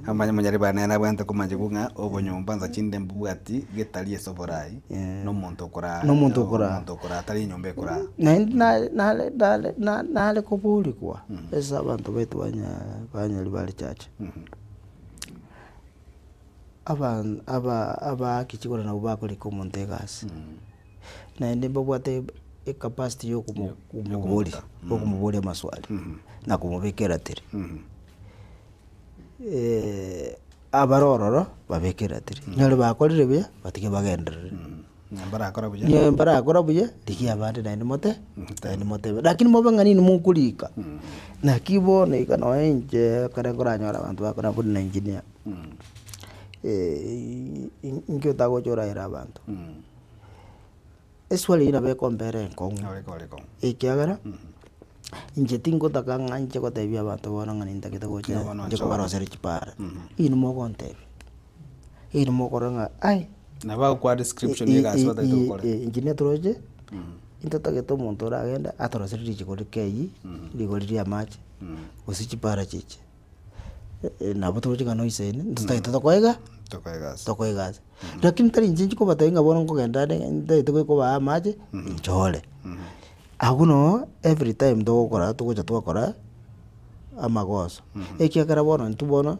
amanye omonyaribari nere nabwate komanya ng'a obonyomba nsa chinde mbobwati getari ase oborai, na omonto okoraa Na omonto okoraa. omonto okoraa tari enyomba ekoraa. Naende nare nare nare na- nare koborigwa ase abanto baito banya banyaribari church. Aban aba abaaki chikura nabwo bakorika omonto egasi, naende mbabwate ecapacity ya okomo komoboria okomoboria amaswali na komobeka eratiri. Abare ororo babeke eratiri, nyore bakorire buya batige bagenderere. Mbarakora buya. Nyowe mbarakora buya, rigia abande naende mote naende motebe. Lakini mobe ng'a ninwe mokorika, naki bono iga nonye inche ekere nkoranyore abanto bakora buna engineer, inki otagocha oraere abanto? Eswali eywo nabo ekombera enkong'u, ekiagera inche tingotaka ng'a inche gotebia abanto bono ng'a nintagete gocha inche kobaroseria chipara, inwe mogontebia. Eri mokorora ng'a ai, Nabo agokoa description ya egasi batagete gokora. Engineer toroche, intotagete omonto oragende atoroserie richiko rike eywo, rigori ria amache, gose chipara chiche. Nabo toroche ng'a noisaine, ntotagete tokoe iga, Tokoe egasi. tokoe egasi. Lakini tari inche nchikobatebia ng'a bono nkogenda ande ntagete kobaa amache, nchore. Abwo noo every time togokora togocha twakora amagoso, ekiagera bono intwe bono.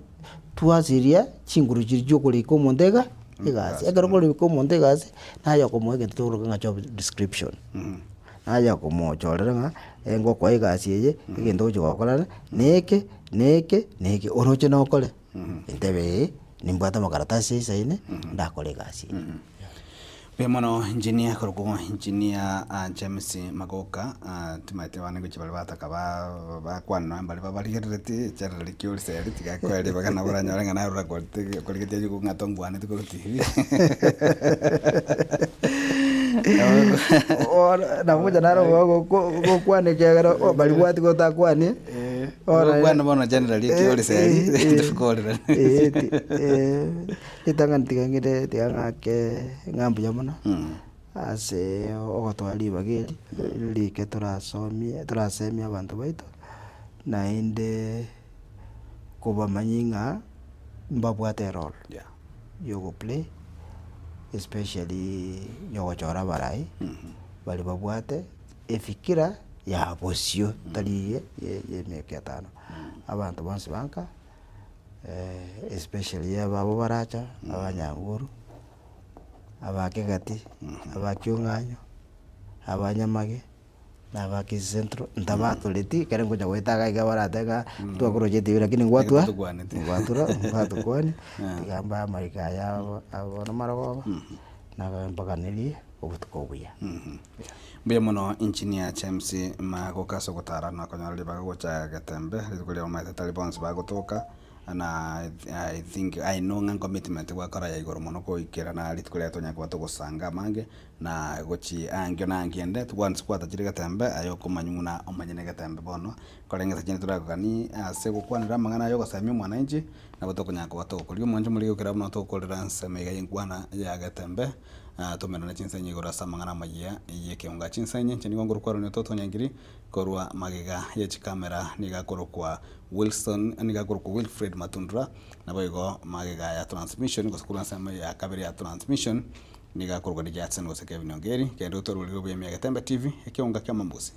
Twasiria chinguru chiria chia okorika omonto iga egasi. Ekero okorika omonto egasi, naye okomoa egento tokoroka ng'a job description. Naye okomochorera ng'a ngokoa egasi eye, egento ogochi gokora neke, neke, neke, oroche nokore. Entebe eye, nimbwate amakaratasi aisaine, ndakore egasi eye. Mbuya mono engineer korokwa engineer James Magoka timaeti abana gochia baria bataka bakwana nonye mbaria babarigerereti echerera rikia oriseri tiga akoe ribaga nabo oranyore ng'a naye orakorete okorigetie aye ng'a tongwaneti korwa TV. Nabo ngocha naro gokwana ekiagera baria bwati gotakwanie. Gokwana bono generally ekiori oriseri tokorerani. Ritang'ani tiga ng'ire tiga ng'ake ng'a mbuya mono, ase ogotoa ribaga eri, rike torasomie torasemie abanto baito, naende kobamanyia ng'a mbabwate erole ya ogoplay especially ya ogochora abarai baria babwate efikira ya bosio tari ye ya emiaka etano. Abanto bonsi banka. Especially ababo baracha, abanyanguru, abakegati, abakiong'anyo, abanyamage, na abakisii central, ntabatoreti ekero ngocha goeta iga iga baratebe ng'a ntwakoroche etibi lakini ngwatwa ngwatura ngwatokwania, tiga mbae amariko aya abo bono marogoba, nabae mbaganerie obotuko obuya. Mbuya mono Engineer James Magoka ase ogotara na konyora ribaga gocha Getembe, rituko riria omanyete tari bonsi bagotoka, na I think I know ng'a commitment gwakora ya igoro mono goikerana rituko riria tonyare koba togosanga amange, na gochi angio na angio ende tokwansi gwatachire Getembe aye okomanywa buna omonyene Getembe bono, koreng'esa chinde torakogani ase gokwanera amang'ana aya ogosemia omwananchi, nabo tokonyara koba togokoria omwancho moria gokera buna togokorera ensemo iga ya enkwana ya Getembe. Tomenane chinsenyi igoro ase amang'ana amayia y'ekeonga. Chinsenyi inche nigo nkorokwa Aaron Ototo Nyangiri, korwa magega ye chikamera nigo akorokwa Wilson, nigo akorokwa Wilfred Matundura, naboigo magega ya transmission gose korwa ensemo ya kabere ya transmission nigo akorokwa Judson gose Kevin Ongeri, kende otororire obuya Miagetembe TV, ekeonga kia Mambusi.